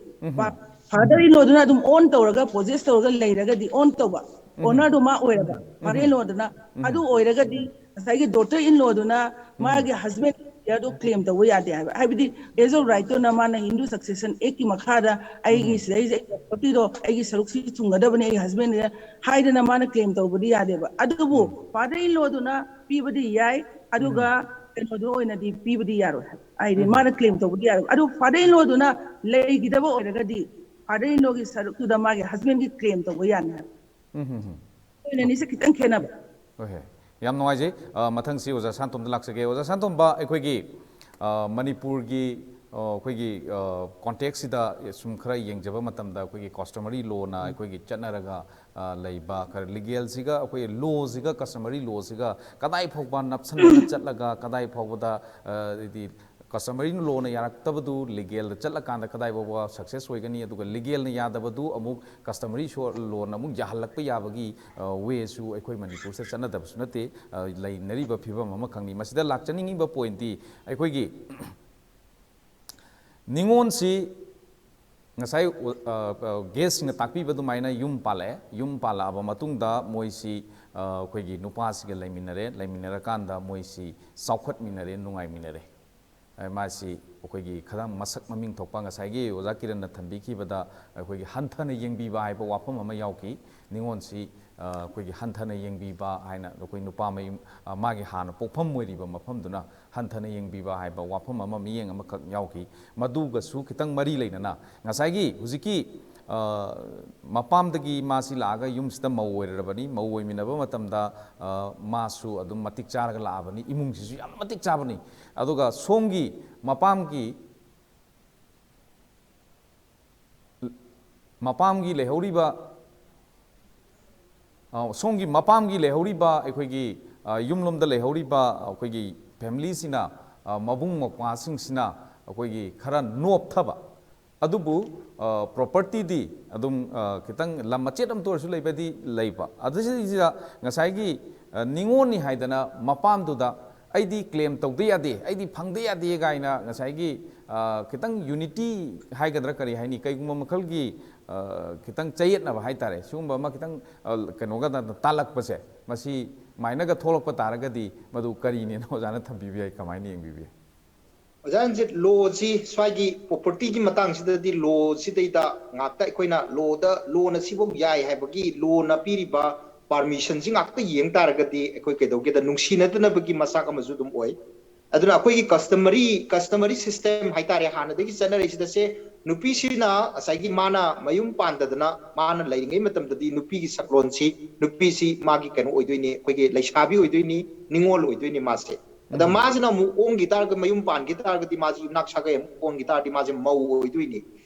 father in law ꯗꯨꯅ ꯑꯗꯨꯝ own ꯇꯧꯔꯒ, possess ꯇꯧꯔꯒ ꯂꯩꯔꯒꯗꯤ, own ꯇꯧꯕ, owner ꯗꯣ ꯃꯥ ꯑꯣꯏꯔꯕ, father in law ꯗꯨꯅ, ꯑꯗꯨ ꯑꯣꯏꯔꯒꯗꯤ ꯉꯁꯥꯏꯒꯤ daughter in law ꯗꯨꯅ ꯃꯥꯒꯤ husband share ꯗꯣ claim ꯇꯧꯕ ꯌꯥꯗꯦ ꯍꯥꯏꯕ꯫ ꯍꯥꯏꯕꯗꯤ as of right ꯇꯨꯅ ꯃꯥꯅ Hindu Succession Act ꯀꯤ ꯃꯈꯥꯗ ꯑꯩꯒꯤ ꯁꯤꯗꯩꯁꯦ ꯑꯩ property ꯗꯣ, ꯑꯩꯒꯤ ꯁꯔꯨꯛꯁꯤ ꯆꯨꯝꯒꯗꯕꯅꯤ, ꯑꯩꯒꯤ husband ꯅ ꯍꯥꯏꯗꯅ ꯃꯥꯅ claim ꯇꯧꯕꯗꯤ ꯌꯥꯗꯦꯕ꯫ ꯑꯗꯨꯕꯨ father in law ꯗꯨꯅ ꯄꯤꯕꯗꯤ ꯌꯥꯏ, ꯑꯗꯨꯒ ꯀꯩꯅꯣꯗꯣ ꯑꯣꯏꯅꯗꯤ ꯄꯤꯕꯗꯤ ꯌꯥꯔꯣꯏ ꯍꯥꯏꯕ꯫ ꯍꯥꯏꯗꯤ ꯃꯥꯅ claim ꯇꯧꯕꯗꯤ ꯌꯥꯔꯣꯏ꯫ ꯑꯗꯨ father in law ꯗꯨꯅ ꯂꯩꯈꯤꯗꯕ ꯑꯣꯏꯔꯒꯗꯤ father in law ꯒꯤ ꯁꯔꯨꯛꯇꯨꯗ ꯃꯥꯒꯤ husband ꯒꯤ claim ꯇꯧꯕ ꯌꯥꯅꯤ ꯍꯥꯏꯕ꯫ ꯎꯝ, ꯎꯝ, ꯎꯝ꯫ ꯃꯣꯏ ꯑꯅꯤꯁꯦ ꯈꯤꯇꯪ ꯈꯦꯠꯅꯕ꯫ ꯍꯣꯏ, ꯍꯣꯏ꯫ ꯌꯥꯝ ꯅꯨꯡꯉꯥꯏꯖꯩ꯫ ꯑ, ꯃꯊꯪꯁꯤ ꯑꯣꯖꯥ ꯁꯥꯟꯇꯣꯝꯗ ꯂꯥꯛꯆꯒꯦ꯫ ꯑꯣꯖꯥ ꯁꯥꯟꯇꯣꯝꯕ, ꯑꯩꯈꯣꯏꯒꯤ, ꯑ, ꯃꯅꯤꯄꯨꯔꯒꯤ, ꯑ, ꯑꯩꯈꯣꯏꯒꯤ, ꯑ, context ꯁꯤꯗ ꯁꯨꯝ ꯈꯔ ꯌꯦꯡꯖꯕ ꯃꯇꯝꯗ ꯑꯩꯈꯣꯏꯒꯤ customary law ꯅ ꯑꯩꯈꯣꯏꯒꯤ ꯆꯠꯅꯔꯒ, ꯑ, ꯂꯩꯕ ꯈꯔ legal ꯁꯤꯒ ꯑꯩꯈꯣꯏ law ꯁꯤꯒ customary law ꯁꯤꯒ ꯀꯗꯥꯏ ꯐꯥꯎꯕ ꯅꯞꯁꯟꯅꯅ ꯆꯠꯂꯒ ꯀꯗꯥꯏ ꯐꯥꯎꯕꯗ, ꯑ, ꯍꯥꯏꯗꯤ customary law ꯅ ꯌꯥꯔꯛꯇꯕꯗꯨ legal ꯗ ꯆꯠꯂꯀꯥꯟꯗ ꯀꯗꯥꯏ ꯐꯥꯎꯕ success ꯑꯣꯏꯒꯅꯤ, ꯑꯗꯨꯒ legal ꯅ ꯌꯥꯗꯕꯗꯨ ꯑꯃꯨꯛ customary law ꯅ ꯑꯃꯨꯛ ꯌꯥꯍꯜꯂꯛꯄ ꯌꯥꯕꯒꯤ, ꯑ, way ꯁꯨ ꯑꯩꯈꯣꯏ ꯃꯅꯤꯄꯨꯔꯁꯤꯗ ꯆꯠꯅꯗꯕꯁꯨ ꯅꯠꯇꯦ, ꯑ, ꯂꯩꯅꯔꯤꯕ ꯐꯤꯕꯝ ꯑꯃꯈꯛꯅꯤ꯫ ꯃꯁꯤꯗ ꯂꯥꯛꯆꯅꯤꯡꯉꯤꯕ point ꯇꯤ ꯑꯩꯈꯣꯏꯒꯤ ꯅꯤꯉꯣꯜꯁꯤ ꯉꯁꯥꯏ, ꯑ, ꯑ, guest ꯁꯤꯡꯅ ꯇꯥꯛꯄꯤꯕ ꯑꯗꯨꯃꯥꯏꯅ ꯌꯨꯝ ꯄꯥꯜꯂꯛꯑꯦ꯫ ꯌꯨꯝ ꯄꯥꯜꯂꯛꯑꯕ ꯃꯇꯨꯡꯗ ꯃꯣꯏꯁꯤ, ꯑ, ꯑꯩꯈꯣꯏꯒꯤ ꯅꯨꯄꯥꯁꯤꯒ ꯂꯩꯃꯤꯟꯅꯔꯦ꯫ ꯂꯩꯃꯤꯟꯅꯔꯀꯥꯟꯗ ꯃꯣꯏꯁꯤ ꯆꯥꯎꯈꯠꯃꯤꯟꯅꯔꯦ, ꯅꯨꯡꯉꯥꯏꯃꯤꯟꯅꯔꯦ꯫ ꯑ, ꯃꯥꯁꯤ ꯑꯩꯈꯣꯏꯒꯤ ꯈꯔ ꯃꯁꯛ ꯃꯃꯤꯡ ꯊꯣꯛꯄ, ꯉꯁꯥꯏꯒꯤ ꯑꯣꯖꯥ ꯀꯤꯔꯟꯅ ꯊꯝꯕꯤꯈꯤꯕꯗ ꯑꯩꯈꯣꯏꯒꯤ ꯍꯟꯊꯅ ꯌꯦꯡꯕꯤꯕ ꯍꯥꯏꯕ ꯋꯥꯐꯝ ꯑꯃ ꯌꯥꯎꯈꯤ꯫ ꯅꯤꯉꯣꯜꯁꯤ, ꯑ, ꯑꯩꯈꯣꯏꯒꯤ ꯍꯟꯊꯅ ꯌꯦꯡꯕꯤꯕ ꯍꯥꯏꯅ, ꯑꯩꯈꯣꯏ ꯅꯨꯄꯥ ꯃꯌꯨꯝ, ꯑ, ꯃꯥꯒꯤ ꯍꯥꯟꯅ ꯄꯣꯛꯐꯝ ꯑꯣꯏꯔꯤꯕ ꯃꯐꯝꯗꯨꯅ ꯍꯟꯊꯅ ꯌꯦꯡꯕꯤꯕ ꯍꯥꯏꯕ ꯋꯥꯐꯝ ꯑꯃ, ꯃꯤꯠꯌꯦꯡ ꯑꯃꯈꯛ ꯌꯥꯎꯈꯤ꯫ ꯃꯗꯨꯒꯁꯨ ꯈꯤꯇꯪ ꯃꯔꯤ ꯂꯩꯅꯅ ꯉꯁꯥꯏꯒꯤ ꯍꯧꯖꯤꯛꯀꯤ, ꯑ, ꯃꯄꯥꯝꯗꯒꯤ ꯃꯥꯁꯤ ꯂꯥꯛꯑꯒ ꯌꯨꯝꯁꯤꯗ ꯃꯧ ꯑꯣꯏꯔꯕꯅꯤ꯫ ꯃꯧ ꯑꯣꯏꯃꯤꯟꯅꯕ ꯃꯇꯝꯗ, ꯑ, ꯃꯥꯁꯨ ꯑꯗꯨꯝ ꯃꯇꯤꯛ ꯆꯥꯔꯒ ꯂꯥꯛꯑꯕꯅꯤ, ꯏꯃꯨꯡꯁꯤꯁꯨ ꯌꯥꯝꯅ ꯃꯇꯤꯛ ꯆꯥꯕꯅꯤ꯫ ꯑꯗꯨꯒ ꯁꯣꯝꯒꯤ ꯃꯄꯥꯝꯒꯤ, ꯃꯄꯥꯝꯒꯤ ꯂꯩꯍꯧꯔꯤꯕ, ꯑ, ꯁꯣꯝꯒꯤ ꯃꯄꯥꯝꯒꯤ ꯂꯩꯍꯧꯔꯤꯕ ꯑꯩꯈꯣꯏꯒꯤ, ꯑ, ꯌꯨꯝꯂꯣꯝꯗ ꯂꯩꯍꯧꯔꯤꯕ ꯑꯩꯈꯣꯏꯒꯤ ꯐꯦꯃꯤꯂꯤꯁꯤꯅ, ꯑ, ꯃꯕꯨꯡ ꯃꯧꯄ꯭ꯋꯥꯁꯤꯡꯁꯤꯅ ꯑꯩꯈꯣꯏꯒꯤ ꯈꯔ ꯅꯣꯞꯊꯕ, ꯑꯗꯨꯕꯨ, ꯑ, ꯄ꯭ꯔꯣꯄꯔꯇꯤꯗꯤ ꯑꯗꯨꯝ, ꯑ, ꯈꯤꯇꯪ ꯂꯝ ꯃꯆꯦꯠ ꯑꯃꯇ ꯑꯣꯏꯔꯁꯨ ꯂꯩꯕꯗꯤ ꯂꯩꯕ꯫ ꯑꯗꯨꯁꯤꯗ ꯉꯁꯥꯏꯒꯤ, ꯑ, ꯅꯤꯉꯣꯜꯅꯤ ꯍꯥꯏꯗꯅ ꯃꯄꯥꯝꯗꯨꯗ ꯑꯩꯗꯤ ꯀ꯭ꯂꯦꯝ ꯇꯧꯗ ꯌꯥꯗꯦ, ꯑꯩꯗꯤ ꯐꯪꯗ ꯌꯥꯗꯦ ꯀꯥꯏꯅ ꯉꯁꯥꯏꯒꯤ, ꯑ, ꯈꯤꯇꯪ ꯌꯨꯅꯤꯇꯤ ꯍꯥꯏꯒꯗ꯭ꯔꯥ ꯀꯔꯤ ꯍꯥꯏꯅꯤ, ꯀꯩꯒꯨꯝꯕ ꯃꯈꯜꯒꯤ, ꯑ, ꯈꯤꯇꯪ ꯆꯌꯦꯠꯅꯕ ꯍꯥꯏꯇꯥꯔꯦ, ꯁꯤꯒꯨꯝꯕ ꯑꯃ ꯈꯤꯇꯪ, ꯑ, ꯀꯩꯅꯣꯒ ꯇꯥꯜꯂꯛꯄꯁꯦ, ꯃꯁꯤ ꯃꯥꯏꯅꯒ ꯊꯣꯛꯂꯛꯄ ꯇꯥꯔꯒꯗꯤ ꯃꯗꯨ ꯀꯔꯤꯅꯦꯅ ꯑꯣꯖꯥꯅ ꯊꯝꯕꯤꯕ ꯌꯥꯏ, ꯀꯃꯥꯏꯅ ꯌꯦꯡꯕꯤꯕ ꯌꯥꯏ? ꯑꯣꯖꯥ ꯔꯟꯖꯤꯠ, ꯂꯣꯁꯤ, ꯁ꯭ꯋꯥꯏꯒꯤ ꯄ꯭ꯔꯣꯄꯔꯇꯤꯒꯤ ꯃꯇꯥꯡꯁꯤꯗꯗꯤ ꯂꯣꯁꯤꯗꯩꯗ ꯉꯥꯛꯇ ꯑꯩꯈꯣꯏꯅ ꯂꯣꯗ, ꯂꯣꯅ ꯁꯤꯐꯧ ꯌꯥꯏ ꯍꯥꯏꯕꯒꯤ ꯂꯣꯅ ꯄꯤꯔꯤꯕ ꯄꯥꯔꯃꯤꯁꯟꯁꯤ ꯉꯥꯛꯇ ꯌꯦꯡ ꯇꯥꯔꯒꯗꯤ ꯑꯩꯈꯣꯏ ꯀꯩꯗꯧꯒꯦꯗ ꯅꯨꯡꯁꯤꯅꯗꯅꯕꯒꯤ ꯃꯆꯥꯛ ꯑꯃꯁꯨ ꯑꯗꯨꯝ ꯑꯣꯏ꯫ ꯑꯗꯨꯅ ꯑꯩꯈꯣꯏꯒꯤ ꯀꯁꯇꯃꯔꯤ, ꯀꯁꯇꯃꯔꯤ ꯁꯤꯁꯇꯦꯝ ꯍꯥꯏꯇꯥꯔꯦ, ꯍꯥꯟꯅꯗꯒꯤ ꯆꯠꯅꯔꯛꯏꯁꯤꯗ ꯁꯦ, ꯅꯨꯄꯤꯁꯤꯅ ꯉꯁꯥꯏꯒꯤ ꯃꯥꯅ ꯃꯌꯨꯝ ꯄꯥꯟꯗꯗꯅ ꯃꯥꯅ ꯂꯩꯔꯤꯉꯩ ꯃꯇꯝꯗꯗꯤ ꯅꯨꯄꯤꯒꯤ ꯁꯛꯂꯣꯟꯁꯤ, ꯅꯨꯄꯤꯁꯤ ꯃꯥꯒꯤ ꯀꯩꯅꯣ ꯑꯣꯏꯗꯣꯏꯅꯤ, ꯑꯩꯈꯣꯏꯒꯤ ꯂꯩꯁꯥꯕꯤ ꯑꯣꯏꯗꯣꯏꯅꯤ, ꯅꯤꯉꯣꯜ ꯑꯣꯏꯗꯣꯏꯅꯤ ꯃꯥꯁꯦ꯫ ꯑꯗ ꯎꯝ꯫ ꯃꯥꯁꯤꯅ ꯑꯃꯨꯛ ꯑꯣꯟꯈꯤ ꯇꯥꯔꯒꯗꯤ, ꯃꯌꯨꯝ ꯄꯥꯟꯈꯤ ꯇꯥꯔꯒꯗꯤ, ꯃꯥꯁꯤ ꯌꯨꯝꯅꯥꯛ ꯁꯥꯒꯩ ꯑꯃꯨꯛ ꯑꯣꯟꯈꯤ ꯇꯥꯔꯗꯤ ꯃꯥꯁꯦ ꯃꯧ ꯑꯣꯏꯗꯣꯏꯅꯤ꯫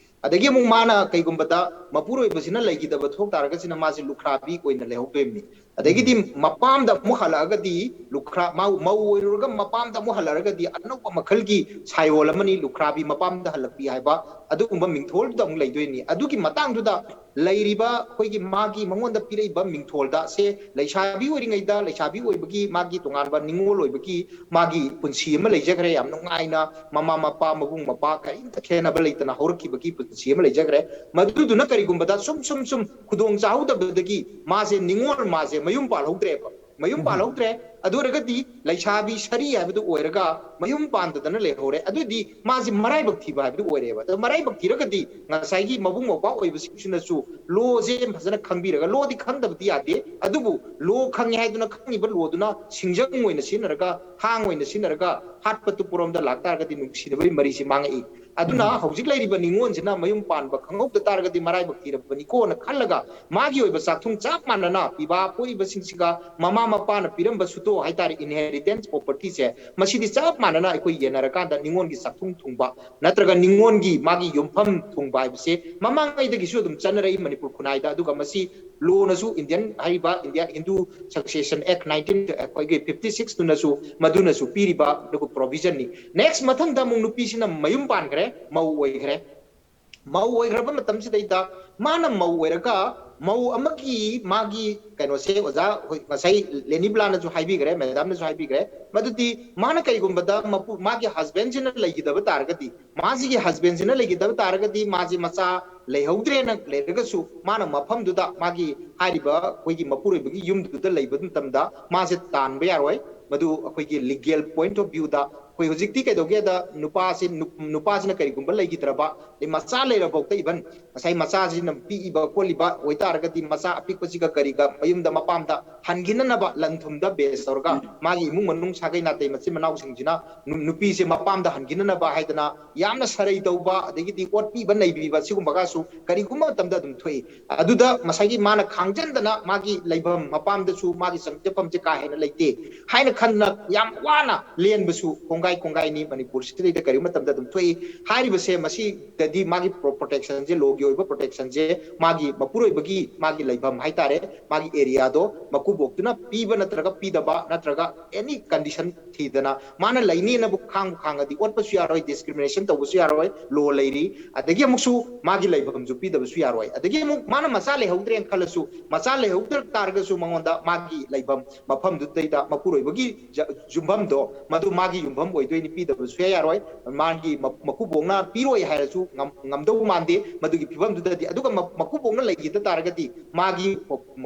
ꯑꯗꯒꯤ ꯑꯃꯨꯛ ꯃꯥꯅ ꯀꯩꯒꯨꯝꯕꯗ ꯃꯄꯨꯔꯣꯏꯕꯁꯤꯅ ꯂꯩꯈꯤꯗꯕ ꯊꯣꯛ ꯇꯥꯔꯒꯁꯤꯅ ꯃꯥꯁꯦ ꯂꯨꯈ꯭ꯔꯥꯕꯤ ꯑꯣꯏꯅ ꯂꯩꯍꯧꯗꯣꯏꯅꯤ꯫ ꯑꯗꯒꯤꯗꯤ ꯎꯝ꯫ ꯃꯄꯥꯝꯗ ꯑꯃꯨꯛ ꯍꯜꯂꯛꯑꯒꯗꯤ ꯂꯨꯈ꯭ꯔꯥ-, ꯃꯧ, ꯃꯧ ꯑꯣꯏꯔꯨꯔꯒ ꯃꯄꯥꯝꯗ ꯑꯃꯨꯛ ꯍꯜꯂꯛꯑꯒꯗꯤ ꯑꯅꯧꯕ ꯃꯈꯜꯒꯤ ꯁꯥꯏꯑꯣꯜ ꯑꯃꯅꯤ ꯂꯨꯈ꯭ꯔꯥꯕꯤ, ꯃꯄꯥꯝꯗ ꯍꯜꯂꯛꯄꯤ ꯍꯥꯏꯕ ꯑꯗꯨꯒꯨꯝꯕ ꯃꯤꯡꯊꯣꯜꯗꯨꯗ ꯑꯃꯨꯛ ꯂꯩꯗꯣꯏꯅꯤ꯫ ꯑꯗꯨꯒꯤ ꯃꯇꯥꯡꯗꯨꯗ ꯂꯩꯔꯤꯕ ꯑꯩꯈꯣꯏꯒꯤ ꯃꯥꯒꯤ ꯃꯉꯣꯟꯗ ꯄꯤꯔꯛꯏꯕ ꯃꯤꯡꯊꯣꯜꯗ ꯁꯦ, ꯂꯩꯁꯥꯕꯤ ꯑꯣꯏꯔꯤꯉꯩꯗ, ꯂꯩꯁꯥꯕꯤ ꯑꯣꯏꯕꯒꯤ ꯃꯥꯒꯤ ꯇꯣꯉꯥꯟꯕ ꯅꯤꯡꯉꯣꯜ ꯑꯣꯏꯕꯒꯤ ꯃꯥꯒꯤ ꯄꯨꯟꯁꯤ ꯑꯃ ꯂꯩꯖꯈ꯭ꯔꯦ, ꯌꯥꯝ ꯅꯨꯡꯉꯥꯏꯅ ꯃꯃꯥ ꯃꯄꯥ ꯃꯕꯨꯡ ꯃꯄꯥ ꯀꯔꯤꯝꯇ ꯈꯦꯠꯅꯕ ꯂꯩꯇꯅ ꯍꯧꯔꯛꯈꯤꯕꯒꯤ ꯄꯨꯟꯁꯤ ꯑꯃ ꯂꯩꯖꯈ꯭ꯔꯦ꯫ ꯃꯗꯨꯗꯨꯅ ꯀꯔꯤꯒꯨꯝꯕꯗ ꯁꯨꯝ ꯁꯨꯝ ꯁꯨꯝ ꯈꯨꯗꯣꯡ ꯆꯥꯍꯧꯗꯕꯗꯒꯤ ꯃꯥꯁꯦ ꯅꯤꯡꯉꯣꯜ, ꯃꯥꯁꯦ ꯃꯌꯨꯝ ꯄꯥꯜꯍꯧꯗ꯭ꯔꯦꯕ꯫ ꯃꯌꯨꯝ ꯄꯥꯜꯍꯧꯗ꯭ꯔꯦ꯫ ꯑꯗꯨ ꯑꯣꯏꯔꯒꯗꯤ ꯂꯩꯁꯥꯕꯤ ꯁꯥꯔꯤ ꯍꯥꯏꯕꯗꯨ ꯑꯣꯏꯔꯒ ꯃꯌꯨꯝ ꯄꯥꯟꯗꯗꯅ ꯂꯩꯍꯧꯔꯦ꯫ ꯑꯗꯨꯗꯤ ꯃꯥꯁꯤ ꯃꯔꯥꯏꯕꯛ ꯊꯤꯕ ꯍꯥꯏꯕꯗꯨ ꯑꯣꯏꯔꯦꯕ꯫ ꯑꯗꯣ ꯃꯔꯥꯏꯕꯛ ꯊꯤꯔꯒꯗꯤ ꯉꯁꯥꯏꯒꯤ ꯃꯕꯨꯡ ꯃꯧꯄ꯭ꯋꯥ ꯑꯣꯏꯕꯁꯤꯡꯁꯤꯅꯁꯨ ꯂꯣꯁꯦ ꯐꯖꯅ ꯈꯪꯕꯤꯔꯒ, ꯂꯣꯗꯤ ꯈꯪꯗꯕꯗꯤ ꯌꯥꯗꯦ, ꯑꯗꯨꯕꯨ ꯂꯣ ꯈꯪꯉꯦ ꯍꯥꯏꯗꯨꯅ ꯈꯪꯉꯤꯕ ꯂꯣꯗꯨꯅ ꯁꯤꯡꯖꯪ ꯑꯣꯏꯅ ꯁꯤꯖꯤꯟꯅꯔꯒ, ꯊꯥꯡ ꯑꯣꯏꯅ ꯁꯤꯖꯤꯟꯅꯔꯒ ꯍꯥꯠꯄ ꯇꯨꯞꯄꯔꯣꯝꯗ ꯂꯥꯛꯇꯥꯔꯒꯗꯤ ꯅꯨꯡꯁꯤꯅꯕꯒꯤ ꯃꯔꯤꯁꯤ ꯃꯥꯡꯉꯛꯏ꯫ ꯑꯗꯨꯅ ꯍꯧꯖꯤꯛ ꯂꯩꯔꯤꯕ ꯅꯤꯉꯣꯜꯁꯤꯅ ꯃꯌꯨꯝ ꯄꯥꯟꯕ ꯈꯪꯍꯧꯗ ꯇꯥꯔꯒꯗꯤ ꯃꯔꯥꯏꯕꯛ ꯊꯤꯔꯕꯅꯤꯀꯣꯅ ꯈꯜꯂꯒ ꯃꯥꯒꯤ ꯑꯣꯏꯕ ꯆꯥꯛꯊꯨꯡ ꯆꯞ ꯃꯥꯟꯅꯅ ꯄꯤꯕ ꯄꯣꯛꯏꯕꯁꯤꯡꯁꯤꯒ ꯃꯃꯥ ꯃꯄꯥꯅ ꯄꯤꯔꯝꯕ ꯁꯨꯇꯣ ꯍꯥꯏꯇꯥꯔꯦ, inheritance propertyꯁꯦ, ꯃꯁꯤꯗꯤ ꯆꯞ ꯃꯥꯟꯅꯅ ꯑꯩꯈꯣꯏ ꯌꯦꯟꯅꯔꯀꯥꯟꯗ ꯅꯤꯉꯣꯜꯒꯤ ꯆꯥꯛꯊꯨꯡ ꯊꯨꯡꯕ ꯅꯠꯇ꯭ꯔꯒ ꯅꯤꯉꯣꯜꯒꯤ ꯃꯥꯒꯤ ꯌꯨꯝꯐꯝ ꯊꯨꯡꯕ ꯍꯥꯏꯕꯁꯦ ꯃꯃꯥꯡꯉꯩꯗꯒꯤꯁꯨ ꯑꯗꯨꯝ ꯆꯠꯅꯔꯛꯏ ꯃꯅꯤꯄꯨꯔ ꯈꯨꯟꯅꯥꯏꯗ꯫ ꯑꯗꯨꯒ ꯃꯁꯤ ꯂꯣꯅꯁꯨ, ꯏꯟꯗꯤꯌꯟ ꯍꯥꯏꯔꯤꯕ ꯏꯟꯗꯤꯌꯥ ꯍꯤꯟꯗꯨ ꯁꯛꯁꯦꯁꯟ ꯑꯦꯛ ꯅꯥꯏꯟꯇꯤꯟ, ꯑꯩꯈꯣꯏꯒꯤ ꯐꯤꯐꯇꯤ ꯁꯤꯛꯁꯇꯨꯅꯁꯨ ꯃꯗꯨꯅꯁꯨ ꯄꯤꯔꯤꯕ ꯑꯗꯨꯒ ꯄ꯭ꯔꯣꯚꯤꯖꯟꯅꯤ꯫ ꯅꯦꯛꯁ ꯃꯊꯪꯗ ꯑꯃꯨꯛ ꯅꯨꯄꯤꯁꯤꯅ ꯃꯌꯨꯝ ꯄꯥꯟꯈ꯭ꯔꯦ, ꯃꯧ ꯑꯣꯏꯈ꯭ꯔꯦ꯫ ꯃꯧ ꯑꯣꯏꯈ꯭ꯔꯕ ꯃꯇꯝꯁꯤꯗꯩꯗ ꯃꯥꯅ ꯃꯧ ꯑꯣꯏꯔꯒ ꯃꯧ ꯑꯃꯒꯤ ꯃꯥꯒꯤ ꯀꯩꯅꯣꯁꯦ ꯑꯣꯖꯥ ꯍꯣꯏ ꯉꯁꯥꯏ ꯂꯦꯅꯤꯕ꯭ꯂꯥꯅꯁꯨ ꯍꯥꯏꯕꯤꯈ꯭ꯔꯦ, ꯃꯦꯗꯥꯝꯅꯁꯨ ꯍꯥꯏꯕꯤꯈ꯭ꯔꯦ, ꯃꯗꯨꯗꯤ ꯃꯥꯅ ꯀꯩꯒꯨꯝꯕꯗ ꯃꯄꯨ-, ꯃꯥꯒꯤ ꯍꯁꯕꯦꯟꯁꯤꯅ ꯂꯩꯈꯤꯗꯕ ꯇꯥꯔꯒꯗꯤ, ꯃꯥꯁꯤꯒꯤ ꯍꯁꯕꯦꯟꯁꯤꯅ ꯂꯩꯈꯤꯗꯕ ꯇꯥꯔꯒꯗꯤ ꯃꯥꯁꯤ ꯃꯆꯥ ꯂꯩꯍꯧꯗ꯭ꯔꯦꯅ ꯂꯩꯔꯒꯁꯨ ꯃꯥꯅ ꯃꯐꯝꯗꯨꯗ ꯃꯥꯒꯤ ꯍꯥꯏꯔꯤꯕ ꯑꯩꯈꯣꯏꯒꯤ ꯃꯄꯨꯔꯣꯏꯕꯒꯤ ꯌꯨꯝꯗꯨꯗ ꯂꯩꯕ ꯃꯇꯝꯗ ꯃꯥꯁꯦ ꯇꯥꯟꯕ ꯌꯥꯔꯣꯏ꯫ ꯃꯗꯨ ꯑꯩꯈꯣꯏꯒꯤ legal point of viewꯗ ꯑꯩꯈꯣꯏ ꯍꯧꯖꯤꯛꯇꯤ ꯀꯩꯗꯧꯒꯦꯗ ꯅꯨꯄꯥꯁꯤ, ꯅꯨ-, ꯅꯨꯄꯥꯁꯤꯅ ꯀꯔꯤꯒꯨꯝꯕ ꯂꯩꯈꯤꯗ꯭ꯔꯕ, ꯑꯗꯩ ꯃꯆꯥ ꯂꯩꯔꯐꯥꯎꯗ even ꯉꯁꯥꯏ ꯃꯆꯥꯁꯤꯅ ꯄꯤꯛꯏꯕ ꯈꯣꯠꯂꯤꯕ ꯑꯣꯏꯇꯥꯔꯒꯗꯤ ꯃꯆꯥ ꯑꯄꯤꯛꯄꯁꯤꯒ ꯀꯔꯤꯒ ꯃꯌꯨꯝꯗ ꯃꯄꯥꯝꯗ ꯍꯟꯈꯤꯅꯅꯕ ꯂꯟ ꯊꯨꯝꯗ base ꯇꯧꯔꯒ ꯃꯥꯒꯤ ꯏꯃꯨꯡ ꯃꯅꯨꯡ ꯁꯥꯒꯩ ꯅꯥꯇꯩ ꯃꯆꯤꯟ ꯃꯅꯥꯎꯁꯤꯡꯁꯤꯅ ꯅꯨ-, ꯅꯨꯄꯤꯁꯦ ꯃꯄꯥꯝꯗ ꯍꯟꯈꯤꯅꯅꯕ ꯍꯥꯏꯗꯅ ꯌꯥꯝꯅ ꯁꯔꯩ ꯇꯧꯕ, ꯑꯗꯒꯤꯗꯤ ꯑꯣꯠꯄꯤꯕ ꯅꯩꯕꯤꯕ ꯁꯤꯒꯨꯝꯕꯒꯁꯨ ꯀꯔꯤꯒꯨꯝꯕ ꯃꯇꯝꯗ ꯑꯗꯨꯝ ꯊꯣꯛꯏ꯫ ꯑꯗꯨꯗ ꯉꯁꯥꯏꯒꯤ ꯃꯥꯅ ꯈꯥꯡꯖꯟꯗꯅ ꯃꯥꯒꯤ ꯂꯩꯐꯝ ꯃꯄꯥꯝꯗꯁꯨ ꯃꯥꯒꯤ ꯆꯪꯖꯐꯝꯁꯦ ꯀꯥ ꯍꯦꯟꯅ ꯂꯩꯇꯦ ꯍꯥꯏꯅ ꯈꯟꯗꯅ ꯌꯥꯝ ꯋꯥꯅ ꯂꯦꯟꯕꯁꯨ ꯀꯣꯡꯒꯥꯏ ꯀꯣꯡꯒꯥꯏꯅꯤ ꯃꯅꯤꯄꯨꯔꯁꯤꯗꯩꯗ ꯀꯔꯤꯒꯨꯝꯕ ꯃꯇꯝꯗ ꯑꯗꯨꯝ ꯊꯣꯛꯏ꯫ ꯍꯥꯏꯔꯤꯕꯁꯦ ꯃꯁꯤꯗꯗꯤ ꯃꯥꯒꯤ ꯄ꯭ꯔꯣ-, protectionꯁꯦ, ꯂꯣꯒꯤ ꯑꯣꯏꯕ protectionꯁꯦ ꯃꯥꯒꯤ ꯃꯄꯨꯔꯣꯏꯕꯒꯤ ꯃꯥꯒꯤ ꯂꯩꯐꯝ ꯍꯥꯏꯇꯥꯔꯦ, ꯃꯥꯒꯤ areaꯗꯣ ꯃꯀꯨꯕꯣꯛꯇꯨꯅ ꯄꯤꯕ ꯅꯠꯇ꯭ꯔꯒ ꯄꯤꯗꯕ ꯅꯠꯇ꯭ꯔꯒ any condition ꯊꯤꯗꯅ ꯃꯥꯅ ꯂꯩꯅꯦꯅꯕꯨ ꯈꯥꯡꯕꯨ ꯈꯥꯡꯉꯗꯤ ꯑꯣꯠꯄꯁꯨ ꯌꯥꯔꯣꯏ, discrimination ꯇꯧꯕꯁꯨ ꯌꯥꯔꯣꯏ, ꯂꯣ ꯂꯩꯔꯤ꯫ ꯑꯗꯒꯤ ꯑꯃꯨꯛꯁꯨ ꯃꯥꯒꯤ ꯂꯩꯐꯝꯁꯨ ꯄꯤꯗꯕꯁꯨ ꯌꯥꯔꯣꯏ꯫ ꯑꯗꯒꯤ ꯑꯃꯨꯛ ꯃꯥꯅ ꯃꯆꯥ ꯂꯩꯍꯧꯗ꯭ꯔꯦꯅ ꯈꯜꯂꯁꯨ, ꯃꯆꯥ ꯂꯩꯍꯧꯗ ꯇꯥꯔꯒꯁꯨ ꯃꯉꯣꯟꯗ ꯃꯥꯒꯤ ꯂꯩꯐꯝ ꯃꯐꯝꯗꯨꯗꯩꯗ ꯃꯄꯨꯔꯣꯏꯕꯒꯤ ꯖ-, ꯌꯨꯝꯐꯝꯗꯣ ꯃꯗꯨ ꯃꯥꯒꯤ ꯌꯨꯝꯐꯝ ꯑꯣꯏꯗꯣꯏꯅꯤ, ꯄꯤꯗꯕ ꯁꯨꯡꯌꯥ ꯌꯥꯔꯣꯏ꯫ ꯃꯥꯒꯤ ꯃ-, ꯃꯀꯨꯕꯣꯛꯅ ꯄꯤꯔꯣꯏ ꯍꯥꯏꯔꯁꯨ ꯉꯝ-, ꯉꯝꯗꯧ ꯃꯥꯟꯗꯦ ꯃꯗꯨꯒꯤ ꯐꯤꯕꯝꯗꯨꯗꯗꯤ꯫ ꯑꯗꯨꯒ ꯃ-, ꯃꯀꯨꯕꯣꯛꯅ ꯂꯩꯈꯤꯗ ꯇꯥꯔꯒꯗꯤ ꯃꯥꯒꯤ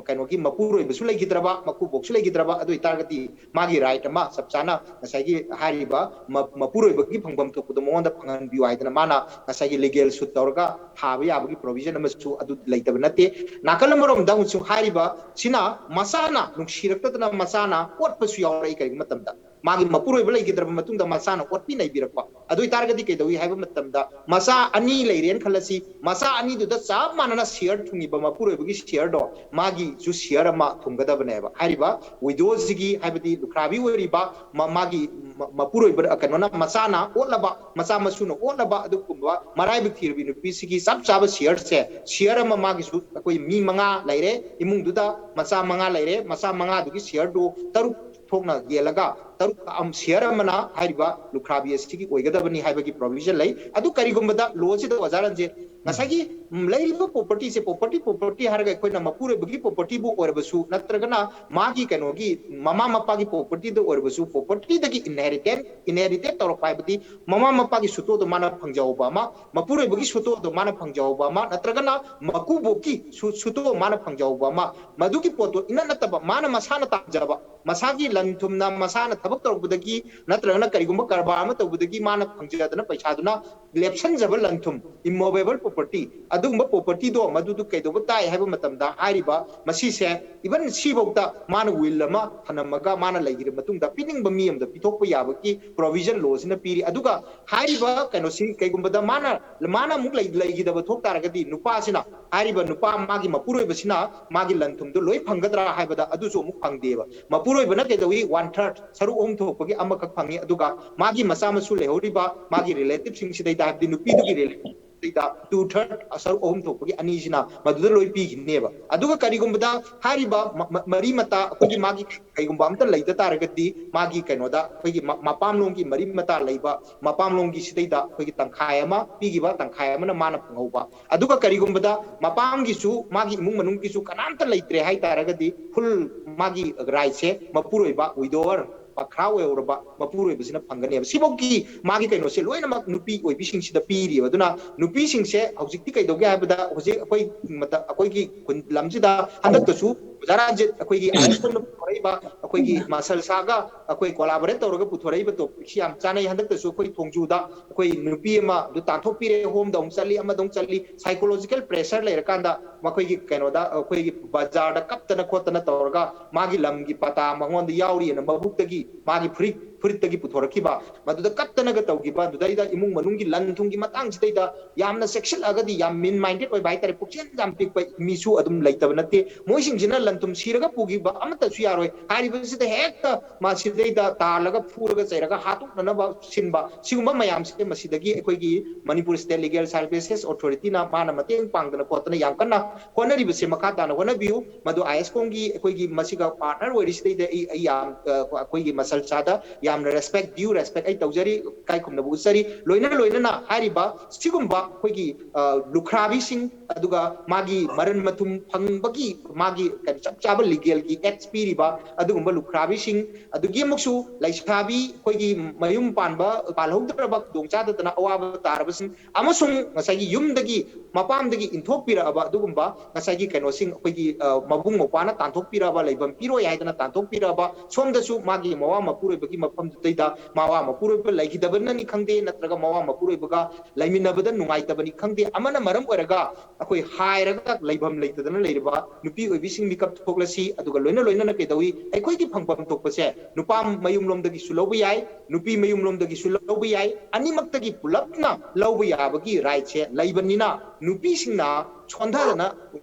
ꯀꯩꯅꯣꯒꯤ ꯃꯄꯨꯔꯣꯏꯕꯁꯨ ꯂꯩꯈꯤꯗ꯭ꯔꯕ, ꯃꯀꯨꯕꯣꯛꯁꯨ ꯂꯩꯈꯤꯗ꯭ꯔꯕ, ꯑꯗꯨ ꯑꯣꯏꯇꯥꯔꯒꯗꯤ ꯃꯥꯒꯤ right ꯑꯃ ꯆꯞ ꯆꯥꯅ ꯉꯁꯥꯏꯒꯤ ꯍꯥꯏꯔꯤꯕ ꯃ-, ꯃꯄꯨꯔꯣꯏꯕꯒꯤ ꯐꯪꯐꯝ ꯊꯣꯛꯄꯗꯣ ꯃꯉꯣꯟꯗ ꯐꯪꯍꯟꯕꯤꯌꯨ ꯍꯥꯏꯗꯅ ꯃꯥꯅ ꯉꯁꯥꯏꯒꯤ legal suit ꯇꯧꯔꯒ ꯊꯥꯕ ꯌꯥꯕꯒꯤ provision ꯑꯃꯁꯨ ꯑꯗꯨ ꯂꯩꯇꯕ ꯅꯠꯇꯦ꯫ ꯅꯥꯀꯜ ꯑꯃꯔꯣꯝꯗ ꯑꯃꯨꯛꯁꯨ ꯍꯥꯏꯔꯤꯕ ꯁꯤꯅ ꯃꯆꯥꯅ ꯅꯨꯡꯁꯤꯔꯛꯇꯗꯅ ꯃꯆꯥꯅ ꯑꯣꯠꯄꯁꯨ ꯌꯥꯎꯔꯛꯏ꯫ ꯀꯔꯤꯒꯨꯝꯕ ꯃꯇꯝꯗ ꯃꯥꯒꯤ ꯃꯄꯨꯔꯣꯏꯕ ꯂꯩꯈꯤꯗ꯭ꯔꯕ ꯃꯇꯨꯡꯗ ꯃꯆꯥꯅ ꯑꯣꯠꯄꯤ ꯅꯩꯕꯤꯔꯛꯄ, ꯑꯗꯨ ꯑꯣꯏꯇꯥꯔꯒꯗꯤ ꯀꯩꯗꯧꯏ ꯍꯥꯏꯕ ꯃꯇꯝꯗ ꯃꯆꯥ ꯑꯅꯤ ꯂꯩꯔꯦꯅ ꯈꯜꯂꯁꯤ, ꯃꯆꯥ ꯑꯅꯤꯗꯨꯗ ꯆꯞ ꯃꯥꯟꯅꯅ share ꯊꯨꯡꯉꯤꯕ ꯃꯄꯨꯔꯣꯏꯕꯒꯤ shareꯗꯣ ꯃꯥꯒꯤꯁꯨ share ꯑꯃ ꯊꯨꯡꯒꯗꯕꯅꯦꯕ꯫ ꯍꯥꯏꯔꯤꯕ widowꯁꯤꯒꯤ, ꯍꯥꯏꯕꯗꯤ ꯂꯨꯈ꯭ꯔꯥꯕꯤ ꯑꯣꯏꯔꯤꯕ ꯃ-, ꯃꯥꯒꯤ ꯃ-, ꯃꯄꯨꯔꯣꯏꯕ, ꯀꯩꯅꯣꯅ, ꯃꯆꯥꯅ ꯑꯣꯠꯂꯕ, ꯃꯆꯥ ꯃꯁꯨꯅ ꯑꯣꯠꯂꯕ ꯑꯗꯨꯒꯨꯝꯕ ꯃꯔꯥꯏꯕꯛ ꯊꯤꯔꯕꯤ ꯅꯨꯄꯤꯁꯤꯒꯤ ꯆꯞ ꯆꯥꯕ shareꯁꯦ, share ꯑꯃ ꯃꯥꯒꯤꯁꯨ, ꯑꯩꯈꯣꯏ ꯃꯤ ꯃꯉꯥ ꯂꯩꯔꯦ, ꯏꯃꯨꯡꯗꯨꯗ ꯃꯆꯥ ꯃꯉꯥ ꯂꯩꯔꯦ, ꯃꯆꯥ ꯃꯉꯥꯗꯨꯒꯤ shareꯗꯨ ꯇꯔꯨꯛ ꯊꯣꯛꯅ ꯌꯦꯜꯂꯒ ꯇꯔꯨꯛ ꯑꯝ-, share ꯑꯃꯅ ꯍꯥꯏꯔꯤꯕ ꯂꯨꯈ꯭ꯔꯥꯕꯤ ꯑꯁꯤꯒꯤ ꯑꯣꯏꯒꯗꯕꯅꯤ ꯍꯥꯏꯕꯒꯤ provision ꯂꯩ꯫ ꯑꯗꯨ ꯀꯔꯤꯒꯨꯝꯕꯗ lawꯁꯤꯗ, ꯑꯣꯖꯥ ꯔꯟꯖꯤꯠ, ꯉꯁꯥꯏꯒꯤ, ꯎꯝ, ꯂꯩꯔꯤꯕ propertyꯁꯦ, property, property, property ꯍꯥꯏꯔꯒ ꯑꯩꯈꯣꯏꯅ ꯃꯄꯨꯔꯣꯏꯕꯒꯤ propertyꯕꯨ ꯑꯣꯏꯔꯕꯁꯨ ꯅꯠꯇ꯭ꯔꯒꯅ ꯃꯥꯒꯤ ꯀꯩꯅꯣꯒꯤ ꯃꯃꯥ ꯃꯄꯥꯒꯤ propertyꯗ ꯑꯣꯏꯔꯕꯁꯨ, propertyꯗꯒꯤ inheritance, inherited ꯇꯧꯔꯛꯄ ꯍꯥꯏꯕꯗꯤ ꯃꯃꯥ ꯃꯄꯥꯒꯤ ꯁꯨꯇꯣꯗꯣ ꯃꯥꯅ ꯐꯪꯖꯍꯧꯕ ꯑꯃ, ꯃꯄꯨꯔꯣꯏꯕꯒꯤ ꯁꯨꯇꯣꯗꯣ ꯃꯥꯅ ꯐꯪꯖꯍꯧꯕ ꯑꯃ, ꯅꯠꯇ꯭ꯔꯒꯅ ꯃꯀꯨꯕꯣꯛꯀꯤ ꯁꯨ-, ꯁꯨꯇꯣ ꯃꯥꯅ ꯐꯪꯖꯍꯧꯕ ꯑꯃ, ꯃꯗꯨꯒꯤ ꯄꯣꯠꯇꯣ ꯏꯅꯠ ꯅꯠꯇꯕ ꯃꯥꯅ ꯃꯁꯥꯅ ꯇꯥꯟꯖꯕ, ꯃꯁꯥꯒꯤ ꯂꯟ ꯊꯨꯝꯅ ꯃꯁꯥꯅ ꯊꯕꯛ ꯇꯧꯔꯛꯄꯗꯒꯤ ꯅꯠꯇ꯭ꯔꯒꯅ ꯀꯔꯤꯒꯨꯝꯕ ꯀꯔꯕꯥꯔ ꯑꯃ ꯇꯧꯕꯗꯒꯤ ꯃꯥꯅ ꯐꯪꯖꯗꯅ ꯄꯩꯁꯥꯗꯨꯅ ꯂꯦꯞꯁꯟꯖꯕ ꯂꯟ ꯊꯨꯝ, immovable property, ꯑꯗꯨꯒꯨꯝꯕ propertyꯗꯣ ꯃꯗꯨꯗꯨ ꯀꯩꯗꯧꯕ ꯇꯥꯏ ꯍꯥꯏꯕ ꯃꯇꯝꯗ ꯍꯥꯏꯔꯤꯕ ꯃꯁꯤꯁꯦ even ꯁꯤꯐꯧꯗ ꯃꯥꯅ will ꯑꯃ ꯊꯅꯝꯃꯒ ꯃꯥꯅ ꯂꯩꯈꯤꯔ ꯃꯇꯨꯡꯗ ꯄꯤꯅꯤꯡꯕ ꯃꯤ ꯑꯃꯗ ꯄꯤꯊꯣꯛꯄ ꯌꯥꯕꯒꯤ provision lawꯁꯤꯅ ꯄꯤꯔꯤ꯫ ꯑꯗꯨꯒ ꯍꯥꯏꯔꯤꯕ ꯀꯩꯅꯣꯁꯤ ꯀꯩꯒꯨꯝꯕꯗ ꯃꯥꯅ, ꯃꯥꯅ ꯑꯃꯨꯛ ꯂꯩ-, ꯂꯩꯈꯤꯗꯕ ꯊꯣꯛ ꯇꯥꯔꯒꯗꯤ ꯅꯨꯄꯥꯁꯤꯅ, ꯍꯥꯏꯔꯤꯕ ꯅꯨꯄꯥ ꯃꯥꯒꯤ ꯃꯄꯨꯔꯣꯏꯕꯁꯤꯅ ꯃꯥꯒꯤ ꯂꯟ ꯊꯨꯝꯗꯣ ꯂꯣꯏ ꯐꯪꯒꯗ꯭ꯔꯥ ꯍꯥꯏꯕꯗ ꯑꯗꯨꯁꯨ ꯑꯃꯨꯛ ꯐꯪꯗꯦꯕ꯫ ꯃꯄꯨꯔꯣꯏꯕꯅ ꯀꯩꯗꯧꯏ? One third, ꯁꯔꯨꯛ ꯑꯍꯨꯝ ꯊꯣꯛꯄꯒꯤ ꯑꯃꯈꯛ ꯐꯪꯉꯤ꯫ ꯑꯗꯨꯒ ꯃꯥꯒꯤ ꯃꯆꯥ ꯃꯁꯨ ꯂꯩꯍꯧꯔꯤꯕ ꯃꯥꯒꯤ relativeꯁꯤꯡꯁꯤꯗꯩꯗ, ꯍꯥꯏꯕꯗꯤ ꯅꯨꯄꯤꯗꯨꯒꯤ relative ꯁꯤꯗꯩꯗ two third, ꯁꯔꯨꯛ ꯑꯍꯨꯝ ꯊꯣꯛꯄꯒꯤ ꯑꯅꯤꯁꯤꯅ ꯃꯗꯨꯗ ꯂꯣꯏ ꯄꯤꯈꯤꯅꯦꯕ꯫ ꯑꯗꯨꯒ ꯀꯔꯤꯒꯨꯝꯕꯗ ꯍꯥꯏꯔꯤꯕ ꯃ-, ꯃ-, ꯃꯔꯤ ꯃꯇꯥ ꯑꯩꯈꯣꯏꯒꯤ ꯃꯥꯒꯤ ꯀꯩꯒꯨꯝꯕ ꯑꯝꯇ ꯂꯩꯇ ꯇꯥꯔꯒꯗꯤ ꯃꯥꯒꯤ ꯀꯩꯅꯣꯗ ꯑꯩꯈꯣꯏꯒꯤ ꯃ-, ꯃꯄꯥꯝꯂꯣꯝꯒꯤ ꯃꯔꯤ ꯃꯇꯥ ꯂꯩꯕ ꯃꯄꯥꯝꯂꯣꯝꯒꯤ ꯁꯤꯗꯩꯗ ꯑꯩꯈꯣꯏꯒꯤ ꯇꯪꯈꯥꯏ ꯑꯃ ꯄꯤꯈꯤꯕ, ꯇꯪꯈꯥꯏ ꯑꯃꯅ ꯃꯥꯅ ꯐꯪꯍꯧꯕ꯫ ꯑꯗꯨꯒ ꯀꯔꯤꯒꯨꯝꯕꯗ ꯃꯄꯥꯝꯒꯤꯁꯨ ꯃꯥꯒꯤ ꯏꯃꯨꯡ ꯃꯅꯨꯡꯒꯤꯁꯨ ꯀꯅꯥꯝꯇ ꯂꯩꯇ꯭ꯔꯦ ꯍꯥꯏ ꯇꯥꯔꯒꯗꯤ full ꯃꯥꯒꯤ rightꯁꯦ ꯃꯄꯨꯔꯣꯏꯕ, widower, ꯄꯥꯈ꯭ꯔꯥ ꯑꯣꯏꯍꯧꯔꯕ ꯃꯄꯨꯔꯣꯏꯕꯁꯤꯅ ꯐꯪꯒꯅꯦꯕ꯫ ꯁꯤꯐꯧꯒꯤ ꯃꯥꯒꯤ ꯀꯩꯅꯣꯁꯦ ꯂꯣꯏꯅꯃꯛ ꯅꯨꯄꯤ ꯑꯣꯏꯕꯤꯁꯤꯡꯁꯤꯗ ꯄꯤꯔꯤꯕ꯫ ꯑꯗꯨꯅ ꯅꯨꯄꯤꯁꯤꯡꯁꯦ ꯍꯧꯖꯤꯛꯇꯤ ꯀꯩꯗꯧꯒꯦ ꯍꯥꯏꯕꯗ, ꯍꯧꯖꯤꯛ ꯑꯩꯈꯣꯏ ꯃꯇ-, ꯑꯩꯈꯣꯏꯒꯤ ꯈꯨꯟ ꯂꯝꯁꯤꯗ ꯍꯟꯗꯛꯇꯁꯨ ꯑꯣꯖꯥ ꯔꯥꯖꯤꯠ, ꯑꯩꯈꯣꯏꯒꯤ ꯑꯥꯏ ꯑꯦꯁ ꯀꯣꯝꯅ ꯄꯨꯊꯣꯔꯛꯏꯕ, ꯑꯩꯈꯣꯏꯒꯤ ꯃꯁꯜꯁꯥꯒ ꯑꯩꯈꯣꯏ ꯀꯣꯂꯥꯕꯣꯔꯦꯠ ꯇꯧꯔꯒ ꯄꯨꯊꯣꯔꯛꯏꯕ ꯇꯣꯄꯤꯛꯁꯤ ꯌꯥꯝ ꯆꯥꯅꯩ꯫ ꯍꯟꯗꯛꯇꯁꯨ ꯑꯩꯈꯣꯏ ꯊꯣꯡꯖꯨꯗ ꯑꯩꯈꯣꯏ ꯅꯨꯄꯤ ꯑꯃ ꯑꯗꯨ ꯇꯥꯟꯊꯣꯛꯄꯤꯔꯦ, ꯍꯣꯝꯗ ꯑꯃꯨꯛ ꯆꯠꯂꯤ, ꯑꯃꯗ ꯑꯃꯨꯛ ꯆꯠꯂꯤ, ꯁꯥꯏꯀꯣꯂꯣꯖꯤꯀꯦꯜ ꯄ꯭ꯔꯦꯁꯔ ꯂꯩꯔꯀꯥꯟꯗ ꯃꯈꯣꯏꯒꯤ ꯀꯩꯅꯣꯗ, ꯑꯩꯈꯣꯏꯒꯤ ꯕꯖꯥꯔꯗ ꯀꯞꯇꯅ ꯈꯣꯠꯇꯅ ꯇꯧꯔꯒ ꯃꯥꯒꯤ ꯂꯝꯒꯤ ꯄꯇꯥ ꯃꯉꯣꯟꯗ ꯌꯥꯎꯔꯤꯑꯅ ꯃꯕꯨꯛꯇꯒꯤ ꯃꯥꯒꯤ ꯐꯨꯔꯤꯠ, ꯐꯨꯔꯤꯠꯇꯒꯤ ꯄꯨꯊꯣꯔꯛꯈꯤꯕ, ꯃꯗꯨꯗ ꯀꯞꯇꯅꯒ ꯇꯧꯈꯤꯕ, ꯑꯗꯨꯗꯩꯗ ꯏꯃꯨꯡ ꯃꯅꯨꯡꯒꯤ ꯂꯟ ꯊꯨꯝꯒꯤ ꯃꯇꯥꯡꯁꯤꯗꯩꯗ ꯌꯥꯝꯅ ꯆꯦꯛꯁꯤꯜꯂꯛꯑꯒꯗꯤ, ꯌꯥꯝ ꯃꯤꯟ ꯃꯥꯏꯟꯗꯦꯠ ꯑꯣꯏꯕ ꯍꯥꯏꯇꯥꯔꯦ, ꯄꯨꯛꯆꯦꯜ ꯌꯥꯝ ꯄꯤꯛꯄ ꯃꯤꯁꯨ ꯑꯗꯨꯝ ꯂꯩꯇꯕ ꯅꯠꯇꯦ꯫ ꯃꯣꯏꯁꯤꯡꯁꯤꯅ ꯂꯟ ꯊꯨꯝ ꯁꯤꯔꯒ ꯄꯨꯈꯤꯕ ꯑꯃꯠꯇꯁꯨ ꯌꯥꯔꯣꯏ꯫ ꯍꯥꯏꯔꯤꯕꯁꯤꯗ ꯍꯦꯛꯇ ꯃꯁꯤꯗꯩꯗ ꯇꯥꯜꯂꯒ ꯐꯨꯔꯒ ꯆꯩꯔꯒ ꯍꯥꯠꯇꯣꯛꯅꯅꯕ ꯁꯤꯟꯕ, ꯁꯤꯒꯨꯝꯕ ꯃꯌꯥꯝꯁꯦ ꯃꯁꯤꯗꯒꯤ ꯑꯩꯈꯣꯏꯒꯤ ꯃꯅꯤꯄꯨꯔ ꯁ꯭ꯇꯦꯠ ꯂꯤꯒꯦꯜ ꯁꯥꯔꯚꯤꯁꯦꯁ ꯑꯣꯊꯣꯔꯤꯇꯤꯅ ꯃꯥꯅ ꯃꯇꯦꯡ ꯄꯥꯡꯗꯅ ꯈꯣꯠꯇꯅ ꯌꯥꯝ ꯀꯟꯅ ꯍꯣꯠꯅꯔꯤꯕꯁꯦ ꯃꯈꯥ ꯇꯥꯅ ꯍꯣꯠꯅꯕꯤꯌꯨ꯫ ꯃꯗꯨ ꯑꯥꯏ ꯑꯦꯁ ꯀꯣꯝꯒꯤ ꯑꯩꯈꯣꯏꯒꯤ ꯃꯁꯤꯒ ꯄꯥꯔꯠꯅꯔ ꯑꯣꯏꯔꯤꯁꯤꯗꯩꯗ ꯑꯩ, ꯑꯩ ꯌꯥꯝ, ꯑ, ꯑꯩꯈꯣꯏꯒꯤ ꯃꯁꯜꯁꯥꯗ ꯌꯥꯝꯅ ꯔꯦꯁꯄꯦꯛ, ꯗ꯭ꯌꯨ ꯔꯦꯁꯄꯦꯛ ꯑꯩ ꯇꯧꯖꯔꯤ, ꯏꯀꯥꯏ ꯈꯨꯝꯅꯕ ꯎꯠꯆꯔꯤ꯫ ꯂꯣꯏꯅ ꯂꯣꯏꯅꯅ ꯍꯥꯏꯔꯤꯕ ꯁꯤꯒꯨꯝꯕ ꯑꯩꯈꯣꯏꯒꯤ, ꯑ, ꯂꯨꯈ꯭ꯔꯥꯕꯤꯁꯤꯡ, ꯑꯗꯨꯒ ꯃꯥꯒꯤ ꯃꯔꯟ ꯃꯊꯨꯝ ꯐꯪꯕꯒꯤ ꯃꯥꯒꯤ ꯀꯔꯤ ꯆꯞ ꯆꯥꯕ ꯂꯤꯒꯦꯜꯒꯤ ꯑꯦꯛꯁ ꯄꯤꯔꯤꯕ ꯑꯗꯨꯒꯨꯝꯕ ꯂꯨꯈ꯭ꯔꯥꯕꯤꯁꯤꯡ, ꯑꯗꯨꯒꯤ ꯑꯃꯨꯛꯁꯨ ꯂꯩꯁꯥꯕꯤ ꯑꯩꯈꯣꯏꯒꯤ ꯃꯌꯨꯝ ꯄꯥꯟꯕ, ꯄꯥꯜꯍꯧꯗ꯭ꯔꯕ, ꯈꯨꯗꯣꯡ ꯆꯥꯗꯗꯅ ꯑꯋꯥꯕ ꯇꯥꯔꯕꯁꯤꯡ, ꯑꯃꯁꯨꯡ ꯉꯁꯥꯏꯒꯤ ꯌꯨꯝꯗꯒꯤ ꯃꯄꯥꯝꯗꯒꯤ ꯏꯟꯊꯣꯛꯄꯤꯔꯛꯑꯕ ꯑꯗꯨꯒꯨꯝꯕ ꯉꯁꯥꯏꯒꯤ ꯀꯩꯅꯣꯁꯤꯡ, ꯑꯩꯈꯣꯏꯒꯤ, ꯑ, ꯃꯕꯨꯡ ꯃꯧꯄ꯭ꯋꯥꯅ ꯇꯥꯟꯊꯣꯛꯄꯤꯔꯛꯑꯕ, ꯂꯩꯐꯝ ꯄꯤꯔꯣꯏ ꯍꯥꯏꯗꯅ ꯇꯥꯟꯊꯣꯛꯄꯤꯔꯛꯑꯕ, ꯁꯣꯝꯗꯁꯨ ꯃꯥꯒꯤ ꯃꯋꯥ ꯃꯄꯨꯔꯣꯏꯕꯒꯤ ꯃꯐꯝꯗꯨꯗꯩꯗ ꯃꯋꯥ ꯃꯄꯨꯔꯣꯏꯕ ꯂꯩꯈꯤꯗꯕꯅꯅꯤ ꯈꯪꯗꯦ, ꯅꯠꯇ꯭ꯔꯒ ꯃꯋꯥ ꯃꯄꯨꯔꯣꯏꯕꯒ ꯂꯩꯃꯤꯟꯅꯕꯗ ꯅꯨꯡꯉꯥꯏꯇꯕꯅꯤ ꯈꯪꯗꯦ, ꯑꯃꯅ ꯃꯔꯝ ꯑꯣꯏꯔꯒ ꯑꯩꯈꯣꯏ ꯍꯥꯏꯔꯒ ꯂꯩꯐꯝ ꯂꯩꯇꯗꯅ ꯂꯩꯔꯤꯕ ꯅꯨꯄꯤ ꯑꯣꯏꯕꯤꯁꯤꯡ ꯃꯤꯀꯞ ꯊꯣꯛꯂꯁꯤ꯫ ꯑꯗꯨꯒ ꯂꯣꯏꯅ ꯂꯣꯏꯅꯅ ꯀꯩꯗꯧꯏ, ꯑꯩꯈꯣꯏꯒꯤ ꯐꯪꯐꯝ ꯊꯣꯛꯄꯁꯦ ꯅꯨꯄꯥ ꯃꯌꯨꯝꯂꯣꯝꯗꯒꯤꯁꯨ ꯂꯧꯕ ꯌꯥꯏ, ꯅꯨꯄꯤ ꯃꯌꯨꯝꯂꯣꯝꯗꯒꯤꯁꯨ ꯂꯧꯕ ꯌꯥꯏ, ꯑꯅꯤꯃꯛꯇꯒꯤ ꯄꯨꯂꯞꯅ ꯂꯧꯕ ꯌꯥꯕꯒꯤ ꯔꯥꯏꯠꯁꯦ ꯂꯩꯕꯅꯤꯅ, ꯅꯨꯄꯤꯁꯤꯡꯅ ꯁꯣꯟꯊꯗꯅ,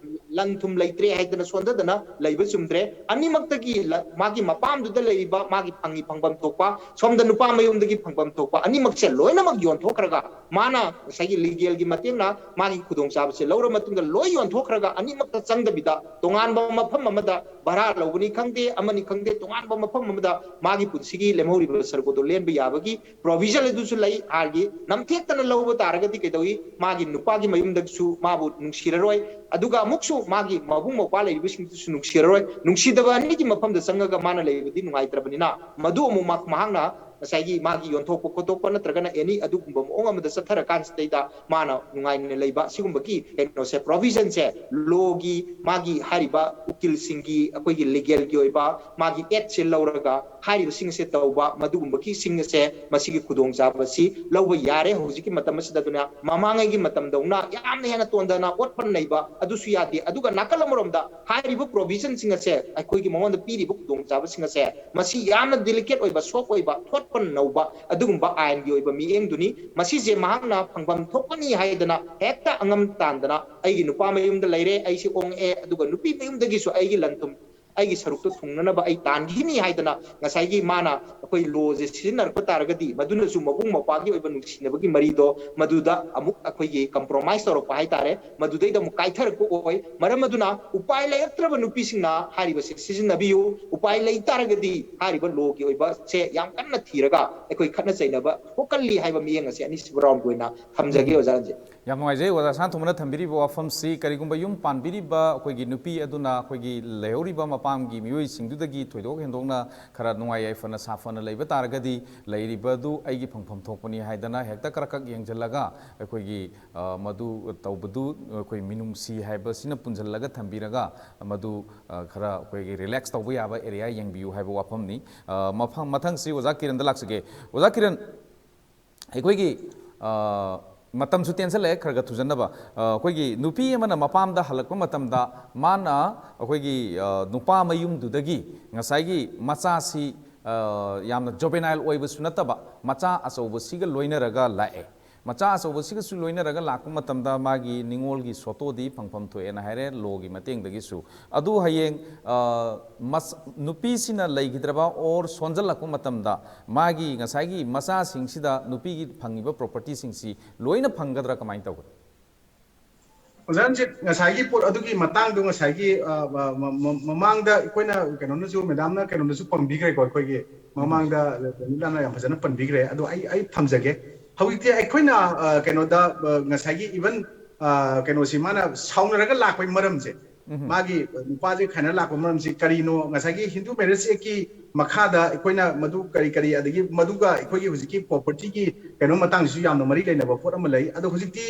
ꯂꯟ ꯊꯨꯝ ꯂꯩꯇ꯭ꯔꯦ ꯍꯥꯏꯗꯅ ꯁꯣꯟꯊꯗꯅ ꯂꯩꯕ ꯆꯨꯝꯗ꯭ꯔꯦ꯫ ꯑꯅꯤꯃꯛꯇꯒꯤ ꯂ-, ꯃꯥꯒꯤ ꯃꯄꯥꯝꯗꯨꯗ ꯂꯩꯔꯤꯕ ꯃꯥꯒꯤ ꯐꯪꯉꯤ ꯐꯪꯐꯝ ꯊꯣꯛꯄ, ꯁꯣꯝꯗ ꯅꯨꯄꯥ ꯃꯌꯨꯝꯗꯒꯤ ꯐꯪꯐꯝ ꯊꯣꯛꯄ, ꯑꯅꯤꯃꯛꯁꯦ ꯂꯣꯏꯅꯃꯛ ꯌꯣꯟꯊꯣꯛꯈ꯭ꯔꯒ, ꯃꯥꯅ ꯉꯁꯥꯏꯒꯤ ꯂꯤꯒꯦꯜꯒꯤ ꯃꯇꯦꯡꯅ ꯃꯥꯒꯤ ꯈꯨꯗꯣꯡꯆꯥꯕꯁꯦ ꯂꯧꯔ ꯃꯇꯨꯡꯗ ꯂꯣꯏ ꯌꯣꯟꯊꯣꯛꯈ꯭ꯔꯒ, ꯑꯅꯤꯃꯛꯇ ꯆꯪꯗꯕꯤꯗ ꯇꯣꯉꯥꯟꯕ ꯃꯐꯝ ꯑꯃꯗ ꯚꯔꯥ ꯂꯧꯕꯅꯤ ꯈꯪꯗꯦ, ꯑꯃꯅꯤ ꯈꯪꯗꯦ, ꯇꯣꯉꯥꯟꯕ ꯃꯐꯝ ꯑꯃꯗ ꯃꯥꯒꯤ ꯄꯨꯟꯁꯤꯒꯤ ꯂꯦꯝꯍꯧꯔꯤꯕ ꯁꯔꯨꯛ ꯑꯗꯨ ꯂꯦꯟꯕ ꯌꯥꯕꯒꯤ ꯄ꯭ꯔꯣꯚꯤꯖꯟ ꯑꯗꯨꯁꯨ ꯂꯩ꯫ ꯍꯥꯏꯔꯒꯤ ꯅꯝꯊꯦꯛꯇꯅ ꯂꯧꯕ ꯇꯥꯔꯒꯗꯤ ꯀꯩꯗꯧꯏ, ꯃꯥꯒꯤ ꯅꯨꯄꯥꯒꯤ ꯃꯌꯨꯝꯗꯁꯨ ꯃꯥꯕꯨ ꯅꯨꯡꯁꯤꯔꯔꯣꯏ꯫ ꯑꯗꯨꯒ ꯑꯃꯨꯛꯁꯨ ꯃꯥꯒꯤ ꯃꯕꯨꯡ ꯃꯧꯄ꯭ꯋꯥ ꯂꯩꯔꯤꯕꯁꯤꯡꯗꯨꯁꯨ ꯅꯨꯡꯁꯤꯔꯔꯣꯏ꯫ ꯅꯨꯡꯁꯤꯗꯕ ꯑꯅꯤꯒꯤ ꯃꯐꯝꯗ ꯆꯪꯉꯒ ꯃꯥꯅ ꯂꯩꯕꯗꯤ ꯅꯨꯡꯉꯥꯏꯇ꯭ꯔꯕꯅꯤꯅ, ꯃꯗꯨ ꯑꯃꯨꯛ ꯃꯍꯥꯛ, ꯃꯍꯥꯛꯅ ꯉꯁꯥꯏꯒꯤ ꯃꯥꯒꯤ ꯌꯣꯟꯊꯣꯛꯄ ꯈꯣꯠꯇꯣꯛꯄ ꯅꯠꯇ꯭ꯔꯒꯅ ꯑꯦꯅꯤ ꯑꯗꯨꯒꯨꯝꯕ ꯃꯑꯣꯡ ꯑꯃꯗ ꯆꯠꯊꯔꯀꯥꯟꯁꯤꯗꯩꯗ ꯃꯥꯅ ꯅꯨꯡꯉꯥꯏꯅ ꯂꯩꯕ, ꯁꯤꯒꯨꯝꯕꯒꯤ ꯀꯩꯅꯣꯁꯦ, ꯄ꯭ꯔꯣꯚꯤꯖꯟꯁꯦ, ꯂꯣꯒꯤ, ꯃꯥꯒꯤ ꯍꯥꯏꯔꯤꯕ ꯎꯀꯤꯜꯁꯤꯡꯒꯤ, ꯑꯩꯈꯣꯏꯒꯤ ꯂꯤꯒꯦꯜꯒꯤ ꯑꯣꯏꯕ ꯃꯥꯒꯤ ꯑꯦꯗꯁꯦ ꯂꯧꯔꯒ ꯍꯥꯏꯔꯤꯕꯁꯤꯡ ꯑꯁꯦ ꯇꯧꯕ, ꯃꯗꯨꯒꯨꯝꯕꯒꯤꯁꯤꯡ ꯑꯁꯦ, ꯃꯁꯤꯒꯤ ꯈꯨꯗꯣꯡꯆꯥꯕ ꯑꯁꯤ ꯂꯧꯕ ꯌꯥꯔꯦ ꯍꯧꯖꯤꯛꯀꯤ ꯃꯇꯝ ꯑꯁꯤꯗ꯫ ꯑꯗꯨꯅ ꯃꯃꯥꯡꯉꯩꯒꯤ ꯃꯇꯝꯗꯧꯅ ꯌꯥꯝꯅ ꯍꯦꯟꯅ ꯇꯣꯟꯗꯅ ꯑꯣꯠꯄ ꯅꯩꯕ ꯑꯗꯨꯁꯨ ꯌꯥꯗꯦ꯫ ꯑꯗꯨꯒ ꯅꯥꯀꯜ ꯑꯃꯔꯣꯝꯗ ꯍꯥꯏꯔꯤꯕ ꯄ꯭ꯔꯣꯚꯤꯖꯟꯁꯤꯡ ꯑꯁꯦ, ꯑꯩꯈꯣꯏꯒꯤ ꯃꯉꯣꯟꯗ ꯄꯤꯔꯤꯕ ꯈꯨꯗꯣꯡꯆꯥꯕꯁꯤꯡ ꯑꯁꯦ, ꯃꯁꯤ ꯌꯥꯝꯅ ꯗꯤꯂꯤꯀꯦꯠ ꯑꯣꯏꯕ, ꯁꯣꯐ ꯑꯣꯏꯕ, ꯊꯣꯠꯄ ꯅꯧꯕ ꯑꯗꯨꯒꯨꯝꯕ ꯑꯥꯏꯟꯒꯤ ꯑꯣꯏꯕ ꯃꯤꯠꯌꯦꯡꯗꯨꯅꯤ꯫ ꯃꯁꯤꯁꯦ ꯃꯍꯥꯛꯅ ꯐꯪꯐꯝ ꯊꯣꯛꯄꯅꯤ ꯍꯥꯏꯗꯅ ꯍꯦꯛꯇ ꯑꯉꯝ ꯇꯥꯟꯗꯅ, "ꯑꯩꯒꯤ ꯅꯨꯄꯥ ꯃꯌꯨꯝꯗ ꯂꯩꯔꯦ, ꯑꯩꯁꯦ ꯑꯣꯡꯉꯛꯑꯦ, ꯑꯗꯨꯒ ꯅꯨꯄꯤ ꯃꯌꯨꯝꯗꯒꯤꯁꯨ ꯑꯩꯒꯤ ꯂꯟ ꯊꯨꯝ, ꯑꯩꯒꯤ ꯁꯔꯨꯛꯇꯨ ꯊꯨꯡꯅꯅꯕ ꯑꯩ ꯇꯥꯟꯈꯤꯅꯤ" ꯍꯥꯏꯗꯅ ꯉꯁꯥꯏꯒꯤ ꯃꯥꯅ ꯑꯩꯈꯣꯏ ꯂꯣꯁꯦ ꯁꯤꯖꯤꯟꯅꯔꯛꯄ ꯇꯥꯔꯒꯗꯤ, ꯃꯗꯨꯅꯁꯨ ꯃꯕꯨꯡ ꯃꯧꯄ꯭ꯋꯥꯒꯤ ꯑꯣꯏꯕ ꯅꯨꯡꯁꯤꯅꯕꯒꯤ ꯃꯔꯤꯗꯣ ꯃꯗꯨꯗ ꯑꯃꯨꯛ ꯑꯩꯈꯣꯏꯒꯤ ꯀꯝꯄ꯭ꯔꯣꯃꯥꯏꯁ ꯇꯧꯔꯛꯄ ꯍꯥꯏꯇꯥꯔꯦ, ꯃꯗꯨꯗꯩꯗ ꯑꯃꯨꯛ ꯀꯥꯏꯊꯔꯛꯄ ꯑꯣꯏ꯫ ꯃꯔꯝ ꯑꯗꯨꯅ ꯎꯄꯥꯏ ꯂꯩꯔꯛꯇ꯭ꯔꯕ ꯅꯨꯄꯤꯁꯤꯡꯅ ꯍꯥꯏꯔꯤꯕꯁꯦ ꯁꯤꯖꯤꯟꯅꯕꯤꯌꯨ꯫ ꯎꯄꯥꯏ ꯂꯩ ꯇꯥꯔꯒꯗꯤ ꯍꯥꯏꯔꯤꯕ ꯂꯣꯒꯤ ꯑꯣꯏꯕꯁꯦ ꯌꯥꯝ ꯀꯟꯅ ꯊꯤꯔꯒ ꯑꯩꯈꯣꯏ ꯈꯠꯅ ꯆꯩꯅꯕ ꯊꯣꯛꯀꯜꯂꯤ ꯍꯥꯏꯕ ꯃꯤꯠꯌꯦꯡ ꯑꯁꯦ ꯑꯅꯤꯁꯨꯕ ꯔꯥꯎꯟꯒꯤ ꯑꯣꯏꯅ ꯊꯝꯖꯒꯦ, ꯑꯣꯖꯥ ꯔꯟꯖꯤꯠ꯫ ꯌꯥꯝ ꯅꯨꯡꯉꯥꯏꯖꯩ ꯑꯣꯖꯥ ꯁꯅꯥꯇꯣꯝꯕꯅ ꯊꯝꯕꯤꯔꯤꯕ ꯋꯥꯐꯝꯁꯤ꯫ ꯀꯔꯤꯒꯨꯝꯕ ꯌꯨꯝ ꯄꯥꯟꯕꯤꯔꯤꯕ ꯑꯩꯈꯣꯏꯒꯤ ꯅꯨꯄꯤ ꯑꯗꯨꯅ ꯑꯩꯈꯣꯏꯒꯤ ꯂꯩꯍꯧꯔꯤꯕ ꯃꯄꯥꯝꯒꯤ ꯃꯤꯑꯣꯏꯁꯤꯡꯗꯨꯗꯒꯤ ꯊꯣꯏꯗꯣꯛ ꯍꯦꯟꯗꯣꯛꯅ ꯈꯔ ꯅꯨꯡꯉꯥꯏ ꯌꯥꯏꯐꯅ ꯁꯥꯐꯅ ꯂꯩꯕ ꯇꯥꯔꯒꯗꯤ, ꯂꯩꯔꯤꯕꯗꯨ ꯑꯩꯒꯤ ꯐꯪꯐꯝ ꯊꯣꯛꯄꯅꯤ ꯍꯥꯏꯗꯅ ꯍꯦꯛꯇ ꯀꯔꯛ ꯀꯔꯛ ꯌꯦꯡꯁꯤꯜꯂꯒ ꯑꯩꯈꯣꯏꯒꯤ, ꯑ, ꯃꯗꯨ ꯇꯧꯕꯗꯨ ꯑꯩꯈꯣꯏ ꯃꯤꯅꯨꯡꯁꯤ ꯍꯥꯏꯕꯁꯤꯅ ꯄꯨꯟꯁꯤꯜꯂꯒ ꯊꯝꯕꯤꯔꯒ ꯃꯗꯨ, ꯑ, ꯈꯔ ꯑꯩꯈꯣꯏꯒꯤ ꯔꯤꯂꯦꯛꯁ ꯇꯧꯕ ꯌꯥꯕ ꯑꯦꯔꯤꯌꯥ ꯌꯦꯡꯕꯤꯌꯨ ꯍꯥꯏꯕ ꯋꯥꯐꯝꯅꯤ꯫ ꯑ, ꯃꯐꯝ, ꯃꯊꯪꯁꯤ ꯑꯣꯖꯥ ꯀꯤꯔꯟꯗ ꯂꯥꯛꯆꯒꯦ꯫ ꯑꯣꯖꯥ ꯀꯤꯔꯟ, ꯑꯩꯈꯣꯏꯒꯤ, ꯑ, ꯃꯇꯝꯁꯨ ꯇꯦꯟꯁꯜꯂꯛꯑꯦ, ꯈꯔ ꯈꯔ ꯊꯨꯖꯟꯅꯕ꯫ ꯑ, ꯑꯩꯈꯣꯏꯒꯤ ꯅꯨꯄꯤ ꯑꯃꯅ ꯃꯄꯥꯝꯗ ꯍꯜꯂꯛꯄ ꯃꯇꯝꯗ ꯃꯥꯅ ꯑꯩꯈꯣꯏꯒꯤ, ꯑ, ꯅꯨꯄꯥ ꯃꯌꯨꯝꯗꯨꯗꯒꯤ ꯉꯁꯥꯏꯒꯤ ꯃꯆꯥꯁꯤ, ꯑ, ꯌꯥꯝꯅ ꯖꯣꯕꯦꯅꯥꯏꯜ ꯑꯣꯏꯕꯁꯨ ꯅꯠꯇꯕ ꯃꯆꯥ ꯑꯆꯧꯕꯁꯤꯒ ꯂꯣꯏꯅꯔꯒ ꯂꯥꯛꯑꯦ꯫ ꯃꯆꯥ ꯑꯆꯧꯕꯁꯤꯒꯁꯨ ꯂꯣꯏꯅꯔꯒ ꯂꯥꯛꯄ ꯃꯇꯝꯗ ꯃꯥꯒꯤ ꯅꯤꯉꯣꯜꯒꯤ ꯁꯣꯇꯣꯗꯤ ꯐꯪꯐꯝ ꯊꯣꯛꯑꯦꯅ ꯍꯥꯏꯔꯦ, ꯂꯣꯒꯤ ꯃꯇꯦꯡꯗꯒꯤꯁꯨ꯫ ꯑꯗꯨ ꯍꯌꯦꯡ, ꯑ, ꯃꯁ-, ꯅꯨꯄꯤꯁꯤꯅ ꯂꯩꯈꯤꯗ꯭ꯔꯕ ꯑꯣꯔ ꯁꯣꯟꯖꯜꯂꯛꯄ ꯃꯇꯝꯗ ꯃꯥꯒꯤ ꯉꯁꯥꯏꯒꯤ ꯃꯆꯥꯁꯤꯡꯁꯤꯗ ꯅꯨꯄꯤꯒꯤ ꯐꯪꯉꯤꯕ ꯄ꯭ꯔꯣꯄꯔꯇꯤꯁꯤꯡꯁꯤ ꯂꯣꯏꯅ ꯐꯪꯒꯗ꯭ꯔꯥ, ꯀꯃꯥꯏꯅ ꯇꯧꯒꯅꯤ? ꯑꯣꯖꯥ ꯔꯟꯖꯤꯠ, ꯉꯁꯥꯏꯒꯤ ꯄꯣꯠ ꯑꯗꯨꯒꯤ ꯃꯇꯥꯡꯗꯣ ꯉꯁꯥꯏꯒꯤ, ꯑ, ꯃ-, ꯃ-, ꯃ-, ꯃꯃꯥꯡꯗ ꯑꯩꯈꯣꯏꯅ ꯀꯩꯅꯣꯅꯁꯨ, ꯃꯦꯗꯥꯝꯅ ꯀꯩꯅꯣꯅꯁꯨ ꯄꯟꯕꯤꯈ꯭ꯔꯦꯀꯣ, ꯑꯩꯈꯣꯏꯒꯤ ꯃꯃꯥꯡꯗ ꯂꯤꯂꯥꯅ ꯌꯥꯝ ꯐꯖꯅ ꯄꯟꯕꯤꯈ꯭ꯔꯦ꯫ ꯑꯗꯣ ꯑꯩ, ꯑꯩ ꯊꯝꯖꯒꯦ꯫ ꯍꯧꯖꯤꯛꯇꯤ ꯑꯩꯈꯣꯏꯅ, ꯑ, ꯀꯩꯅꯣꯗ, ꯑ, ꯉꯁꯥꯏꯒꯤ even ꯑ, ꯀꯩꯅꯣꯁꯤ ꯃꯥꯅ ꯁꯥꯎꯅꯔꯒ ꯂꯥꯛꯄꯒꯤ ꯃꯔꯝꯁꯦ, ꯃꯥꯒꯤ ꯅꯨꯄꯥꯁꯦ ꯈꯥꯏꯅꯔ ꯂꯥꯛꯄ ꯃꯔꯝꯁꯤ ꯀꯔꯤꯅꯣ? ꯉꯁꯥꯏꯒꯤ Hindu Marriage Act ꯀꯤ ꯃꯈꯥꯗ ꯑꯩꯈꯣꯏꯅ ꯃꯗꯨ ꯀꯔꯤ ꯀꯔꯤ, ꯑꯗꯒꯤ ꯃꯗꯨꯒ ꯑꯩꯈꯣꯏꯒꯤ ꯍꯧꯖꯤꯛꯀꯤ property ꯒꯤ ꯀꯩꯅꯣ ꯃꯇꯥꯡꯁꯤꯁꯨ ꯌꯥꯝꯅ ꯃꯔꯤ ꯂꯩꯅꯕ ꯄꯣꯠ ꯑꯃ ꯂꯩ꯫ ꯑꯗꯣ ꯍꯧꯖꯤꯛꯇꯤ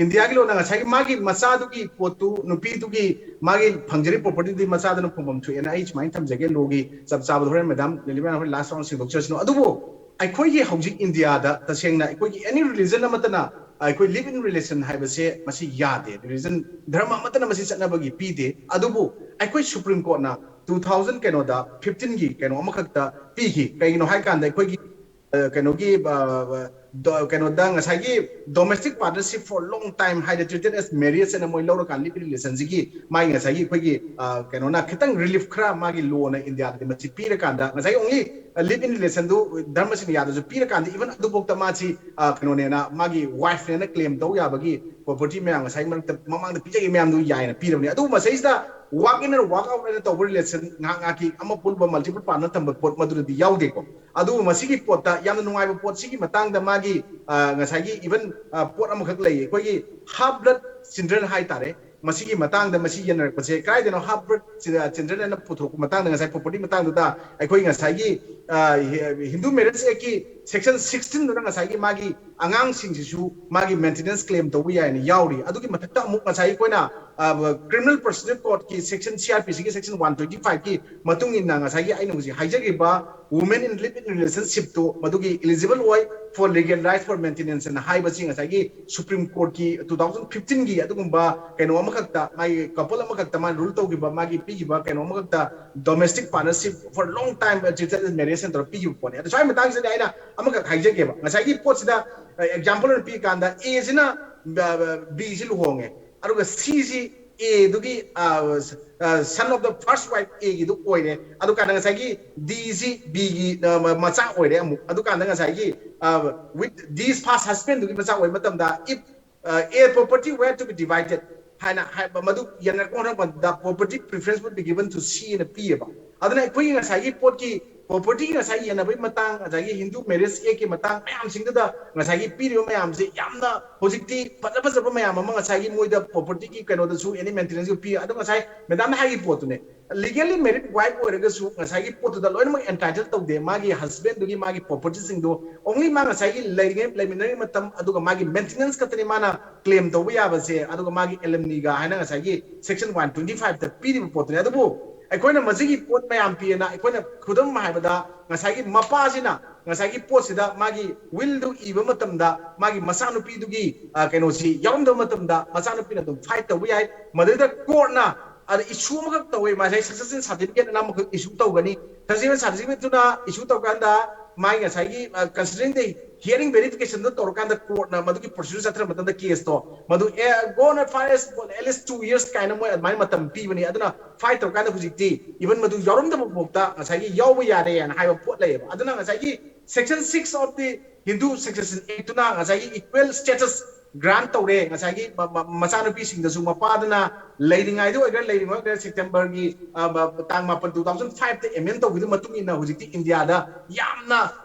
ꯏꯟꯗꯤꯌꯥꯒꯤ ꯂꯣꯟꯅ ꯉꯁꯥꯏꯒꯤ ꯃꯥꯒꯤ ꯃꯆꯥꯗꯨꯒꯤ ꯄꯣꯠꯇꯨ, ꯅꯨꯄꯤꯗꯨꯒꯤ ꯃꯥꯒꯤ ꯐꯪꯖꯔꯤꯕ property ꯗꯨꯗꯤ ꯃꯆꯥꯗꯨꯅ ꯐꯪꯐꯝ ꯊꯣꯛꯑꯦꯅ ꯑꯩ ꯁꯨꯃꯥꯏꯅ ꯊꯝꯖꯒꯦ꯫ Law ꯒꯤ ꯆꯞ ꯆꯥꯕꯗꯣ ꯍꯣꯔꯦꯟ ꯃꯦꯗꯥꯝ ꯂꯤꯂꯤꯃꯥꯅ ꯍꯣꯔꯦꯟ last round ꯁꯦꯡꯗꯣꯛꯆꯔꯁꯅꯨ꯫ ꯑꯗꯨꯕꯨ ꯑꯩꯈꯣꯏꯒꯤ ꯍꯧꯖꯤꯛ ꯏꯟꯗꯤꯌꯥꯗ ꯇꯁꯦꯡꯅ ꯑꯩꯈꯣꯏꯒꯤ any religion ꯑꯃꯠꯇꯅ ꯑꯩꯈꯣꯏ live in relation ꯍꯥꯏꯕꯁꯦ ꯃꯁꯤ ꯌꯥꯗꯦ꯫ Religion, ꯙꯔꯃ ꯑꯃꯠꯇꯅ ꯃꯁꯤ ꯆꯠꯅꯕꯒꯤ ꯄꯤꯗꯦ꯫ ꯑꯗꯨꯕꯨ ꯑꯩꯈꯣꯏ Supreme Court ꯅ two thousand ꯀꯩꯅꯣꯗ fifteen ꯒꯤ ꯀꯩꯅꯣ ꯑꯃꯈꯛꯇ ꯄꯤꯈꯤ꯫ ꯀꯩꯒꯤꯅꯣ ꯍꯥꯏ ꯀꯥꯟꯗ ꯑꯩꯈꯣꯏꯒꯤ, ꯑ, ꯀꯩꯅꯣꯒꯤ, ꯑ, ꯗꯣ-, ꯀꯩꯅꯣꯗ ꯉꯁꯥꯏꯒꯤ domestic partnership for long time ꯍꯥꯏꯗ treated as marriage ꯑꯅ ꯃꯣꯏ ꯂꯧꯔꯀꯥꯟꯗ live in relation ꯁꯤꯒꯤ ꯃꯥꯒꯤ ꯉꯁꯥꯏꯒꯤ ꯑꯩꯈꯣꯏꯒꯤ, ꯑ, ꯀꯩꯅꯣꯅ ꯈꯤꯇꯪ relief ꯈꯔ ꯃꯥꯒꯤ law ꯅ ꯏꯟꯗꯤꯌꯥꯗꯗꯤ ꯃꯁꯤ ꯄꯤꯔꯀꯥꯟꯗ ꯉꯁꯥꯏꯒꯤ only live in relation ꯗꯨ ꯙꯔꯃꯁꯤꯡꯅ ꯌꯥꯗ꯭ꯔꯁꯨ ꯄꯤꯔꯀꯥꯟꯗ even ꯑꯗꯨꯐꯥꯎꯗ ꯃꯥꯁꯤ, ꯑ, ꯀꯩꯅꯣꯅꯦꯅ ꯃꯥꯒꯤ wife ꯅꯦꯅ claim ꯇꯧ ꯌꯥꯕꯒꯤ property ꯃꯌꯥꯝ ꯉꯁꯥꯏ ꯃꯔꯛꯇ ꯃꯃꯥꯡꯗ ꯄꯤꯖꯈꯤꯕ ꯃꯌꯥꯝꯗꯨ ꯌꯥꯏꯅ ꯄꯤꯔꯕꯅꯤ꯫ ꯑꯗꯨꯕꯨ ꯃꯁꯤꯗꯩꯁꯤꯗ work in and work out ꯍꯥꯏꯅ ꯇꯧꯕ relation ꯉꯥꯏꯍꯥꯛ ꯉꯥꯏꯍꯥꯛꯀꯤ ꯑꯃ ꯄꯨꯟꯕ multiple partner ꯊꯝꯕ ꯄꯣꯠ ꯃꯗꯨꯗꯗꯤ ꯌꯥꯎꯗꯦꯀꯣ꯫ ꯑꯗꯨꯕꯨ ꯃꯁꯤꯒꯤ ꯄꯣꯠꯇ ꯌꯥꯝꯅ ꯅꯨꯡꯉꯥꯏꯕ ꯄꯣꯠꯁꯤꯒꯤ ꯃꯇꯥꯡꯗ ꯃꯥꯒꯤ, ꯑ, ꯉꯁꯥꯏꯒꯤ even, ꯑ, ꯄꯣꯠ ꯑꯃꯈꯛ ꯂꯩ, ꯑꯩꯈꯣꯏꯒꯤ half blood children ꯍꯥꯏꯇꯥꯔꯦ꯫ ꯃꯁꯤꯒꯤ ꯃꯇꯥꯡꯗ ꯃꯁꯤ ꯌꯦꯟꯅꯔꯛꯄꯁꯦ ꯀꯗꯥꯏꯗꯅꯣ half blood children ꯍꯥꯏꯅ ꯄꯨꯊꯣꯛꯄ ꯃꯇꯥꯡꯗ ꯉꯁꯥꯏ property ꯃꯇꯥꯡꯗꯨꯗ ꯑꯩꯈꯣꯏ ꯉꯁꯥꯏꯒꯤ, ꯑ, Hindu Marriage Act ꯀꯤ section sixteen ꯗꯨꯅ ꯉꯁꯥꯏꯒꯤ ꯃꯥꯒꯤ ꯑꯉꯥꯡꯁꯤꯡꯁꯤꯁꯨ ꯃꯥꯒꯤ maintenance claim ꯇꯧꯕ ꯌꯥꯏꯅ ꯌꯥꯎꯔꯤ꯫ ꯑꯗꯨꯒꯤ ꯃꯊꯛꯇ ꯑꯃꯨꯛ ꯉꯁꯥꯏ ꯑꯩꯈꯣꯏꯅ, ꯑ, Criminal Procedure Code ꯀꯤ section, C R P C ꯒꯤ section one twenty five ꯀꯤ ꯃꯇꯨꯡ ꯏꯟꯅ ꯉꯁꯥꯏꯒꯤ ꯑꯩꯅ ꯍꯧꯖꯤꯛ ꯍꯥꯏꯖꯈꯤꯕ women in live in relationship two ꯃꯗꯨꯒꯤ eligible ꯑꯣꯏ for legal rights for maintenance ꯑꯅ ꯍꯥꯏꯕꯁꯤ ꯉꯁꯥꯏꯒꯤ Supreme Court ꯀꯤ two thousand fifteen ꯒꯤ ꯑꯗꯨꯒꯨꯝꯕ ꯀꯩꯅꯣ ꯑꯃꯈꯛꯇ, ꯃꯥꯒꯤ couple ꯑꯃꯈꯛꯇ ꯃꯥ rule ꯇꯧꯈꯤꯕ, ꯃꯥꯒꯤ ꯄꯤꯈꯤꯕ ꯀꯩꯅꯣ ꯑꯃꯈꯛꯇ, domestic partnership for long time treated as marriage ꯅ ꯇꯧꯔꯒ ꯄꯤꯈꯤꯕ ꯄꯣꯠꯅꯤ꯫ ꯑꯗꯣ ꯁ꯭ꯋꯥꯏ ꯃꯇꯥꯡꯁꯤꯗ ꯑꯩꯅ ꯑꯃꯈꯛ ꯍꯥꯏꯖꯒꯦꯕ, ꯉꯁꯥꯏꯒꯤ ꯄꯣꯠꯁꯤꯗ, ꯑ, example ꯑꯣꯏꯅ ꯄꯤ ꯀꯥꯟꯗ A ꯁꯤꯅ, ꯑ, B ꯁꯤ ꯂꯨꯍꯣꯡꯉꯦ, ꯑꯗꯨꯒ C ꯁꯤ A ꯗꯨꯒꯤ, ꯑ, ꯑ, son of the first wife A ꯒꯤꯗꯨ ꯑꯣꯏꯔꯦ꯫ ꯑꯗꯨ ꯀꯥꯟꯗ ꯉꯁꯥꯏꯒꯤ D ꯁꯤ B ꯒꯤ, ꯑ, ꯃ-, ꯃꯆꯥ ꯑꯣꯏꯔꯦ ꯑꯃꯨꯛ꯫ ꯑꯗꯨ ꯀꯥꯟꯗ ꯉꯁꯥꯏꯒꯤ, ꯑ, with D's first husband ꯗꯨꯒꯤ ꯃꯆꯥ ꯑꯣꯏꯕ ꯃꯇꯝꯗ, if, ꯑ, A property were to be divided ꯍꯥꯏꯅ ꯍꯥꯏꯕ, ꯃꯗꯨ ꯌꯦꯟꯅꯔꯛꯄ ꯍꯣꯠꯅꯔꯛꯄꯗ property preference would be given to C ꯑꯅ ꯄꯤꯌꯦꯕ꯫ ꯑꯗꯨꯅ ꯑꯩꯈꯣꯏꯒꯤ ꯉꯁꯥꯏꯒꯤ ꯄꯣꯠꯀꯤ, property ꯉꯁꯥꯏ ꯌꯦꯟꯅꯕꯒꯤ ꯃꯇꯥꯡ, ꯉꯁꯥꯏꯒꯤ Hindu Marriage Act ꯀꯤ ꯃꯇꯥꯡ ꯃꯌꯥꯝꯁꯤꯡꯗꯨꯗ ꯉꯁꯥꯏꯒꯤ ꯄꯤꯔꯤꯕ ꯃꯌꯥꯝꯁꯦ ꯌꯥꯝꯅ ꯍꯧꯖꯤꯛꯇꯤ ꯐꯖ ꯐꯖꯕ ꯃꯌꯥꯝ ꯑꯃ ꯉꯁꯥꯏꯒꯤ ꯃꯣꯏꯗ property ꯒꯤ ꯀꯩꯅꯣꯗꯁꯨ any maintenance ꯁꯨ ꯄꯤ꯫ ꯑꯗꯣ ꯉꯁꯥꯏ madam ꯅ ꯍꯥꯏꯈꯤꯕ ꯄꯣꯠꯇꯨꯅꯦ, legally married wife ꯑꯣꯏꯔꯒꯁꯨ ꯉꯁꯥꯏꯒꯤ ꯄꯣꯠꯇꯨꯗ ꯂꯣꯏꯅꯃꯛ entitled ꯇꯧꯗꯦ꯫ ꯃꯥꯒꯤ husband ꯗꯨꯒꯤ ꯃꯥꯒꯤ property ꯁꯤꯡꯗꯣ only ꯃꯥ ꯉꯁꯥꯏꯒꯤ ꯂꯩꯔꯤꯉꯩ, ꯂꯩꯃꯤꯟꯅꯔꯤꯉꯩ ꯃꯇꯝ, ꯑꯗꯨꯒ ꯃꯥꯒꯤ maintenance ꯈꯛꯇꯅꯤ ꯃꯥꯅ claim ꯇꯧꯕ ꯌꯥꯕꯁꯦ, ꯑꯗꯨꯒ ꯃꯥꯒꯤ alimony ꯒ ꯍꯥꯏꯅ ꯉꯁꯥꯏꯒꯤ section one twenty five ꯇ ꯄꯤꯔꯤꯕ ꯄꯣꯠꯇꯨꯅꯤ꯫ ꯑꯗꯨꯕꯨ ꯑꯩꯈꯣꯏꯅ ꯃꯁꯤꯒꯤ ꯄꯣꯠ ꯃꯌꯥꯝ ꯄꯤꯌꯦꯅ ꯑꯩꯈꯣꯏꯅ ꯈꯨꯗꯝ ꯍꯥꯏꯕꯗ ꯉꯁꯥꯏꯒꯤ ꯃꯄꯥꯁꯤꯅ ꯉꯁꯥꯏꯒꯤ ꯄꯣꯠꯁꯤꯗ ꯃꯥꯒꯤ will ꯗꯨ ꯏꯕ ꯃꯇꯝꯗ ꯃꯥꯒꯤ ꯃꯆꯥꯅꯨꯄꯤꯗꯨꯒꯤ, ꯑ, ꯀꯩꯅꯣꯁꯤ ꯌꯥꯎꯔꯝꯗꯕ ꯃꯇꯝꯗ ꯃꯆꯥꯅꯨꯄꯤꯅ ꯑꯗꯨꯝ fight ꯇꯧꯕ ꯌꯥꯏ꯫ ꯃꯗꯨꯗ court ꯅ ꯑꯗ issue ꯑꯃꯈꯛ ꯇꯧꯋꯦ, ꯉꯁꯥꯏ succession certificate ꯑꯅ ꯑꯃꯈꯛ issue ꯇꯧꯒꯅꯤ꯫ Succession certificate ꯇꯨꯅ issue ꯇꯧꯀꯥꯟꯗ ꯃꯥꯒꯤ ꯉꯁꯥꯏꯒꯤ, ꯑ, considering the hearing verification ꯗ ꯇꯧꯔꯀꯥꯟꯗ court ꯅ ꯃꯗꯨꯒꯤ procedure ꯆꯠꯊꯔ ꯃꯇꯝꯗ case ꯇꯣ ꯃꯗꯨ, ꯑꯦ, go on for at least two years ꯀꯥꯏꯅ ꯃꯣꯏ ꯑꯗꯨꯃꯥꯏꯅ ꯃꯇꯝ ꯄꯤꯕꯅꯤ꯫ ꯑꯗꯨꯅ fight ꯇꯧꯔꯀꯥꯟꯗ ꯍꯧꯖꯤꯛꯇꯤ even ꯃꯗꯨ ꯌꯥꯎꯔꯝꯗꯕ ꯐꯥꯎꯗ ꯉꯁꯥꯏꯒꯤ ꯌꯥꯎꯕ ꯌꯥꯔꯦꯅ ꯍꯥꯏꯕ ꯄꯣꯠ ꯂꯩꯌꯦꯕ꯫ ꯑꯗꯨꯅ ꯉꯁꯥꯏꯒꯤ section six of the Hindu Succession Act ꯇꯨꯅ ꯉꯁꯥꯏꯒꯤ equal status grant ꯇꯧꯔꯦ ꯉꯁꯥꯏꯒꯤ ꯃ-, ꯃ-, ꯃꯆꯥꯅꯨꯄꯤꯁꯤꯡꯗꯁꯨ꯫ ꯃꯄꯥꯗꯨꯅ ꯂꯩꯔꯤꯉꯩꯗ ꯑꯣꯏꯒꯦꯔꯥ, ꯂꯩꯔꯤꯉꯩ ꯑꯣꯏꯒꯦꯔꯥ, September ꯒꯤ, ꯑ, ꯃ-, ꯇꯥꯡ ꯃꯥꯄꯟ, two thousand five ꯇ amend ꯇꯧꯈꯤꯕ ꯃꯇꯨꯡ ꯏꯟꯅ ꯍꯧꯖꯤꯛꯇꯤ ꯏꯟꯗꯤꯌꯥꯗ ꯌꯥꯝꯅ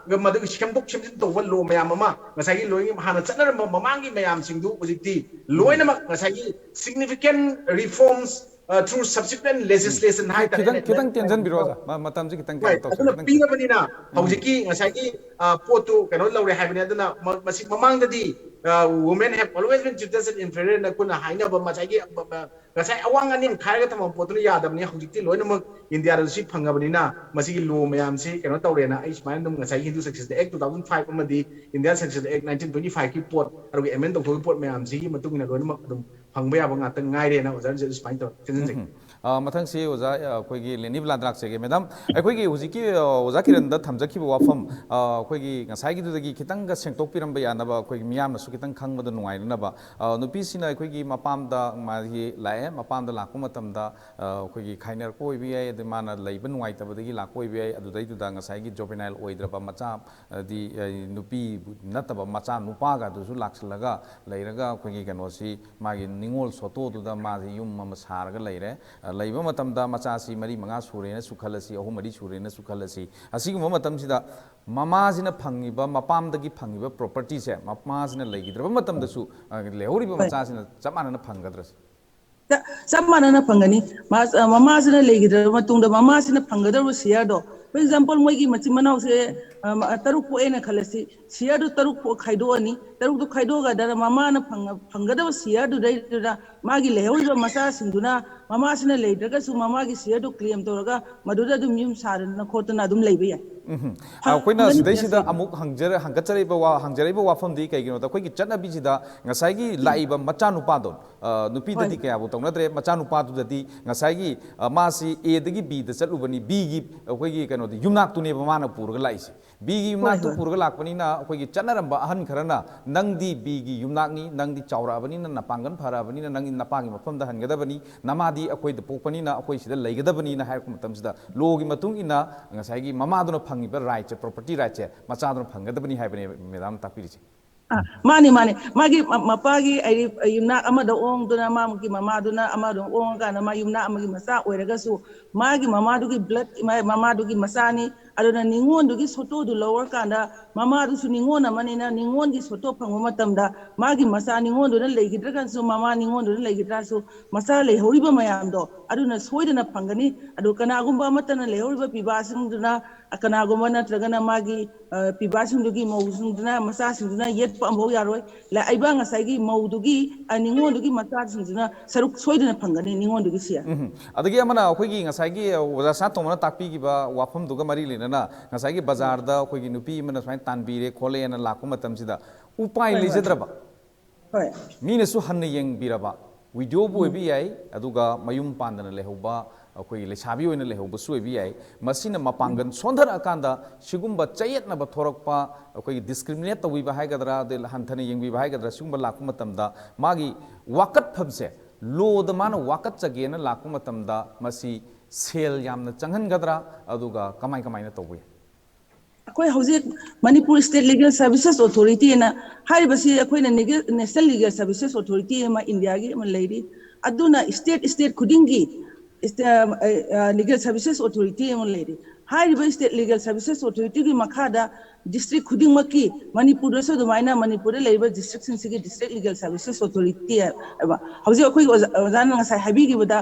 ꯃꯗꯨꯒꯤ ꯁꯦꯝꯗꯣꯛ ꯁꯦꯝꯖꯤꯟ ꯇꯧꯕ law ꯃꯌꯥꯝ ꯑꯃ ꯉꯁꯥꯏꯒꯤ ꯂꯣꯏ ꯍꯥꯟꯅ ꯆꯠꯅꯔꯝꯕ ꯃꯃꯥꯡꯒꯤ ꯃꯌꯥꯝꯁꯤꯡꯗꯨ ꯍꯧꯖꯤꯛꯇꯤ ꯂꯣꯏꯅꯃꯛ ꯉꯁꯥꯏꯒꯤ significant reforms, ꯑ, through subsequent legislation ꯈꯤꯇꯪ, ꯍꯥꯏꯇꯥꯔꯦꯅꯦ꯫ ꯈꯤꯇꯪ ꯇꯦꯟꯖꯟꯕꯤꯔꯣ, ꯑꯣꯖꯥ꯫ ꯃ-, ꯃꯇꯝꯁꯦ ꯈꯤꯇꯪ ꯍꯣꯏ, ꯀꯩꯅꯣ ꯇꯧꯁꯦ, ꯑꯗꯨꯅ ꯈꯤꯇꯪ ꯇꯦꯟ-, ꯄꯤꯔꯕꯅꯤꯅ ꯍꯧꯖꯤꯛꯀꯤ ꯉꯁꯥꯏꯒꯤ, ꯑ, ꯄꯣꯠꯇꯨ ꯀꯩꯅꯣ ꯂꯧꯔꯦ ꯍꯥꯏꯕꯅꯤ꯫ ꯑꯗꯨꯅ ꯃ-, ꯃꯁꯤ ꯃꯃꯥꯡꯗꯗꯤ, ꯑ, women have always been treated as inferior ꯅ ꯑꯩꯈꯣꯏꯅ ꯍꯥꯏꯅꯕ ꯉꯁꯥꯏꯒꯤ, ꯑ, ꯑ, ꯉꯁꯥꯏ ꯑꯋꯥꯡ ꯑꯅꯦꯝ ꯈꯥꯏꯔꯒ ꯊꯝꯕ ꯄꯣꯠꯇꯨꯅ ꯌꯥꯗꯕꯅꯤ꯫ ꯍꯧꯖꯤꯛꯇꯤ ꯂꯣꯏꯅꯃꯛ ꯏꯟꯗꯤꯌꯥꯗꯁꯨ ꯁꯤ ꯐꯪꯉꯕꯅꯤꯅ ꯃꯁꯤꯒꯤ law ꯃꯌꯥꯝꯁꯤ ꯀꯩꯅꯣ ꯇꯧꯔꯦꯅ ꯑꯩ ꯁꯨꯃꯥꯏꯅ ꯑꯗꯨꯝ ꯉꯁꯥꯏꯒꯤ Hindu Succession Act two thousand five ꯑꯃꯗꯤ Indian Succession Act nineteen twenty five ꯀꯤ ꯄꯣꯠ, ꯑꯗꯨꯒ amend ꯇꯧꯊꯣꯛꯈꯤꯕ ꯄꯣꯠ ꯃꯌꯥꯝꯁꯤꯒꯤ ꯃꯇꯨꯡ ꯏꯟꯅ ꯂꯣꯏꯅꯃꯛ ꯑꯗꯨꯝ ꯐꯪꯕ ꯌꯥꯕ ꯉꯥꯛꯇ ꯉꯥꯏꯔꯦꯅ ꯑꯣꯖꯥꯅꯁꯨ ꯁꯨꯃꯥꯏꯅ ꯇꯧꯔ ꯊꯤꯟꯖꯤꯟꯖꯒꯦ꯫ ꯎꯝ꯫ ꯑ, ꯃꯊꯪꯁꯤ ꯑꯣꯖꯥ, ꯑ, ꯑꯩꯈꯣꯏꯒꯤ ꯂꯦꯅꯤꯕꯂꯥꯗ ꯂꯥꯛꯆꯒꯦ꯫ Madam, ꯑꯩꯈꯣꯏꯒꯤ ꯍꯧꯖꯤꯛꯀꯤ, ꯑ, ꯑꯣꯖꯥ ꯀꯤꯔꯟꯗ ꯊꯝꯖꯈꯤꯕ ꯋꯥꯐꯝ, ꯑ, ꯑꯩꯈꯣꯏꯒꯤ ꯉꯁꯥꯏꯒꯤꯗꯨꯗꯒꯤ ꯈꯤꯇꯪꯒ ꯁꯦꯡꯗꯣꯛꯄꯤꯔꯝꯕ ꯌꯥꯅꯕ, ꯑꯩꯈꯣꯏꯒꯤ ꯃꯤꯌꯥꯝꯅꯁꯨ ꯈꯤꯇꯪ ꯈꯪꯕꯗ ꯅꯨꯡꯉꯥꯏꯅꯅꯕ, ꯑ, ꯅꯨꯄꯤꯁꯤꯅ ꯑꯩꯈꯣꯏꯒꯤ ꯃꯄꯥꯝꯗ ꯃꯥꯒꯤ ꯂꯥꯛꯑꯦ, ꯃꯄꯥꯝꯗ ꯂꯥꯛꯄ ꯃꯇꯝꯗ, ꯑ, ꯑꯩꯈꯣꯏꯒꯤ ꯈꯥꯏꯅꯔꯛꯄ ꯑꯣꯏꯕ ꯌꯥꯏ, ꯑꯗꯩ ꯃꯥꯅ ꯂꯩꯕ ꯅꯨꯡꯉꯥꯏꯇꯕꯗꯒꯤ ꯂꯥꯛꯄ ꯑꯣꯏꯕ ꯌꯥꯏ, ꯑꯗꯨꯗꯩꯗꯨꯗ ꯉꯁꯥꯏꯒꯤ juvenile ꯑꯣꯏꯗ꯭ꯔꯕ ꯃꯆꯥ, ꯍꯥꯏꯗꯤ, ꯑ, ꯅꯨꯄꯤ ꯅꯠꯇꯕ ꯃꯆꯥ ꯅꯨꯄꯥꯒ ꯑꯗꯨꯁꯨ ꯂꯥꯛꯁꯤꯜꯂꯒ ꯂꯩꯔꯒ ꯑꯩꯈꯣꯏꯒꯤ ꯀꯩꯅꯣꯁꯤ ꯃꯥꯒꯤ ꯅꯤꯉꯣꯜ ꯁꯣꯇꯣꯗꯨꯗ ꯃꯥꯁꯤ ꯌꯨꯝ ꯑꯃ ꯁꯥꯔꯒ ꯂꯩꯔꯦ꯫ ꯑ, ꯂꯩꯕ ꯃꯇꯝꯗ ꯃꯆꯥꯁꯤ ꯃꯔꯤ ꯃꯉꯥ ꯁꯨꯔꯦꯅꯁꯨ ꯈꯜꯂꯁꯤ, ꯑꯍꯨꯝ ꯃꯔꯤ ꯁꯨꯔꯦꯅꯁꯨ ꯈꯜꯂꯁꯤ, ꯑꯁꯤꯒꯨꯝꯕ ꯃꯇꯝꯁꯤꯗ ꯃꯃꯥꯁꯤꯅ ꯐꯪꯉꯤꯕ, ꯃꯄꯥꯝꯗꯒꯤ ꯐꯪꯉꯤꯕ propertyꯁꯦ ꯃꯃꯥꯁꯤꯅ ꯂꯩꯈꯤꯗ꯭ꯔꯕ ꯃꯇꯝꯗꯁꯨ, ꯑ, ꯂꯩꯍꯧꯔꯤꯕ ꯍꯣꯏ꯫ ꯃꯆꯥꯁꯤꯅ ꯆꯞ ꯃꯥꯟꯅꯅ ꯐꯪꯒꯗ꯭ꯔꯥ? ꯆꯞ ꯆꯞ ꯃꯥꯟꯅꯅ ꯐꯪꯒꯅꯤ꯫ ꯃꯥ-, ꯑ, ꯃꯃꯥꯁꯤꯅ ꯂꯩꯈꯤꯗ꯭ꯔꯕ ꯃꯇꯨꯡꯗ ꯃꯃꯥꯁꯤꯅ ꯐꯪꯒꯗꯧꯔꯤꯕ shareꯗꯣ, for example, ꯃꯣꯏꯒꯤ ꯃꯆꯤꯟ ꯃꯅꯥꯎꯁꯦ, ꯑ, ꯃ-, ꯇꯔꯨꯛ ꯄꯣꯛꯑꯦꯅ ꯈꯜꯂꯁꯤ, shareꯗꯨ ꯇꯔꯨꯛ ꯄꯣꯛ ꯈꯥꯏꯗꯣꯛꯑꯅꯤ꯫ ꯇꯔꯨꯛꯇꯨ ꯈꯥꯏꯗꯣꯛꯑꯀꯥꯟꯗ ꯃꯃꯥꯅ ꯐꯪꯉ-, ꯐꯪꯒꯗꯕ shareꯗꯨꯗꯩꯗꯨꯗ ꯃꯥꯒꯤ ꯂꯩꯍꯧꯔꯤꯕ ꯃꯆꯥꯁꯤꯡꯗꯨꯅ ꯃꯃꯥꯁꯤꯅ ꯂꯩꯗ꯭ꯔꯒꯁꯨ ꯃꯃꯥꯒꯤ shareꯗꯨ claim ꯇꯧꯔꯒ ꯃꯗꯨꯗ ꯑꯗꯨꯝ ꯌꯨꯝ ꯁꯥꯗꯅ ꯈꯣꯠꯇꯅ ꯑꯗꯨꯝ ꯂꯩꯕ ꯌꯥꯏ꯫ ꯎꯝ꯫ ꯑꯩꯈꯣꯏꯅ ꯐꯪꯒꯅꯤ ꯁꯤꯗꯩꯁꯤꯗ shareꯁꯦ꯫ ꯑꯃꯨꯛ ꯍꯪꯖꯔ-, ꯍꯪꯒꯠꯆꯔꯛꯏꯕ ꯋꯥ-, ꯍꯪꯖꯔꯛꯏꯕ ꯋꯥꯐꯝꯗꯤ ꯀꯩꯒꯤꯅꯣꯗ, ꯑꯩꯈꯣꯏꯒꯤ ꯆꯠꯅꯕꯤꯁꯤꯗ ꯉꯁꯥꯏꯒꯤ ꯂꯥꯛꯏꯕ ꯃꯆꯥꯅꯨꯄꯥꯗꯣ, ꯑ, ꯅꯨꯄꯤꯗꯗꯤ ꯍꯣꯏ꯫ ꯀꯌꯥꯕꯨ ꯇꯧꯅꯗ꯭ꯔꯦ, ꯃꯆꯥꯅꯨꯄꯥꯗꯨꯗꯗꯤ ꯉꯁꯥꯏꯒꯤ, ꯑ, ꯃꯥꯁꯤ Aꯗꯒꯤ Bꯗ ꯆꯠꯂꯨꯕꯅꯤ, Bꯒꯤ ꯑꯩꯈꯣꯏꯒꯤ ꯀꯩꯅꯣꯗꯤ ꯌꯨꯝꯅꯥꯛꯇꯨꯅꯦꯕ ꯃꯥꯅ ꯄꯨꯔꯒ ꯂꯥꯛꯏꯁꯦ꯫ Bꯒꯤ ꯍꯣꯏ, ꯌꯨꯝꯅꯥꯛꯇꯨ ꯍꯣꯏ꯫ ꯄꯨꯔꯒ ꯂꯥꯛꯄꯅꯤꯅ ꯑꯩꯈꯣꯏꯒꯤ ꯆꯠꯅꯔꯝꯕ ꯑꯍꯟ ꯈꯔꯅ, "ꯅꯪꯗꯤ Bꯒꯤ ꯌꯨꯝꯅꯥꯛꯅꯤ, ꯅꯪꯗꯤ ꯆꯥꯎꯔꯛꯑꯕꯅꯤꯅ, ꯅꯄꯥꯡꯒꯜ ꯐꯔꯛꯑꯕꯅꯤꯅ ꯅꯪꯗꯤ ꯅꯄꯥꯒꯤ ꯃꯐꯝꯗ ꯍꯟꯒꯗꯕꯅꯤ, ꯅꯃꯥꯗꯤ ꯑꯩꯈꯣꯏꯗ ꯄꯣꯛꯄꯅꯤꯅ ꯑꯩꯈꯣꯏ ꯁꯤꯗ ꯂꯩꯒꯗꯕꯅꯤꯅ" ꯍꯥꯏꯔꯛꯄ ꯃꯇꯝꯁꯤꯗ, lawꯒꯤ ꯃꯇꯨꯡ ꯏꯟꯅ ꯉꯁꯥꯏꯒꯤ ꯃꯃꯥꯗꯨꯅ ꯐꯪꯉꯤꯕ rightꯁꯦ, property rightꯁꯦ ꯃꯆꯥꯗꯨꯅ ꯐꯪꯒꯗꯕꯅꯤ ꯍꯥꯏꯕꯅꯦ ꯃꯦꯗꯥꯝ ꯇꯥꯛꯄꯤꯔꯤꯁꯦ꯫ ꯑ, ꯃꯥꯅꯤ, ꯃꯥꯅꯤ꯫ ꯃꯥꯒꯤ ꯃ-, ꯃꯄꯥꯒꯤ ꯍꯥꯏꯗꯤ ꯌꯨꯝꯅꯥꯛ ꯑꯃꯗ ꯑꯣꯡꯗꯨꯅ ꯃꯥꯒꯤ ꯃꯃꯥꯗꯨꯅ ꯑꯃꯗ ꯑꯣꯡꯉꯀꯥꯟꯗ ꯃꯥ ꯌꯨꯝꯅꯥꯛ ꯑꯃꯒꯤ ꯃꯆꯥ ꯑꯣꯏꯔꯒꯁꯨ ꯃꯥꯒꯤ ꯃꯃꯥꯗꯨꯒꯤ blood, ꯃꯥ-, ꯃꯃꯥꯗꯨꯒꯤ ꯃꯆꯥꯅꯤ꯫ ꯑꯗꯨꯅ ꯅꯤꯉꯣꯜꯗꯨꯒꯤ ꯁꯣꯇꯣꯗꯨ ꯂꯧꯔꯀꯥꯟꯗ ꯃꯃꯥꯗꯨꯁꯨ ꯅꯤꯉꯣꯜ ꯑꯃꯅꯤꯅ ꯅꯤꯉꯣꯜꯒꯤ ꯁꯣꯇꯣ ꯐꯪꯕ ꯃꯇꯝꯗ ꯃꯥꯒꯤ ꯃꯆꯥ ꯅꯤꯉꯣꯜꯗꯨꯅ ꯂꯩꯈꯤꯗ꯭ꯔꯒꯁꯨ, ꯃꯃꯥ ꯅꯤꯉꯣꯜꯗꯨꯅ ꯂꯩꯈꯤꯗ꯭ꯔꯁꯨ, ꯃꯆꯥ ꯂꯩꯍꯧꯔꯤꯕ ꯃꯌꯥꯝꯗꯣ ꯑꯗꯨꯅ ꯁꯣꯏꯗꯅ ꯐꯪꯒꯅꯤ꯫ ꯑꯗꯨ ꯀꯅꯥꯒꯨꯝꯕ ꯑꯃꯠꯇꯅ ꯂꯩꯍꯧꯔꯤꯕ ꯄꯤꯕꯥꯁꯤꯡꯗꯨꯅ, ꯀꯅꯥꯒꯨꯝꯕ ꯅꯠꯇ꯭ꯔꯒꯅ ꯃꯥꯒꯤ, ꯑ, ꯄꯤꯕꯥꯁꯤꯡꯗꯨꯒꯤ ꯃꯧꯁꯤꯡꯗꯨꯅ, ꯃꯆꯥꯁꯤꯡꯗꯨꯅ ꯌꯦꯠꯄ ꯑꯃꯐꯥꯎ ꯌꯥꯔꯣꯏ꯫ ꯂ-, ꯑꯩꯕ ꯉꯁꯥꯏꯒꯤ ꯃꯧꯗꯨꯒꯤ, ꯑ, ꯅꯤꯉꯣꯜꯗꯨꯒꯤ ꯃꯆꯥꯁꯤꯡꯁꯤꯅ ꯁꯔꯨꯛ ꯁꯣꯏꯗꯅ ꯐꯪꯒꯅꯤ ꯅꯤꯉꯣꯜꯗꯨꯒꯤ ꯁꯤꯌꯥ꯫ ꯎꯝ꯫ ꯑꯗꯒꯤ ꯑꯃꯅ ꯑꯩꯈꯣꯏꯒꯤ ꯉꯁꯥꯏꯒꯤ ꯑꯣꯖꯥ ꯁꯅꯥꯇꯣꯝꯕꯅ ꯇꯥꯛꯄꯤꯈꯤꯕ ꯋꯥꯐꯝꯗꯨꯒ ꯃꯔꯤ ꯂꯩꯅꯅ ꯉꯁꯥꯏꯒꯤ ꯕꯖꯥꯔꯗ ꯑꯩꯈꯣꯏꯒꯤ ꯅꯨꯄꯤ ꯑꯃꯅ ꯁꯨꯃꯥꯏꯅ ꯇꯥꯟꯕꯤꯔꯦ ꯈꯣꯠꯂꯦꯅ ꯂꯥꯛꯄ ꯃꯇꯝꯁꯤꯗ ꯎꯄꯥꯏ ꯍꯣꯏ, ꯍꯣꯏ꯫ ꯂꯩꯖꯗ꯭ꯔꯕ, ꯍꯣꯏ꯫ ꯃꯤꯅꯁꯨ ꯍꯟꯅ ꯌꯦꯡꯕꯤꯔꯕ, widowꯕꯨ ꯎꯝ꯫ ꯑꯣꯏꯕ ꯌꯥꯏ, ꯑꯗꯨꯒ ꯃꯌꯨꯝ ꯄꯥꯟꯗꯅ ꯂꯩꯍꯧꯕ, ꯑꯩꯈꯣꯏꯒꯤ ꯂꯩꯁꯥꯕꯤ ꯑꯣꯏꯅ ꯂꯩꯍꯧꯕꯁꯨ ꯑꯣꯏꯕ ꯌꯥꯏ꯫ ꯃꯁꯤꯅ ꯃꯄꯥꯡꯒꯜ ꯁꯣꯟꯊꯔꯛꯑꯀꯥꯟꯗ ꯁꯤꯒꯨꯝꯕ ꯆꯌꯦꯠꯅꯕ ꯊꯣꯔꯛꯄ, ꯑꯩꯈꯣꯏꯒꯤ discriminate ꯇꯧꯕꯤꯕ ꯍꯥꯏꯒꯗ꯭ꯔꯥ, ꯑꯗꯩ ꯍꯟꯊꯅ ꯌꯦꯡꯕꯤꯕ ꯍꯥꯏꯒꯗ꯭ꯔꯥ, ꯁꯤꯒꯨꯝꯕ ꯂꯥꯛꯄ ꯃꯇꯝꯗ ꯃꯥꯒꯤ ꯋꯥꯀꯠꯐꯝꯁꯦ, lawꯗ ꯃꯥꯅ ꯋꯥꯀꯠꯆꯒꯦꯅ ꯂꯥꯛꯄ ꯃꯇꯝꯗ ꯃꯁꯤ ꯁꯦꯜ ꯌꯥꯝꯅ ꯆꯪꯍꯟꯒꯗ꯭ꯔꯥ, ꯑꯗꯨꯒ ꯀꯃꯥꯏ ꯀꯃꯥꯏꯅ ꯇꯧꯕ ꯌꯥꯏ? ꯑꯩꯈꯣꯏ ꯍꯧꯖꯤꯛ ꯃꯅꯤꯄꯨꯔ State Legal Services Authorityꯅ ꯍꯥꯏꯔꯤꯕꯁꯤ ꯑꯩꯈꯣꯏꯅ ꯅꯤꯒ-, National Legal Services Authority ꯑꯃ ꯏꯟꯗꯤꯌꯥꯒꯤ ꯑꯃ ꯂꯩꯔꯤ꯫ ꯑꯗꯨꯅ state, state ꯈꯨꯗꯤꯡꯒꯤ ꯂꯤꯒꯦꯜ ꯁꯔꯚꯤꯁꯦꯁ ꯑꯣꯊꯣꯔꯤꯇꯤ ꯑꯃ ꯂꯩꯔꯤ꯫ ꯍꯥꯏꯔꯤꯕ ꯁ꯭ꯇꯦꯠ ꯂꯤꯒꯦꯜ ꯁꯔꯚꯤꯁꯦꯁ ꯑꯣꯊꯣꯔꯤꯇꯤꯒꯤ ꯃꯈꯥꯗ ꯗꯤꯁꯇ꯭ꯔꯤꯛ ꯈꯨꯗꯤꯡꯃꯛꯀꯤ, ꯃꯅꯤꯄꯨꯔꯗꯁꯨ ꯑꯗꯨꯃꯥꯏꯅ ꯃꯅꯤꯄꯨꯔꯗ ꯂꯩꯔꯤꯕ ꯗꯤꯁꯇ꯭ꯔꯤꯛꯁꯤꯡꯁꯤꯒꯤ ꯗꯤꯁꯇ꯭ꯔꯤꯛ ꯂꯤꯒꯦꯜ ꯁꯔꯚꯤꯁꯦꯁ ꯑꯣꯊꯣꯔꯤꯇꯤ ꯍꯥꯏꯕ꯫ ꯍꯧꯖꯤꯛ ꯑꯩꯈꯣꯏꯒꯤ ꯑꯣꯖꯥ, ꯑꯣꯖꯥꯅ ꯉꯁꯥꯏ ꯍꯥꯏꯕꯤꯈꯤꯕꯗ,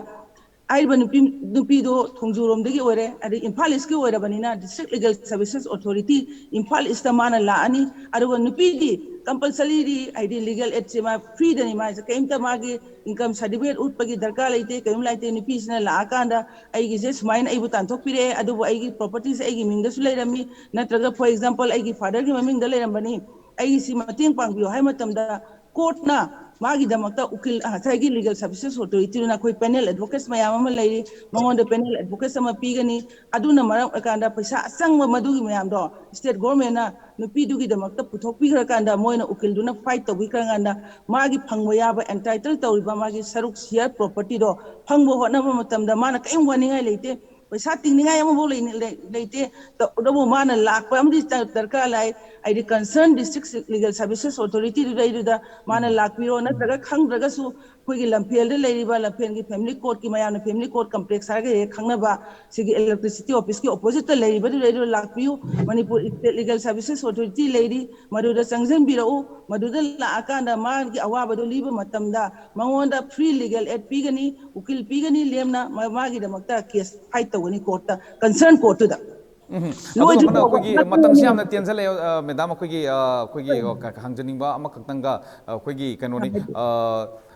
ꯍꯥꯏꯔꯤꯕ ꯅꯨꯄꯤ, ꯅꯨꯄꯤꯗꯣ ꯊꯣꯡꯖꯨꯔꯣꯝꯗꯒꯤ ꯑꯣꯏꯔꯦ, ꯑꯗꯩ ꯏꯝꯐꯥꯜ ꯏꯁꯀꯤ ꯑꯣꯏꯔꯕꯅꯤꯅ district legal services authority Imphal east ꯃꯥꯅ ꯂꯥꯛꯑꯅꯤ꯫ ꯑꯗꯨꯒ ꯅꯨꯄꯤꯗꯤ ꯀꯝꯄꯜꯁꯔꯤꯗꯤ, ꯍꯥꯏꯗꯤ ꯂꯤꯒꯦꯜ ꯑꯦꯗꯁꯦ ꯃꯥ ꯐ꯭ꯔꯤꯗꯅꯤ, ꯃꯥꯁꯦ ꯀꯔꯤꯝꯇ ꯃꯥꯒꯤ ꯏꯟꯀꯝ ꯁꯥꯔꯇꯤꯐꯤꯀꯦꯠ ꯎꯠꯄꯒꯤ ꯗꯔꯀꯥꯔ ꯂꯩꯇꯦ, ꯀꯔꯤꯝ ꯂꯩꯇꯦ꯫ ꯅꯨꯄꯤꯁꯤꯅ ꯂꯥꯛꯑꯀꯥꯟꯗ ꯑꯩꯒꯤꯁꯦ ꯁꯨꯃꯥꯏꯅ ꯑꯩꯕꯨ ꯇꯥꯟꯊꯣꯛꯄꯤꯔꯛꯑꯦ, ꯑꯗꯨꯕꯨ ꯑꯩꯒꯤ ꯄ꯭ꯔꯣꯄꯔꯇꯤꯁꯦ ꯑꯩꯒꯤ ꯃꯤꯡꯗꯁꯨ ꯂꯩꯔꯝꯃꯤ, ꯅꯠꯇ꯭ꯔꯒ for example ꯑꯩꯒꯤ ꯐꯥꯗꯔꯒꯤ ꯃꯃꯤꯡꯗ ꯂꯩꯔꯝꯕꯅꯤ, ꯑꯩꯒꯤꯁꯤ ꯃꯇꯦꯡ ꯄꯥꯡꯕꯤꯌꯨ ꯍꯥꯏ ꯃꯇꯝꯗ ꯀꯣꯔꯠꯅ ꯃꯥꯒꯤꯗꯃꯛꯇ ꯎꯀꯤꯜ, ꯉꯁꯥꯏꯒꯤ ꯂꯤꯒꯦꯜ ꯁꯔꯚꯤꯁꯦꯁ ꯑꯣꯊꯣꯔꯤꯇꯤꯗꯨꯅ ꯑꯩꯈꯣꯏ ꯄꯦꯅꯦꯜ ꯑꯦꯗꯚꯣꯀꯦꯠꯁ ꯃꯌꯥꯝ ꯑꯃ ꯂꯩꯔꯤ, ꯃꯉꯣꯟꯗ ꯄꯦꯅꯦꯜ ꯑꯦꯗꯚꯣꯀꯦꯠꯁ ꯑꯃ ꯄꯤꯒꯅꯤ꯫ ꯑꯗꯨꯅ ꯃꯔꯝ ꯑꯣꯏꯀꯥꯟꯗ ꯄꯩꯁꯥ ꯑꯆꯪꯕ ꯃꯗꯨꯒꯤ ꯃꯌꯥꯝꯗꯣ ꯁ꯭ꯇꯦꯠ ꯒꯣꯔꯃꯦꯟꯅ ꯅꯨꯄꯤꯗꯨꯒꯤꯗꯃꯛꯇ ꯄꯨꯊꯣꯛꯄꯤꯈ꯭ꯔꯀꯥꯟꯗ, ꯃꯣꯏꯅ ꯎꯀꯤꯜꯗꯨꯅ ꯐꯥꯏꯠ ꯇꯧꯕꯤꯈ꯭ꯔꯀꯥꯟꯗ, ꯃꯥꯒꯤ ꯐꯪꯕ ꯌꯥꯕ ꯑꯦꯟꯇꯥꯏꯇꯜ ꯇꯧꯔꯤꯕ ꯃꯥꯒꯤ ꯁꯔꯨꯛ, ꯁꯤꯌꯔ ꯄ꯭ꯔꯣꯄꯔꯇꯤꯗꯣ ꯐꯪꯕ ꯍꯣꯠꯅꯕ ꯃꯇꯝꯗ ꯃꯥꯅ ꯀꯔꯤꯝ ꯋꯥꯅꯤꯡꯉꯥꯏ ꯂꯩꯇꯦ, ꯄꯩꯁꯥ ꯇꯤꯡꯅꯤꯡꯉꯥꯏ ꯑꯃꯐꯥꯎ ꯂꯩ-, ꯂꯩ-, ꯂꯩꯇꯦ꯫ ꯇꯧꯕꯇꯕꯨ ꯃꯥꯅ ꯂꯥꯛꯄ ꯑꯃꯗꯤ ꯗ-, ꯗꯔꯀꯥꯔ ꯂꯩ꯫ ꯍꯥꯏꯗꯤ ꯀꯟꯁꯔꯟ ꯗꯤꯁꯇ꯭ꯔꯤꯛ ꯂꯤꯒꯦꯜ ꯁꯔꯚꯤꯁꯦꯁ ꯑꯣꯊꯣꯔꯤꯇꯤꯗꯨꯗꯩꯗꯨꯗ ꯃꯥꯅ ꯂꯥꯛꯄꯤꯔꯣ, ꯅꯠꯇ꯭ꯔꯒ ꯈꯪꯗ꯭ꯔꯒꯁꯨ ꯑꯩꯈꯣꯏꯒꯤ ꯂꯝꯐꯦꯜꯗ ꯂꯩꯔꯤꯕ, ꯂꯝꯐꯦꯜꯒꯤ ꯐꯦꯃꯤꯂꯤ ꯀꯣꯔꯠꯀꯤ, ꯃꯌꯥꯝꯅ ꯐꯦꯃꯤꯂꯤ ꯀꯣꯔꯠ ꯀꯝꯄ꯭ꯂꯦꯛꯁ ꯍꯥꯏꯔꯒ ꯍꯦꯛ ꯈꯪꯅꯕ, ꯁꯤꯒꯤ ꯏꯂꯦꯛꯇ꯭ꯔꯤꯁꯤꯇꯤ ꯑꯣꯐꯤꯁꯀꯤ ꯑꯣꯄꯣꯖꯤꯠꯇ ꯂꯩꯔꯤꯕꯗꯨꯗꯩꯗꯨꯗ ꯂꯥꯛꯄꯤꯌꯨ꯫ Manipur state legal services authority ꯂꯩꯔꯤ, ꯃꯗꯨꯗ ꯆꯪꯁꯤꯟꯕꯤꯔꯛꯎ꯫ ꯃꯗꯨꯗ ꯂꯥꯛꯑꯀꯥꯟꯗ ꯃꯥꯒꯤ ꯑꯋꯥꯕꯗꯨ ꯂꯤꯕ ꯃꯇꯝꯗ ꯃꯉꯣꯟꯗ ꯐ꯭ꯔꯤ ꯂꯤꯒꯦꯜ ꯑꯦꯗ ꯄꯤꯒꯅꯤ, ꯎꯀꯤꯜ ꯄꯤꯒꯅꯤ ꯂꯦꯝꯅ, ꯃ-, ꯃꯥꯒꯤꯗꯃꯛꯇ ꯀꯦꯁ ꯐꯥꯏꯠ ꯇꯧꯒꯅꯤ ꯀꯣꯔꯠꯇ, ꯀꯟꯁꯔꯟ ꯀꯣꯔꯠꯇꯨꯗ꯫ ꯎꯝ꯫ ꯑꯗꯨꯒ ꯂꯣꯏꯗ꯭ꯔꯤ ꯃꯈꯥ ꯐꯥꯎꯕ ꯑꯩꯈꯣꯏꯒꯤ ꯃꯇꯝꯁꯤ ꯌꯥꯝꯅ ꯇꯦꯟꯖꯜꯂꯛꯑꯦ, ꯑ, ꯃꯦꯗꯥꯝ, ꯑꯩꯈꯣꯏꯒꯤ, ꯑ, ꯑꯩꯈꯣꯏꯒꯤ, ꯑ, ꯀ-, ꯍꯪꯖꯅꯤꯡꯕ ꯑꯃꯈꯛꯇꯪꯒ, ꯑ, ꯑꯩꯈꯣꯏꯒꯤ ꯀꯩꯅꯣꯅꯤ, ꯑ,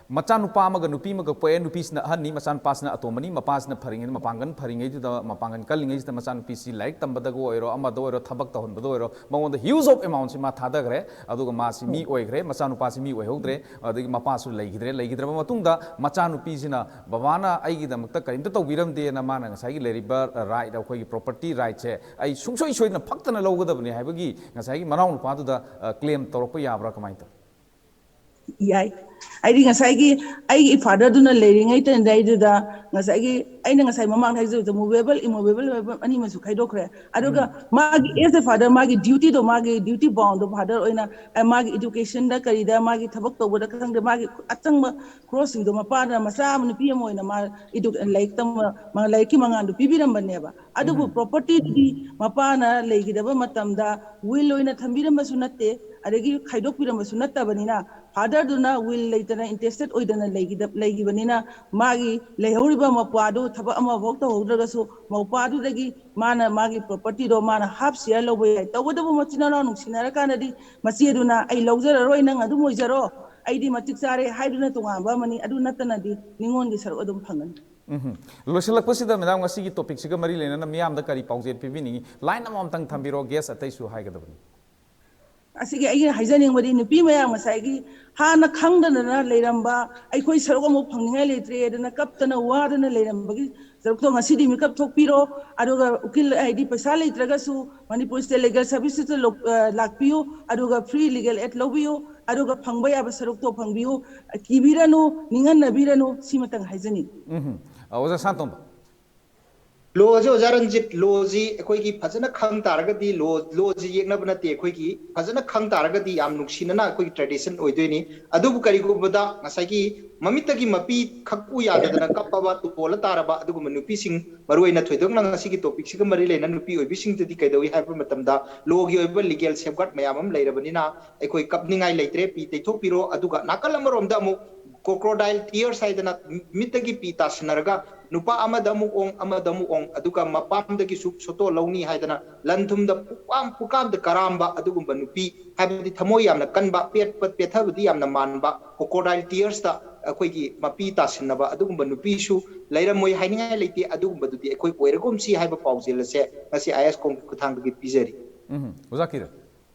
ꯃꯆꯥꯅꯨꯄꯥ ꯑꯃꯒ ꯅꯨꯄꯤ ꯑꯃꯒ ꯄꯣꯛꯑꯦ, ꯅꯨꯄꯤꯁꯤꯅ ꯑꯍꯟꯅꯤ, ꯃꯆꯥꯅꯨꯄꯥꯁꯤꯅ ꯑꯇꯣꯝꯕꯅꯤ, ꯃꯄꯥꯁꯤꯅ ꯐꯔꯤꯉꯩꯗ, ꯃꯄꯥꯡꯒꯜ ꯐꯔꯤꯉꯩꯗꯨꯗ, ꯃꯄꯥꯡꯒꯜ ꯀꯜꯂꯤꯉꯩꯁꯤꯗ ꯃꯆꯥꯅꯨꯄꯤꯁꯤ ꯂꯥꯏꯔꯤꯛ ꯇꯝꯕꯗꯕꯨ ꯑꯣꯏꯔꯣ, ꯑꯃꯗ ꯑꯣꯏꯔꯣ, ꯊꯕꯛ ꯇꯧꯍꯟꯕꯗ ꯑꯣꯏꯔꯣ, ꯃꯉꯣꯟꯗ huge of amount ꯁꯤ ꯃꯥ ꯊꯥꯗꯈ꯭ꯔꯦ, ꯑꯗꯨꯒ ꯃꯥꯁꯤ ꯃꯤ ꯑꯣꯏꯈ꯭ꯔꯦ, ꯃꯆꯥꯅꯨꯄꯥꯁꯤ ꯃꯤ ꯑꯣꯏꯍꯧꯗ꯭ꯔꯦ, ꯑꯗꯒꯤ ꯃꯄꯥꯁꯨ ꯂꯩꯈꯤꯗ꯭ꯔꯦ꯫ ꯂꯩꯈꯤꯗ꯭ꯔꯕ ꯃꯇꯨꯡꯗ ꯃꯆꯥꯅꯨꯄꯤꯁꯤꯅ ꯕꯕꯥꯅ ꯑꯩꯒꯤꯗꯃꯛꯇ ꯀꯔꯤꯝꯇ ꯇꯧꯕꯤꯔꯝꯗꯦꯅ ꯃꯥꯅ ꯉꯁꯥꯏꯒꯤ ꯂꯩꯔꯤꯕ ꯔꯥꯏꯠ, ꯑꯩꯈꯣꯏꯒꯤ ꯄ꯭ꯔꯣꯄꯔꯇꯤ ꯔꯥꯏꯠꯁꯦ ꯑꯩ ꯁꯨꯡꯁꯣꯏ ꯁꯣꯏꯗꯅ ꯐꯛꯇꯅ ꯂꯧꯒꯗꯕꯅꯤ ꯍꯥꯏꯕꯒꯤ ꯉꯁꯥꯏꯒꯤ ꯃꯅꯥꯎ ꯅꯨꯄꯥꯗꯨꯗ, ꯑ, ꯀ꯭ꯂꯦꯝ ꯇꯧꯔꯛꯄ ꯌꯥꯕ꯭ꯔꯥ, ꯀꯃꯥꯏꯅ ꯇꯧꯏ? ꯌꯥꯏ꯫ ꯑꯩꯗꯤ ꯉꯁꯥꯏꯒꯤ ꯑꯩꯒꯤ ꯐꯥꯗꯔꯗꯨꯅ ꯂꯩꯔꯤꯉꯩ ꯇꯥꯏꯝꯗ ꯑꯩꯗꯨꯗ ꯉꯁꯥꯏꯒꯤ ꯑꯩꯅ ꯉꯁꯥꯏ ꯃꯃꯥꯡꯗ ꯍꯥꯏꯖꯕꯗ movable, immovable ꯑꯣꯏꯕ ꯑꯅꯤꯃꯁꯨ ꯈꯥꯏꯗꯣꯛꯈ꯭ꯔꯦ꯫ ꯑꯗꯨꯒ ꯃꯥꯒꯤ as a father, ꯃꯥꯒꯤ ꯗ꯭ꯌꯨꯇꯤꯗꯣ, ꯃꯥꯒꯤ ꯗ꯭ꯌꯨꯇꯤ ꯕꯥꯎꯟꯗꯣ ꯐꯥꯗꯔ ꯑꯣꯏꯅ, ꯑ, ꯃꯥꯒꯤ ꯏꯗꯨꯀꯦꯁꯟꯗ ꯀꯔꯤꯗ ꯃꯥꯒꯤ ꯊꯕꯛ ꯇꯧꯕꯗ ꯈꯪꯗꯦ, ꯃꯥꯒꯤ ꯑꯆꯪꯕ ꯈ꯭ꯔꯣꯁꯁꯤꯡꯗꯣ ꯃꯄꯥꯅ ꯃꯆꯥ ꯑꯃ, ꯅꯨꯄꯤ ꯑꯃ ꯑꯣꯏꯅ ꯃꯥ ꯏꯗꯨ-, ꯂꯥꯏꯔꯤꯛ ꯇꯝꯕ, ꯃꯥ ꯂꯥꯏꯔꯤꯛꯀꯤ ꯃꯉꯥꯟꯗꯣ ꯄꯤꯕꯤꯔꯝꯕꯅꯦꯕ꯫ ꯑꯗꯨꯕꯨ ꯄ꯭ꯔꯣꯄꯔꯇꯤꯗꯨꯗꯤ ꯃꯄꯥꯅ ꯂꯩꯈꯤꯗꯕ ꯃꯇꯝꯗ ꯋꯤꯜ ꯑꯣꯏꯅ ꯊꯝꯕꯤꯔꯝꯕꯁꯨ ꯅꯠꯇꯦ, ꯑꯗꯒꯤ ꯈꯥꯏꯗꯣꯛꯄꯤꯔꯝꯕꯁꯨ ꯅꯠꯇꯕꯅꯤꯅ, ꯐꯥꯗꯔꯗꯨꯅ ꯋꯤꯜ ꯂꯩꯇꯅ ꯏꯟꯇꯦꯁꯇꯦꯠ ꯑꯣꯏꯗꯅ ꯂꯩꯈꯤꯗ-, ꯂꯩꯈꯤꯕꯅꯤꯅ, ꯃꯥꯒꯤ ꯂꯩꯍꯧꯔꯤꯕ ꯃꯧꯄ꯭ꯋꯥꯗꯨ ꯊꯕꯛ ꯑꯃꯐꯥꯎ ꯇꯧꯍꯧꯗ꯭ꯔꯒꯁꯨ ꯃꯧꯄ꯭ꯋꯥꯗꯨꯗꯒꯤ ꯃꯥꯅ ꯃꯥꯒꯤ ꯄ꯭ꯔꯣꯄꯔꯇꯤꯗꯣ ꯃꯥꯅ ꯍꯥꯞ ꯁꯤꯌꯔ ꯂꯧꯕ ꯌꯥꯏ꯫ ꯇꯧꯕꯇꯕꯨ ꯃꯆꯤꯟ ꯃꯅꯥꯎ ꯅꯨꯡꯁꯤꯅꯔꯀꯥꯟꯗꯗꯤ ꯃꯆꯦꯗꯨꯅ "ꯑꯩ ꯂꯧꯖꯔꯔꯣꯏ, ꯅꯪ ꯑꯗꯨꯝ ꯑꯣꯏꯖꯔꯣ, ꯑꯩꯗꯤ ꯃꯇꯤꯛ ꯆꯥꯔꯦ" ꯍꯥꯏꯗꯨꯅ ꯇꯣꯉꯥꯟꯕ ꯑꯃꯅꯤ꯫ ꯑꯗꯨ ꯅꯠꯇꯅꯗꯤ ꯅꯤꯉꯣꯜꯒꯤ ꯁꯔꯨꯛ ꯑꯗꯨꯝ ꯐꯪꯒꯅꯤ꯫ ꯎꯝ꯫ ꯂꯣꯏꯁꯤꯜꯂꯛꯄꯁꯤꯗ ꯃꯦꯗꯥꯝ, ꯉꯁꯤꯒꯤ ꯇꯣꯄꯤꯛꯁꯤꯒ ꯃꯔꯤ ꯂꯩꯅꯅ ꯃꯤꯌꯥꯝꯗ ꯀꯔꯤ ꯄꯥꯎꯖꯦꯜ ꯄꯤꯕꯤꯅꯤꯡꯉꯤ? ꯂꯥꯏꯟ ꯑꯃꯃꯝꯇꯪ ꯊꯝꯕꯤꯔꯣ, ꯒꯦꯁ ꯑꯇꯩꯁꯨ ꯍꯥꯏꯒꯗꯕꯅꯤ꯫ ꯑꯁꯤꯒꯤ ꯑꯩꯒꯤ ꯍꯥꯏꯖꯅꯤꯡꯕꯗꯤ, ꯅꯨꯄꯤ ꯃꯌꯥꯝ ꯉꯁꯥꯏꯒꯤ ꯍꯥꯟꯅ ꯈꯪꯗꯗꯅ ꯂꯩꯔꯝꯕ, ꯑꯩꯈꯣꯏ ꯁꯔꯨꯛ ꯑꯃꯨꯛ ꯐꯪꯅꯤꯡꯉꯥꯏ ꯂꯩꯇ꯭ꯔꯦ ꯑꯗꯨꯅ ꯀꯞꯇꯅ ꯋꯥꯗꯅ ꯂꯩꯔꯝꯕꯒꯤ ꯁꯔꯨꯛꯇꯣ ꯉꯁꯤꯗꯤ ꯃꯤꯀꯞ ꯊꯣꯛꯄꯤꯔꯣ꯫ ꯑꯗꯨꯒ ꯎꯀꯤꯜ, ꯍꯥꯏꯗꯤ ꯄꯩꯁꯥ ꯂꯩꯇ꯭ꯔꯒꯁꯨ ꯃꯅꯤꯄꯨꯔ ꯁ꯭ꯇꯦꯠ ꯂꯤꯒꯦꯜ ꯁꯔꯚꯤꯁꯇ ꯂꯥꯛꯄꯤꯌꯨ, ꯑꯗꯨꯒ ꯐ꯭ꯔꯤ ꯂꯤꯒꯦꯜ ꯑꯦꯗ ꯂꯧꯕꯤꯌꯨ, ꯑꯗꯨꯒ ꯐꯪꯕ ꯌꯥꯕ ꯁꯔꯨꯛꯇꯣ ꯐꯪꯕꯤꯌꯨ꯫ ꯀꯤꯕꯤꯔꯅꯨ, ꯅꯤꯡꯍꯟꯅꯕꯤꯔꯅꯨ, ꯁꯤꯃꯇꯪ ꯍꯥꯏꯖꯅꯤꯡꯏ꯫ ꯎꯝ꯫ ꯑ, ꯑꯣꯖꯥ ꯁꯥꯟꯇꯣꯝꯕ꯫ ꯂꯣꯁꯦ ꯑꯣꯖꯥ ꯔꯟꯖꯤꯠ, ꯂꯣꯁꯤ ꯑꯩꯈꯣꯏꯒꯤ ꯐꯖꯅ ꯈꯪ ꯇꯥꯔꯒꯗꯤ, ꯂꯣ, ꯂꯣꯁꯤ ꯌꯦꯛꯅꯕ ꯅꯠꯇꯦ, ꯑꯩꯈꯣꯏꯒꯤ ꯐꯖꯅ ꯈꯪ ꯇꯥꯔꯒꯗꯤ ꯌꯥꯝ ꯅꯨꯡꯁꯤꯅꯅ ꯑꯩꯈꯣꯏꯒꯤ ꯇ꯭ꯔꯦꯗꯤꯁꯟ ꯑꯣꯏꯗꯣꯏꯅꯤ꯫ ꯑꯗꯨꯕꯨ ꯀꯔꯤꯒꯨꯝꯕꯗ ꯉꯁꯥꯏꯒꯤ ꯃꯃꯤꯠꯇꯒꯤ ꯃꯄꯤ ꯈꯛꯄꯨ ꯌꯥꯗꯗꯅ ꯀꯞꯄꯕ, ꯇꯨꯄꯣꯜꯂ ꯇꯥꯔꯕ ꯑꯗꯨꯒꯨꯝꯕ ꯅꯨꯄꯤꯁꯤꯡ, ꯃꯔꯨꯑꯣꯏꯅ ꯊꯣꯏꯗꯣꯛꯅ ꯉꯁꯤꯒꯤ ꯇꯣꯄꯤꯛꯁꯤꯒ ꯃꯔꯤ ꯂꯩꯅ ꯅꯨꯄꯤ ꯑꯣꯏꯕꯤꯁꯤꯡꯗꯗꯤ ꯀꯩꯗꯧꯏ ꯍꯥꯏꯕ ꯃꯇꯝꯗ, ꯂꯣꯒꯤ ꯑꯣꯏꯕ ꯂꯤꯒꯦꯜ ꯁꯦꯐꯒꯥꯔꯗ ꯃꯌꯥꯝ ꯑꯃ ꯂꯩꯔꯕꯅꯤꯅ ꯑꯩꯈꯣꯏ ꯀꯞꯅꯤꯡꯉꯥꯏ ꯂꯩꯇ꯭ꯔꯦ, ꯄꯤ ꯇꯩꯊꯣꯛꯄꯤꯔꯣ꯫ ꯑꯗꯨꯒ ꯅꯥꯀꯜ ꯑꯃꯔꯣꯝꯗ ꯑꯃꯨꯛ crocodile tears ꯍꯥꯏꯗꯅ ꯃꯤꯠꯇꯒꯤ ꯄꯤ ꯇꯥꯁꯤꯟꯅꯔꯒ ꯅꯨꯄꯥ ꯑꯃꯗ ꯑꯃꯨꯛ ꯑꯣꯡ, ꯑꯃꯗ ꯑꯃꯨꯛ ꯑꯣꯡ, ꯑꯗꯨꯒ ꯃꯄꯥꯝꯗꯒꯤꯁꯨ ꯁꯣꯇꯣ ꯂꯧꯅꯤ ꯍꯥꯏꯗꯅ ꯂꯟ ꯊꯨꯝꯗ ꯄꯨꯀꯥꯝ, ꯄꯨꯀꯥꯝꯗ ꯀꯔꯥꯝꯕ ꯑꯗꯨꯒꯨꯝꯕ ꯅꯨꯄꯤ, ꯍꯥꯏꯕꯗꯤ ꯊꯃꯣꯏ ꯌꯥꯝꯅ ꯀꯟꯕ, ꯄꯦꯠꯄ, ꯄꯦꯠꯊꯕꯗꯤ ꯌꯥꯝꯅ ꯃꯥꯟꯕ, crocodile tearsꯇ ꯑꯩꯈꯣꯏꯒꯤ ꯃꯄꯤ ꯇꯥꯁꯤꯟꯅꯕ ꯑꯗꯨꯒꯨꯝꯕ ꯅꯨꯄꯤꯁꯨ ꯂꯩꯔꯝꯃꯣꯏ ꯍꯥꯏꯅꯤꯡꯉꯥꯏ ꯂꯩꯇꯦ꯫ ꯑꯗꯨꯒꯨꯝꯕꯗꯨꯗꯤ ꯑꯩꯈꯣꯏ ꯑꯣꯏꯔꯒꯨꯝꯁꯤ ꯍꯥꯏꯕ ꯄꯥꯎꯖꯦꯜ ꯑꯁꯦ ꯉꯁꯤ ꯑꯥꯏ ꯑꯦꯁ ꯀꯣꯝꯒꯤ ꯈꯨꯠꯊꯥꯡꯗꯒꯤ ꯄꯤꯖꯔꯤ꯫ ꯎꯝ, ꯑꯣꯖꯥ ꯀꯤꯔꯟ꯫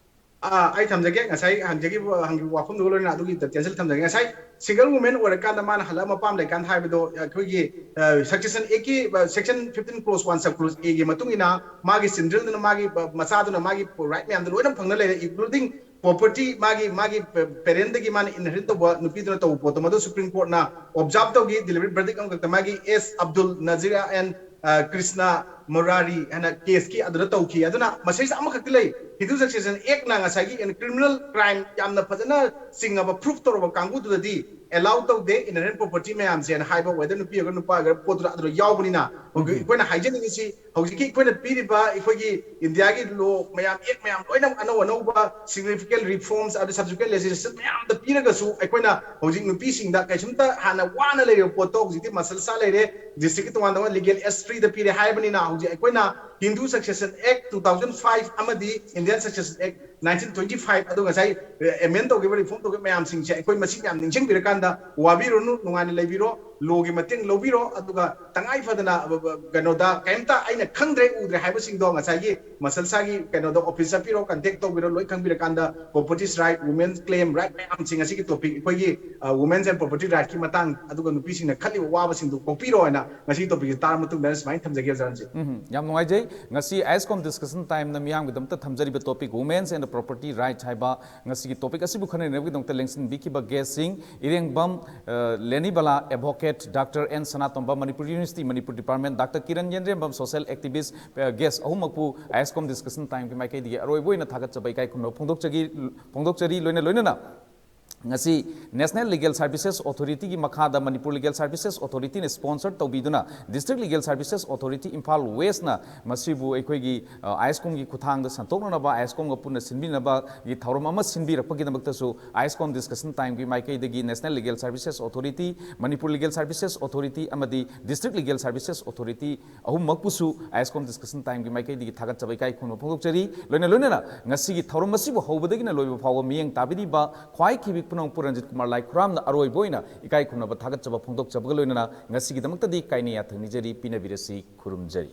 ꯑꯥ, ꯑꯩ ꯊꯝꯖꯒꯦ꯫ ꯉꯁꯥꯏ ꯍꯪꯖꯈꯤꯕ, ꯍꯪꯈꯤꯕ ꯋꯥꯐꯝꯗꯨꯒ ꯂꯣꯏꯅꯅ ꯑꯗꯨꯒꯤ ꯗꯤꯇꯦꯜꯁ ꯊꯝꯖꯒꯦ꯫ ꯉꯁꯥꯏ ꯁꯤꯡꯒꯜ ꯋꯨꯃꯦꯟ ꯑꯣꯏꯔꯀꯥꯟꯗ ꯃꯥꯅ ꯍꯜꯂꯛꯑ ꯃꯄꯥꯝ ꯂꯩꯀꯥꯟꯗ ꯍꯥꯏꯕꯗꯣ, ꯑꯩꯈꯣꯏꯒꯤ ꯁꯦꯛꯁꯟ ꯑꯦꯠꯀꯤ, section fifteen clause one sub clause Aꯒꯤ ꯃꯇꯨꯡ ꯏꯟꯅ ꯃꯥꯒꯤ ꯆꯤꯜꯗ꯭ꯔꯦꯟꯗꯨꯅ, ꯃꯥꯒꯤ ꯃꯆꯥꯗꯨꯅ ꯃꯥꯒꯤ ꯔꯥꯏꯠ ꯃꯌꯥꯝꯗꯣ ꯂꯣꯏꯅ ꯐꯪꯅ ꯂꯩꯔꯦ, including ꯄ꯭ꯔꯣꯄꯔꯇꯤ ꯃꯥꯒꯤ ꯃꯥꯒꯤ ꯄꯦꯔꯦꯟꯗꯒꯤ ꯃꯥꯅ ꯏꯟꯍꯦꯔꯤꯠ ꯇꯧꯕ ꯅꯨꯄꯤꯗꯨꯅ ꯇꯧꯕ ꯄꯣꯠꯇꯣ ꯃꯗꯨ ꯁꯨꯄ꯭ꯔꯤꯝ ꯀꯣꯔꯠꯅ ꯑꯣꯕꯖꯥꯔꯕ ꯇꯧꯈꯤ, ꯗꯤꯂꯤꯕꯔꯦꯠ ꯚꯔꯗꯤꯛ ꯑꯃꯈꯛꯇ꯫ ꯃꯥꯒꯤ ꯑꯦꯁ ꯑꯕꯗꯨꯜ ꯅꯖꯤꯔ ꯑꯦꯟ ꯀ꯭ꯔꯤꯁꯅ ꯃꯨꯔꯥꯔꯤ ꯍꯥꯏꯅ ꯀꯦꯁꯀꯤ ꯑꯗꯨꯗ ꯇꯧꯈꯤ꯫ ꯑꯗꯨꯅ ꯃꯁꯤꯁꯦ ꯑꯃꯈꯛꯇꯤ ꯂꯩ, ꯍꯤꯟꯗꯨ ꯁꯛꯁꯦꯁꯟ ꯑꯦꯛꯅ ꯉꯁꯥꯏꯒꯤ ꯀ꯭ꯔꯤꯃꯤꯅꯦꯜ ꯀ꯭ꯔꯥꯏꯝ ꯌꯥꯝꯅ ꯐꯖꯅ ꯆꯤꯡꯉꯕ ꯄ꯭ꯔꯨꯐ ꯇꯧꯔꯕ ꯀꯥꯡꯕꯨꯗꯨꯗꯗꯤ ꯑꯦꯂꯥꯎ ꯇꯧꯗꯦ ꯏꯟꯍꯦꯔꯤꯠ ꯄ꯭ꯔꯣꯄꯔꯇꯤ ꯃꯌꯥꯝꯁꯦꯅ ꯍꯥꯏꯕ, ꯋꯦꯗꯔ ꯅꯨꯄꯤ ꯑꯣꯏꯒꯦꯔꯥ ꯅꯨꯄꯥ ꯑꯣꯏꯒꯦꯔꯥ ꯄꯣꯠꯇꯨꯗ ꯑꯗꯨꯗ ꯌꯥꯎꯕꯅꯤꯅ꯫ ꯑꯩꯈꯣꯏꯅ ꯍꯥꯏꯖꯅꯤꯡꯉꯤꯁꯤ ꯍꯧꯖꯤꯛꯀꯤ ꯑꯩꯈꯣꯏꯅ ꯄꯤꯔꯤꯕ ꯑꯩꯈꯣꯏꯒꯤ ꯏꯟꯗꯤꯌꯥꯒꯤ ꯂꯣ ꯃꯌꯥꯝ, ꯑꯦꯛ ꯃꯌꯥꯝ ꯂꯣꯏꯅꯃꯛ ꯑꯅꯧ ꯑꯅꯧꯕ ꯁꯤꯒꯅꯤꯐꯤꯀꯦꯟ ꯔꯤꯐꯣꯔꯝꯁ ꯑꯗꯨ ꯁꯕꯁꯤꯀ꯭ꯋꯦꯟ ꯂꯦꯖꯤꯁꯂꯦꯁꯟ ꯃꯌꯥꯝꯗ ꯄꯤꯔꯒꯁꯨ ꯑꯩꯈꯣꯏꯅ ꯍꯧꯖꯤꯛ ꯅꯨꯄꯤꯁꯤꯡꯗ ꯀꯩꯁꯨꯝꯇ ꯍꯥꯟꯅ ꯋꯥꯅ ꯂꯩꯔꯤꯕ ꯄꯣꯠꯇꯣ ꯍꯧꯖꯤꯛꯇꯤ ꯃꯁꯜꯁꯥ ꯂꯩꯔꯦ, ꯗꯤꯁꯇ꯭ꯔꯤꯛꯀꯤ ꯇꯣꯉꯥꯟ ꯇꯣꯉꯥꯟ ꯂꯤꯒꯦꯜ ꯑꯦꯁ ꯊ꯭ꯔꯤꯗ ꯄꯤꯔꯦ ꯍꯥꯏꯕꯅꯤꯅ ꯍꯧꯖꯤꯛ ꯑꯩꯈꯣꯏꯅ Hindu succession act two thousand five ꯑꯃꯗꯤ ꯏꯟꯗꯤꯌꯥꯟ ꯁꯛꯁꯦꯁꯟ ꯑꯦꯛ ꯅꯥꯏꯟꯇꯤꯟ ꯇ꯭ꯋꯦꯟꯇꯤ ꯐꯥꯏꯚ ꯑꯗꯨ ꯉꯁꯥꯏ ꯑꯦꯃꯦꯟ ꯇꯧꯈꯤꯕ, ꯔꯤꯐꯣꯔꯝ ꯇꯧꯈꯤꯕ ꯃꯌꯥꯝꯁꯤꯡꯁꯦ ꯑꯩꯈꯣꯏ ꯃꯁꯤ ꯃꯌꯥꯝ ꯅꯤꯡꯁꯤꯡꯕꯤꯔꯀꯥꯟꯗ ꯋꯥꯕꯤꯔꯨꯅꯨ, ꯅꯨꯡꯉꯥꯏꯅ ꯂꯩꯕꯤꯔꯣ, ꯂꯣꯒꯤ ꯃꯇꯦꯡ ꯂꯧꯕꯤꯔꯣ꯫ ꯑꯗꯨꯒ ꯇꯉꯥꯏ ꯐꯗꯅ ꯀꯩꯅꯣꯗ ꯀꯩꯝꯇ ꯑꯩꯅ ꯈꯪꯗ꯭ꯔꯦ ꯎꯗ꯭ꯔꯦ ꯍꯥꯏꯕꯁꯤꯡꯗꯣ ꯉꯁꯥꯏꯒꯤ ꯃꯁꯜꯁꯥꯒꯤ ꯀꯩꯅꯣꯗ ꯑꯣꯐꯤꯁ ꯆꯠꯄꯤꯔꯣ, ꯀꯟꯇꯦꯛ ꯇꯧꯕꯤꯔꯣ, ꯂꯣꯏ ꯈꯪꯕꯤꯔꯀꯥꯟꯗ properties right, women's claim right ꯃꯌꯥꯝꯁꯤꯡ ꯑꯁꯤꯒꯤ ꯇꯣꯄꯤꯛ ꯑꯩꯈꯣꯏꯒꯤ ꯋꯨꯃꯦꯟꯁ ꯑꯦꯟ ꯄ꯭ꯔꯣꯄꯔꯇꯤ ꯔꯥꯏꯠꯀꯤ ꯃꯇꯥꯡ ꯑꯗꯨꯒ ꯅꯨꯄꯤꯁꯤꯡꯅ ꯈꯜꯂꯤꯕ ꯋꯥꯕꯁꯤꯡꯗꯨ ꯀꯣꯛꯄꯤꯔꯣ ꯍꯥꯏꯅ ꯉꯁꯤꯒꯤ ꯇꯣꯄꯤꯛꯁꯦ ꯇꯥꯔ ꯃꯇꯨꯡꯗ ꯑꯩꯅ ꯁꯨꯃꯥꯏꯅ ꯊꯝꯖꯒꯦ ꯑꯣꯖꯥ ꯔꯟꯖꯤꯠ꯫ ꯎꯝ, ꯌꯥꯝ ꯅꯨꯡꯉꯥꯏꯖꯩ꯫ ꯉꯁꯤ ꯑꯥꯏꯁꯀꯣꯝ ꯗꯤꯁꯀꯁꯟ ꯇꯥꯏꯝꯅ ꯃꯤꯌꯥꯝꯒꯤꯗꯃꯛꯇ ꯊꯝꯖꯔꯤꯕ topic women's and property right ꯍꯥꯏꯕ ꯉꯁꯤꯒꯤ ꯇꯣꯄꯤꯛ ꯑꯁꯤꯕꯨ ꯈꯟꯅꯅꯕꯒꯤꯗꯃꯛꯇ ꯂꯦꯡꯁꯤꯟꯕꯤꯈꯤꯕ ꯒꯦꯁꯁꯤꯡ ꯏꯔꯦꯡꯕꯝ, ꯑ, Lenibala, advocate doctor N Sanatomba, Manipur university Manipur department, doctor Kiran Yendrembam, social activist, ꯑ, ꯒꯦꯁ ꯑꯍꯨꯝꯃꯛꯄꯨ ꯑꯥꯏꯁꯀꯣꯝ ꯗꯤꯁꯀꯁꯟ ꯇꯥꯏꯝꯒꯤ ꯃꯥꯏꯀꯩꯗꯒꯤ ꯑꯔꯣꯏꯕ ꯑꯣꯏꯅ ꯊꯥꯒꯠꯆꯕ ꯏꯀꯥꯏ ꯈꯨꯝꯅꯕ ꯐꯣꯡꯗꯣꯛꯆꯒꯤ, ꯐꯣꯡꯗꯣꯛꯆꯔꯤ꯫ ꯂꯣꯏꯅ ꯂꯣꯏꯅꯅ ꯉꯁꯤ ꯅꯦꯁꯅꯦꯜ ꯂꯤꯒꯦꯜ ꯁꯥꯔꯚꯤꯁꯦꯁ ꯑꯣꯊꯣꯔꯤꯇꯤꯒꯤ ꯃꯈꯥꯗ ꯃꯅꯤꯄꯨꯔ ꯂꯤꯒꯦꯜ ꯁꯥꯔꯚꯤꯁꯦꯁ ꯑꯣꯊꯣꯔꯤꯇꯤꯅ ꯁ꯭ꯄꯣꯟꯁꯔ ꯇꯧꯕꯤꯗꯨꯅ district legal services authority Imphal ꯋꯦꯁꯅ ꯃꯁꯤꯕꯨ ꯑꯩꯈꯣꯏꯒꯤ, ꯑ, ꯑꯥꯏꯁꯀꯣꯝꯒꯤ ꯈꯨꯠꯊꯥꯡꯗ ꯁꯟꯗꯣꯛꯅꯅꯕ ꯑꯥꯏꯁꯀꯣꯝꯒ ꯄꯨꯟꯅ ꯁꯤꯟꯕꯤꯅꯕꯒꯤ ꯊꯧꯔꯝ ꯑꯃ ꯁꯤꯟꯕꯤꯔꯛꯄꯒꯤꯗꯃꯛꯇꯁꯨ ꯑꯥꯏꯁꯀꯣꯝ ꯗꯤꯁꯀꯁꯟ ꯇꯥꯏꯝꯒꯤ ꯃꯥꯏꯀꯩꯗꯒꯤ national legal services authority, Manipur legal services authority ꯑꯃꯗꯤ ꯗꯤꯁꯇ꯭ꯔꯤꯛ ꯂꯤꯒꯦꯜ ꯁꯥꯔꯚꯤꯁꯦꯁ ꯑꯣꯊꯣꯔꯤꯇꯤ ꯑꯍꯨꯝꯃꯛꯄꯨꯁꯨ ꯑꯥꯏꯁꯀꯣꯝ ꯗꯤꯁꯀꯁꯟ ꯇꯥꯏꯝꯒꯤ ꯃꯥꯏꯀꯩꯗꯒꯤ ꯊꯥꯒꯠꯆꯕ ꯏꯀꯥꯏ ꯈꯨꯝꯅꯕ ꯐꯣꯡꯗꯣꯛꯆꯔꯤ꯫ ꯂꯣꯏꯅ ꯂꯣꯏꯅꯅ ꯉꯁꯤꯒꯤ ꯊꯧꯔꯝ ꯑꯁꯤꯕꯨ ꯍꯧꯕꯗꯒꯤꯅ ꯂꯣꯏꯕ ꯐꯥꯎꯕ ꯃꯤꯠꯌꯦꯡ ꯇꯥꯕꯤꯔꯤꯕ ꯈ꯭ꯋꯥꯏ ꯈꯤꯕꯤꯛ ꯄꯨꯝꯅꯃꯛꯄꯨ ꯔꯟꯖꯤꯠ ꯀꯨꯃꯥꯔ ꯂꯥꯏꯈꯨꯔꯥꯝꯅ ꯑꯔꯣꯏꯕ ꯑꯣꯏꯅ ꯏꯀꯥꯏ ꯈꯨꯝꯅꯕ ꯊꯥꯒꯠꯆꯕ ꯐꯣꯡꯗꯣꯛꯆꯕꯒ ꯂꯣꯏꯅꯅ ꯉꯁꯤꯒꯤꯗꯃꯛꯇꯗꯤ ꯀꯥꯏꯅ ꯌꯥꯊꯪ ꯅꯤꯖꯔꯤ, ꯄꯤꯅꯕꯤꯔꯁꯤ, ꯈꯨꯔꯨꯝꯖꯔꯤ꯫